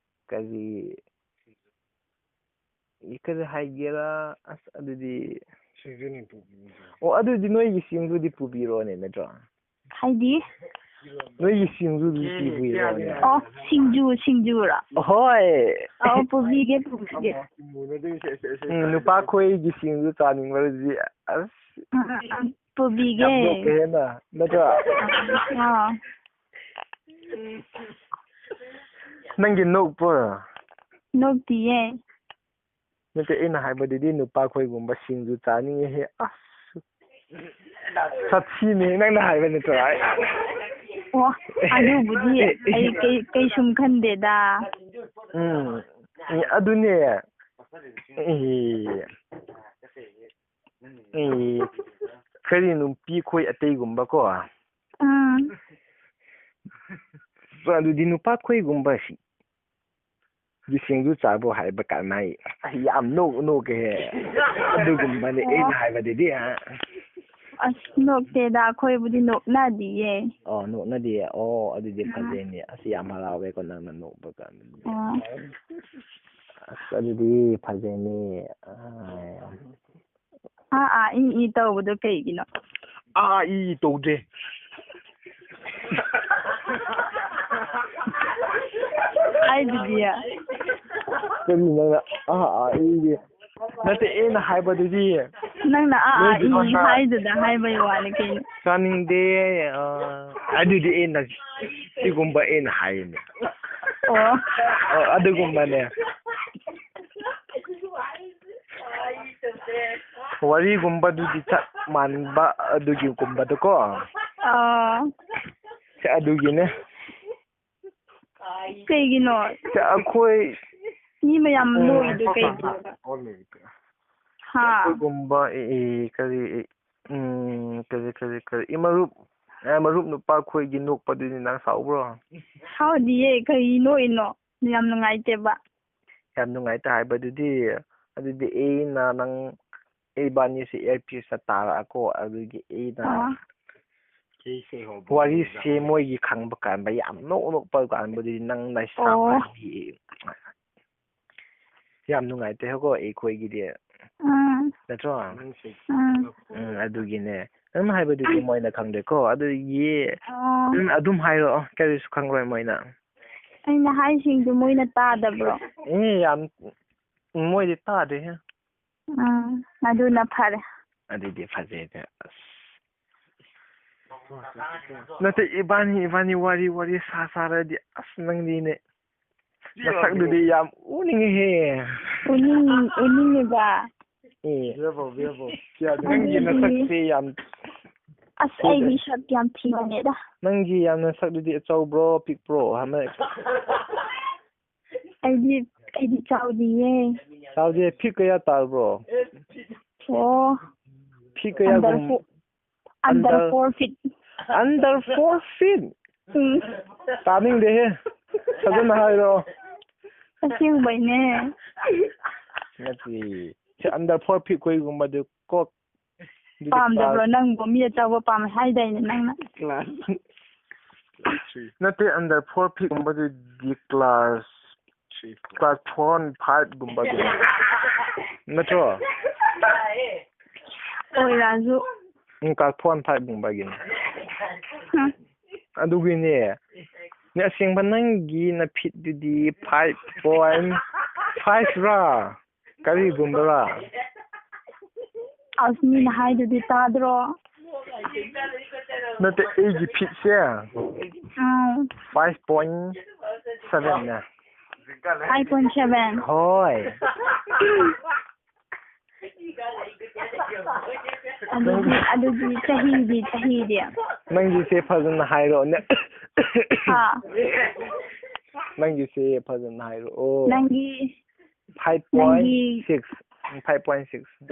ꯀꯔꯤ, ꯀꯔꯤ ꯍꯥꯏꯒꯦꯔꯥ? ꯑꯁ, ꯑꯗꯨꯗꯤ ꯁꯤꯡꯖꯨꯅꯤ ꯄꯨꯕꯤꯔꯤꯁꯦ꯫ ꯑꯣ, ꯑꯗꯨꯗꯤ ꯅꯣꯏꯒꯤ ꯁꯤꯡꯖꯨꯗꯤ ꯄꯨꯕꯤꯔꯣꯅꯦ, ꯅꯠꯇ꯭ꯔꯣ? ꯍꯥꯏꯗꯤ? ꯅꯣꯏꯒꯤ ꯁꯤꯡꯖꯨꯗꯤ ꯄꯨꯕꯤꯔꯣꯅꯦ꯫ ꯑꯣ, ꯁꯤꯡꯖꯨ, ꯁꯤꯡꯖꯨꯔꯣ? ꯍꯣꯏ꯫ ꯑꯣ, ꯄꯨꯕꯤꯒꯦ, ꯄꯨꯕꯤꯒꯦ꯫ ꯎꯝ, ꯅꯨꯄꯥ ꯈꯣꯏꯒꯤ ꯁꯤꯡꯖꯨ ꯆꯥꯅꯤꯡꯕꯗꯤ, ꯑꯁ, ꯎꯝ, ꯎꯝ, ꯎꯝ, ꯄꯨꯕꯤꯒꯦ꯫ ꯌꯥꯝ ꯅꯣꯛꯀꯦ ꯍꯦꯟꯅ, ꯅꯠꯇ꯭ꯔꯣ? ꯑꯥ꯫ ꯅꯪꯒꯤ ꯅꯣꯛꯄ꯭ꯔꯣ? ꯅꯣꯛꯇꯤꯌꯦ꯫ ꯅꯠꯇꯦ, ꯑꯩꯅ ꯍꯥꯏꯕꯗꯨꯗꯤ ꯅꯨꯄꯥ ꯈꯣꯏꯒꯨꯝꯕ ꯁꯤꯡꯖꯨ ꯆꯥꯅꯤꯡꯉꯦꯍꯦ꯫ ꯑꯁ, ꯁꯥꯊꯤꯅꯦ ꯅꯪꯅ ꯍꯥꯏꯕ ꯅꯠꯇ꯭ꯔꯣ? ꯑꯩ ꯑꯣ, ꯑꯗꯨꯕꯨꯗꯤ ꯑꯩ ꯀꯩ-, ꯀꯩꯁꯨꯝ ꯈꯟꯗꯦꯗ꯫ ꯎꯝ, ꯑꯗꯨꯅꯦ꯫ ꯑꯦ, ꯑꯦ, ꯀꯔꯤ ꯅꯨꯄꯤ ꯈꯣꯏ ꯑꯇꯩꯒꯨꯝꯕꯀꯣ? ꯎꯝ꯫ ꯑꯗꯨꯗꯤ ꯅꯨꯄꯥ ꯈꯣꯏꯒꯨꯝꯕ ꯁꯤ-, ꯁꯤꯡꯖꯨ ꯆꯥꯕ ꯍꯥꯏꯕ ꯀꯥꯟꯗ ꯑꯩ ꯌꯥꯝ ꯅꯣꯛ-, ꯅꯣꯛꯀꯦ꯫ ꯑꯗꯨꯒꯨꯝꯕꯅꯦ ꯑꯩꯅ ꯍꯥꯏꯕꯗꯨꯗꯤ, ꯍꯥ? ꯑꯁ, ꯅꯣꯛꯇꯦꯗ, ꯑꯩꯈꯣꯏꯕꯨꯗꯤ ꯅꯣꯛꯅꯗꯤꯌꯦ꯫ ꯑꯣ, ꯅꯣꯛꯅꯗꯤꯌꯦ꯫ ꯑꯣ, ꯑꯗꯨꯗꯤ ꯎꯝ꯫ ꯐꯖꯩꯅꯦ꯫ ꯑꯁ, ꯌꯥꯝ ꯍꯔꯥꯎꯋꯦꯀꯣ ꯅꯪꯅ ꯅꯣꯛꯄ ꯀꯥꯟꯗꯗꯤ꯫ ꯑꯣ꯫ ꯑꯁ, ꯑꯗꯨꯗꯤ ꯐꯖꯩꯅꯦ꯫ ꯑꯥ꯫ ꯑꯥ, ꯑꯥ, ꯏ, ꯏ ꯇꯧꯕꯗꯣ ꯀꯩꯒꯤꯅꯣ? ꯑꯥ, ꯏ, ꯏ ꯇꯧꯗꯦ꯫ ꯍꯥꯏꯗꯨꯗꯤ꯫ ꯀꯔꯤ ꯅꯪꯅ ꯑꯥ, ꯑꯥ, ꯏ, ꯏ? ꯅꯠꯇꯦ, ꯑꯩꯅ ꯍꯥꯏꯕꯗꯨꯗꯤ꯫ ꯅꯪꯅ ꯑꯥ, ꯑꯥ, ꯏ, ꯏ ꯅꯣꯏꯒꯤꯗꯣ ꯍꯥꯏꯗꯨꯗ ꯍꯥꯏꯕꯩ ꯋꯥꯅꯤ ꯀꯩꯅꯣ꯫ ꯆꯥꯅꯤꯡꯗꯦ, ꯑꯥ, ꯑꯗꯨꯗꯤ ꯑꯩꯅ ꯁꯤꯒꯨꯝꯕ ꯑꯩꯅ ꯍꯥꯏꯌꯦꯅꯦ꯫ ꯑꯣ꯫ ꯑꯣ, ꯑꯗꯨꯒꯨꯝꯕꯅꯦ꯫ ꯋꯥꯔꯤꯒꯨꯝꯕꯗꯨꯗꯤ ꯆꯞ ꯃꯥꯟꯕ ꯑꯗꯨꯒꯤꯒꯨꯝꯕꯗꯣꯀꯣ꯫ ꯑꯥ꯫ ꯁꯦ, ꯑꯗꯨꯒꯤꯅꯦ꯫ ꯀꯩꯒꯤꯅꯣ? ꯁꯦ, ꯑꯩꯈꯣꯏ ꯃꯤ ꯃꯌꯥꯝ ꯅꯣꯛꯏꯗꯣ ꯀꯩꯒꯤꯅꯣ? ꯍꯥ꯫ ꯑꯩꯈꯣꯏꯒꯨꯝꯕ, ꯑꯦ, ꯑꯦ, ꯀꯔꯤ, ꯑꯦ, ꯎꯝ, ꯀꯔꯤ, ꯀꯔꯤ, ꯀꯔꯤ, ꯏꯃꯥ ꯃꯔꯨꯞ, ꯑꯦ, ꯃꯔꯨꯞ ꯅꯨꯄꯥ ꯈꯣꯏꯒꯤ ꯅꯣꯛꯄꯗꯨꯗꯤ ꯅꯪ ꯁꯥꯎꯕ꯭ꯔꯣ? ꯁꯥꯎꯗꯤꯌꯦ, ꯀꯔꯤ ꯅꯣꯛꯏꯅꯣ? ꯌꯥꯝ ꯅꯨꯡꯉꯥꯏꯇꯦꯕ꯫ ꯌꯥꯝ ꯅꯨꯡꯉꯥꯏꯇꯦ ꯍꯥꯏꯕꯗꯨꯗꯤ, ꯑꯗꯨꯗꯤ ꯑꯩꯅ ꯅꯪ, ꯏꯕꯥꯅꯤꯁꯦ earpiece ꯇꯥꯔꯛꯑꯀꯣ, ꯑꯗꯨꯒꯤ ꯑꯩꯅ ꯑꯣ꯫ ꯋꯥꯔꯤꯁꯦ ꯃꯣꯏꯒꯤ ꯈꯪꯕ ꯀꯥꯟꯗ ꯌꯥꯝ ꯅꯣꯛ ꯅꯣꯛꯄ ꯀꯥꯟꯗꯗꯤ ꯅꯪꯅ ꯑꯣ꯫ ꯁꯥꯎꯔꯗꯤ ꯌꯥꯝ ꯅꯨꯡꯉꯥꯏꯇꯦꯀꯣ ꯑꯩꯈꯣꯏꯒꯤꯗꯤ꯫ ꯎꯝ꯫ ꯅꯠꯇ꯭ꯔꯣ? ꯎꯝ꯫ ꯎꯝ, ꯑꯗꯨꯒꯤꯅꯦ꯫ ꯅꯪꯅ ꯍꯥꯏꯕꯗꯨꯗꯤ ꯃꯣꯏꯅ ꯈꯪꯗꯦꯀꯣ꯫ ꯑꯗꯨꯒꯤ ꯑꯣ꯫ ꯎꯝ, ꯑꯗꯨꯝ ꯍꯥꯏꯔꯛꯑꯣ꯫ ꯀꯔꯤꯁꯨ ꯈꯪꯂꯣꯏ ꯃꯣꯏꯅ꯫ ꯑꯩꯅ ꯍꯥꯏꯁꯤꯡꯗꯨ ꯃꯣꯏꯅ ꯇꯥꯗꯕ꯭ꯔꯣ? ꯑꯦ, ꯌꯥꯝ, ꯃꯣꯏꯗꯤ ꯇꯥꯗꯦꯍꯦ꯫ ꯎꯝ, ꯑꯗꯨꯅ ꯐꯔꯦ꯫ ꯑꯗꯨꯗꯤ ꯐꯖꯩꯅꯦ꯫ ꯑꯁ꯫ ꯅꯠꯇꯦ, ꯏꯕꯥꯅꯤ, ꯏꯕꯥꯅꯤ ꯋꯥꯔꯤ, ꯋꯥꯔꯤ ꯁꯥ ꯁꯥꯔꯗꯤ, ꯑꯁ, ꯅꯪꯗꯤꯅꯦ꯫ ꯅꯁꯛꯗꯨꯗꯤ ꯌꯥꯝ ꯎꯅꯤꯡꯉꯤꯍꯦ꯫ ꯎꯅꯤꯡ-, ꯎꯅꯤꯡꯉꯤꯕ? ꯑꯦ꯫ ꯅꯪꯒꯤ ꯅꯁꯛꯁꯦ ꯌꯥꯝ ꯑꯁ, ꯑꯩꯗꯤ ꯁꯛ ꯌꯥꯝ ꯊꯤꯕꯅꯦꯗ꯫ ꯅꯪꯒꯤ ꯌꯥꯝ ꯅꯁꯛꯗꯨꯗꯤ ꯑꯆꯧꯕ꯭ꯔꯣ, ꯄꯤꯛꯄ꯭ꯔꯣ? ꯍꯥꯏꯅ ꯑꯩꯗꯤ, ꯑꯩꯗꯤ ꯆꯥꯎꯗꯤꯌꯦ꯫ ꯆꯥꯎꯗꯦ, ꯐꯤꯠ ꯀꯌꯥ ꯇꯥꯕ꯭ꯔꯣ? ꯑꯣ꯫ ꯐꯤꯠ ꯀꯌꯥꯒꯨꯝ-, under four, under under, four feet꯫ Under four feet? ꯎꯝ꯫ ꯇꯥꯅꯤꯡꯗꯦꯍꯦ꯫ ꯐꯖꯅ ꯍꯥꯏꯔꯣ꯫ ꯑꯁꯦꯡꯕꯩꯅꯦ꯫ ꯅꯠꯇꯦ꯫ ꯁꯤ under four feet ꯈꯣꯏꯒꯨꯝꯕꯗꯨ ꯀꯣꯛ ꯑꯗꯨꯗꯤ ꯄꯥꯝꯗꯕ꯭ꯔꯣ class ꯅꯪꯕꯨ? ꯃꯤ ꯑꯆꯧꯕ ꯄꯥꯝꯃꯦ ꯍꯥꯏꯗꯥꯏꯅꯦ ꯅꯪꯅ? Class ꯅꯠꯇꯦ, under four feet ꯀꯨꯝꯕꯗꯨꯗꯤ class, class four, five ꯀꯨꯝꯕꯒꯤꯅꯦ꯫ ꯅꯠꯇ꯭ꯔꯣ? ꯑꯣꯏꯔꯁꯨ꯫ ꯎꯝ, class four, five ꯀꯨꯝꯕꯒꯤꯅꯦ꯫ ꯍꯝ꯫ ꯑꯗꯨꯒꯤꯅꯦ꯫ ꯅꯦ, ꯑꯁꯦꯡꯕ ꯅꯪꯒꯤ ꯅꯐꯤꯠꯇꯨꯗꯤ five point five ꯔꯥ? ꯀꯔꯤꯒꯨꯝꯕꯔꯥ? ꯑꯁ, ꯃꯤꯅ ꯍꯥꯏꯗꯨꯗꯤ ꯇꯥꯗ꯭ꯔꯣ? ꯅꯠꯇꯦ, ꯑꯩꯒꯤ ꯐꯤꯠꯁꯦ ꯎꯝ꯫ Five point seven ꯅꯦ꯫ Five point seven? ꯍꯣꯏ꯫ ꯑꯗꯨꯗꯤ, ꯑꯗꯨꯗꯤ ꯆꯍꯤꯗꯤ, ꯆꯍꯤꯗꯤ? ꯅꯪꯒꯤꯁꯦ ꯐꯖꯅ ꯍꯥꯏꯔꯛꯑꯣꯅꯦ꯫ ꯍꯥ? ꯅꯪꯒꯤꯁꯦ ꯐꯖꯅ ꯍꯥꯏꯔꯛꯑꯣ꯫ ꯅꯪꯒꯤ, five point six꯫ ꯅꯪꯒꯤ ꯐꯥꯏꯚ ꯄꯣꯏꯟ ꯁꯤꯛꯁ꯫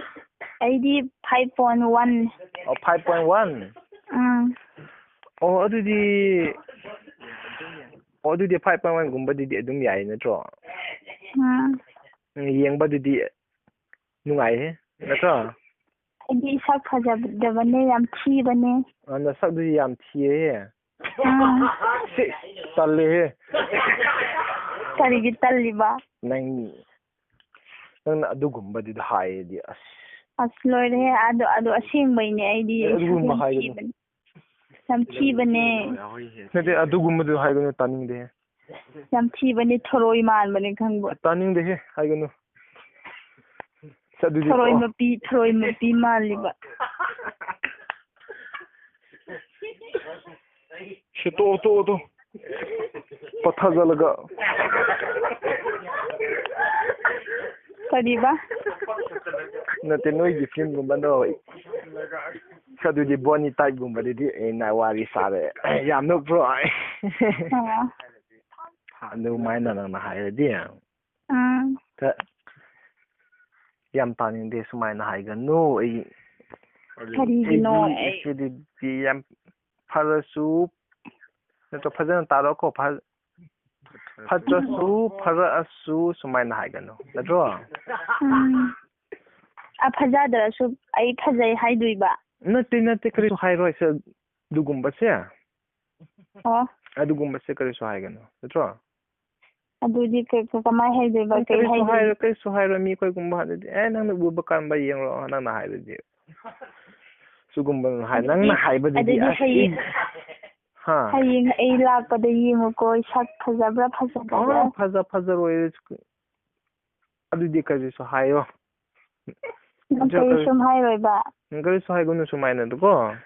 ꯑꯩꯗꯤ ꯐꯥꯏꯚ ꯄꯣꯏꯟ ꯋꯥꯟ꯫ ꯑꯣ, ꯐꯥꯏꯚ ꯄꯣꯏꯟ ꯋꯥꯟ? ꯎꯝ꯫ ꯑꯣ, ꯑꯗꯨꯗꯤ, ꯑꯣ, ꯑꯗꯨꯗꯤ ꯐꯥꯏꯚ ꯄꯣꯏꯟ ꯋꯥꯟꯒꯨꯝꯕꯗꯨꯗꯤ ꯑꯗꯨꯝ ꯌꯥꯏ ꯅꯠꯇ꯭ꯔꯣ? ꯎꯝ꯫ ꯎꯝ, ꯌꯦꯡꯕꯗꯨꯗꯤ ꯅꯨꯡꯉꯥꯏꯍꯦ, ꯅꯠꯇ꯭ꯔꯣ? ꯑꯩꯗꯤ ꯁꯛ ꯐꯖꯗꯕꯅꯦ, ꯌꯥꯝ ꯊꯤꯕꯅꯦ꯫ ꯑ, ꯅꯁꯛꯗꯨꯗꯤ ꯌꯥꯝ ꯊꯤꯌꯦꯍꯦ꯫ ꯎꯝ꯫ ꯁꯤ, ꯇꯜꯂꯦꯍꯦ꯫ ꯀꯔꯤꯒꯤ ꯇꯜꯂꯤꯕ? ꯅꯪ, ꯅꯪꯅ ꯑꯗꯨꯒꯨꯝꯕꯗꯨꯗ ꯍꯥꯏꯔꯗꯤ, ꯑꯁ꯫ ꯑꯁ, ꯂꯣꯏꯔꯦꯍꯦ꯫ ꯑꯗꯨ, ꯑꯗꯨ ꯑꯁꯦꯡꯕꯩꯅꯦ꯫ ꯑꯩꯗꯤ ꯑꯦ, ꯑꯗꯨꯒꯨꯝꯕ ꯌꯥꯝ ꯍꯥꯏꯒꯅꯨ꯫ ꯊꯤꯕꯅꯦ꯫ ꯌꯥꯝ ꯊꯤꯕꯅꯦ꯫ ꯅꯠꯇꯦ, ꯑꯗꯨꯒꯨꯝꯕꯗꯨ ꯍꯥꯏꯒꯅꯨ, ꯇꯥꯅꯤꯡꯗꯦꯍꯦ꯫ ꯌꯥꯝ ꯊꯤꯕꯅꯦ, ꯊꯔꯣꯏ ꯃꯥꯟꯕꯅꯦ, ꯈꯪꯕ꯭ꯔꯣ? ꯇꯥꯅꯤꯡꯗꯦꯍꯦ, ꯍꯥꯏꯒꯅꯨ꯫ ꯑꯁ, ꯑꯗꯨꯗꯤ ꯊꯔꯣꯏ ꯇꯣꯛꯑꯣ꯫ ꯃꯄꯤ, ꯊꯔꯣꯏ ꯃꯄꯤ ꯃꯥꯜꯂꯤꯕ꯫ ꯁꯤ ꯇꯣꯛꯑꯣ, ꯇꯣꯛꯑꯣ, ꯇꯣꯛꯑꯣ꯫ ꯄꯠꯊꯖꯜꯂꯒ꯫ ꯀꯔꯤꯕ? ꯅꯠꯇꯦ, ꯅꯣꯏꯒꯤ ꯐꯤꯂꯝꯒꯨꯝꯕꯗꯣ꯫ ꯑꯗꯨꯗꯤ ꯕꯣꯅꯤ ꯇꯥꯏꯞꯒꯨꯝꯕꯗꯨꯗꯤ ꯑꯩꯅ ꯋꯥꯔꯤ ꯁꯥꯔꯦ꯫ ꯌꯥꯝ ꯅꯣꯛꯄ꯭ꯔꯣ? ꯑꯥ꯫ ꯑꯗꯨꯃꯥꯏꯅ ꯅꯪꯅ ꯍꯥꯏꯔꯗꯤ꯫ ꯎꯝ꯫ ꯈ-, ꯌꯥꯝ ꯇꯥꯅꯤꯡꯗꯦ, ꯁꯨꯃꯥꯏꯅ ꯍꯥꯏꯒꯅꯨ꯫ ꯑꯩ, ꯀꯔꯤꯒꯤꯅꯣ? ꯑꯩꯗꯤ ꯑꯩ ꯏꯆꯦꯗꯨꯗꯤ ꯌꯥꯝ ꯐꯔꯁꯨ, ꯅꯠꯇ꯭ꯔꯣ? ꯐꯖꯅ ꯇꯥꯔꯣꯀꯣ꯫ ꯐ-, ꯐꯠꯇ꯭ꯔꯁꯨ, ꯐꯔꯛꯑꯁꯨ ꯁꯨꯃꯥꯏꯅ ꯍꯥꯏꯒꯅꯨ, ꯅꯠꯇ꯭ꯔꯣ? ꯎꯝ꯫ ꯑ, ꯐꯖꯗ꯭ꯔꯁꯨ ꯑꯩ ꯐꯖꯩ ꯍꯥꯏꯗꯣꯏꯕ? ꯅꯠꯇꯦ, ꯅꯠꯇꯦ, ꯀꯔꯤꯁꯨ ꯍꯥꯏꯔꯣꯏ ꯁꯦ, ꯑꯗꯨꯒꯨꯝꯕꯁꯦ꯫ ꯑꯣ꯫ ꯑꯗꯨꯒꯨꯝꯕꯁꯦ ꯀꯔꯤꯁꯨ ꯍꯥꯏꯒꯅꯨ, ꯅꯠꯇ꯭ꯔꯣ? ꯑꯗꯨꯗꯤ ꯀ-, ꯀ-, ꯀꯃꯥꯏ ꯍꯥꯏꯗꯣꯏꯕ? ꯅꯪ ꯀꯩ ꯀꯔꯤꯁꯨ ꯍꯥꯏꯗꯣꯏꯅꯣ? ꯍꯥꯏꯔꯣꯏ, ꯀꯔꯤꯁꯨ ꯍꯥꯏꯔꯣꯏ꯫ ꯃꯤ ꯑꯩꯈꯣꯏꯒꯨꯝꯕ ꯍꯥꯏꯗꯨꯗꯤ, "ꯑꯦ, ꯅꯪꯅ ꯎꯕ ꯀꯥꯟꯕ ꯌꯦꯡꯂꯣ", ꯅꯪꯅ ꯍꯥꯏꯔꯗꯤ꯫ ꯁꯤꯒꯨꯝꯕ ꯍꯥꯏ-, ꯑꯗꯨꯗꯤ ꯅꯪꯅ ꯍꯥꯏꯕꯗꯨꯗꯤ, ꯑꯗꯨꯗꯤ ꯑꯁ, ꯍꯌꯦꯡ, ꯏ-, ꯍꯥ? ꯍꯌꯦꯡ ꯑꯩ ꯂꯥꯛꯄꯗ ꯌꯦꯡꯉꯨꯀꯣ, ꯑꯩ ꯁꯛ ꯐꯖꯕ꯭ꯔꯥ ꯐꯖꯗꯕ꯭ꯔꯥ? ꯑꯣ, ꯐꯖ-, ꯐꯖꯔꯣꯏ꯫ ꯑꯗꯨꯗꯤ ꯀꯔꯤꯁꯨ ꯍꯥꯏꯌꯣ꯫ ꯅꯪ ꯀꯔꯤ ꯁꯨꯝ ꯍꯥꯏꯔꯣꯏꯕ? ꯅꯪ ꯀꯔꯤꯁꯨ ꯍꯥꯏꯒꯅꯨ ꯁꯨꯃꯥꯏꯅ ꯑꯗꯨꯀꯣ꯫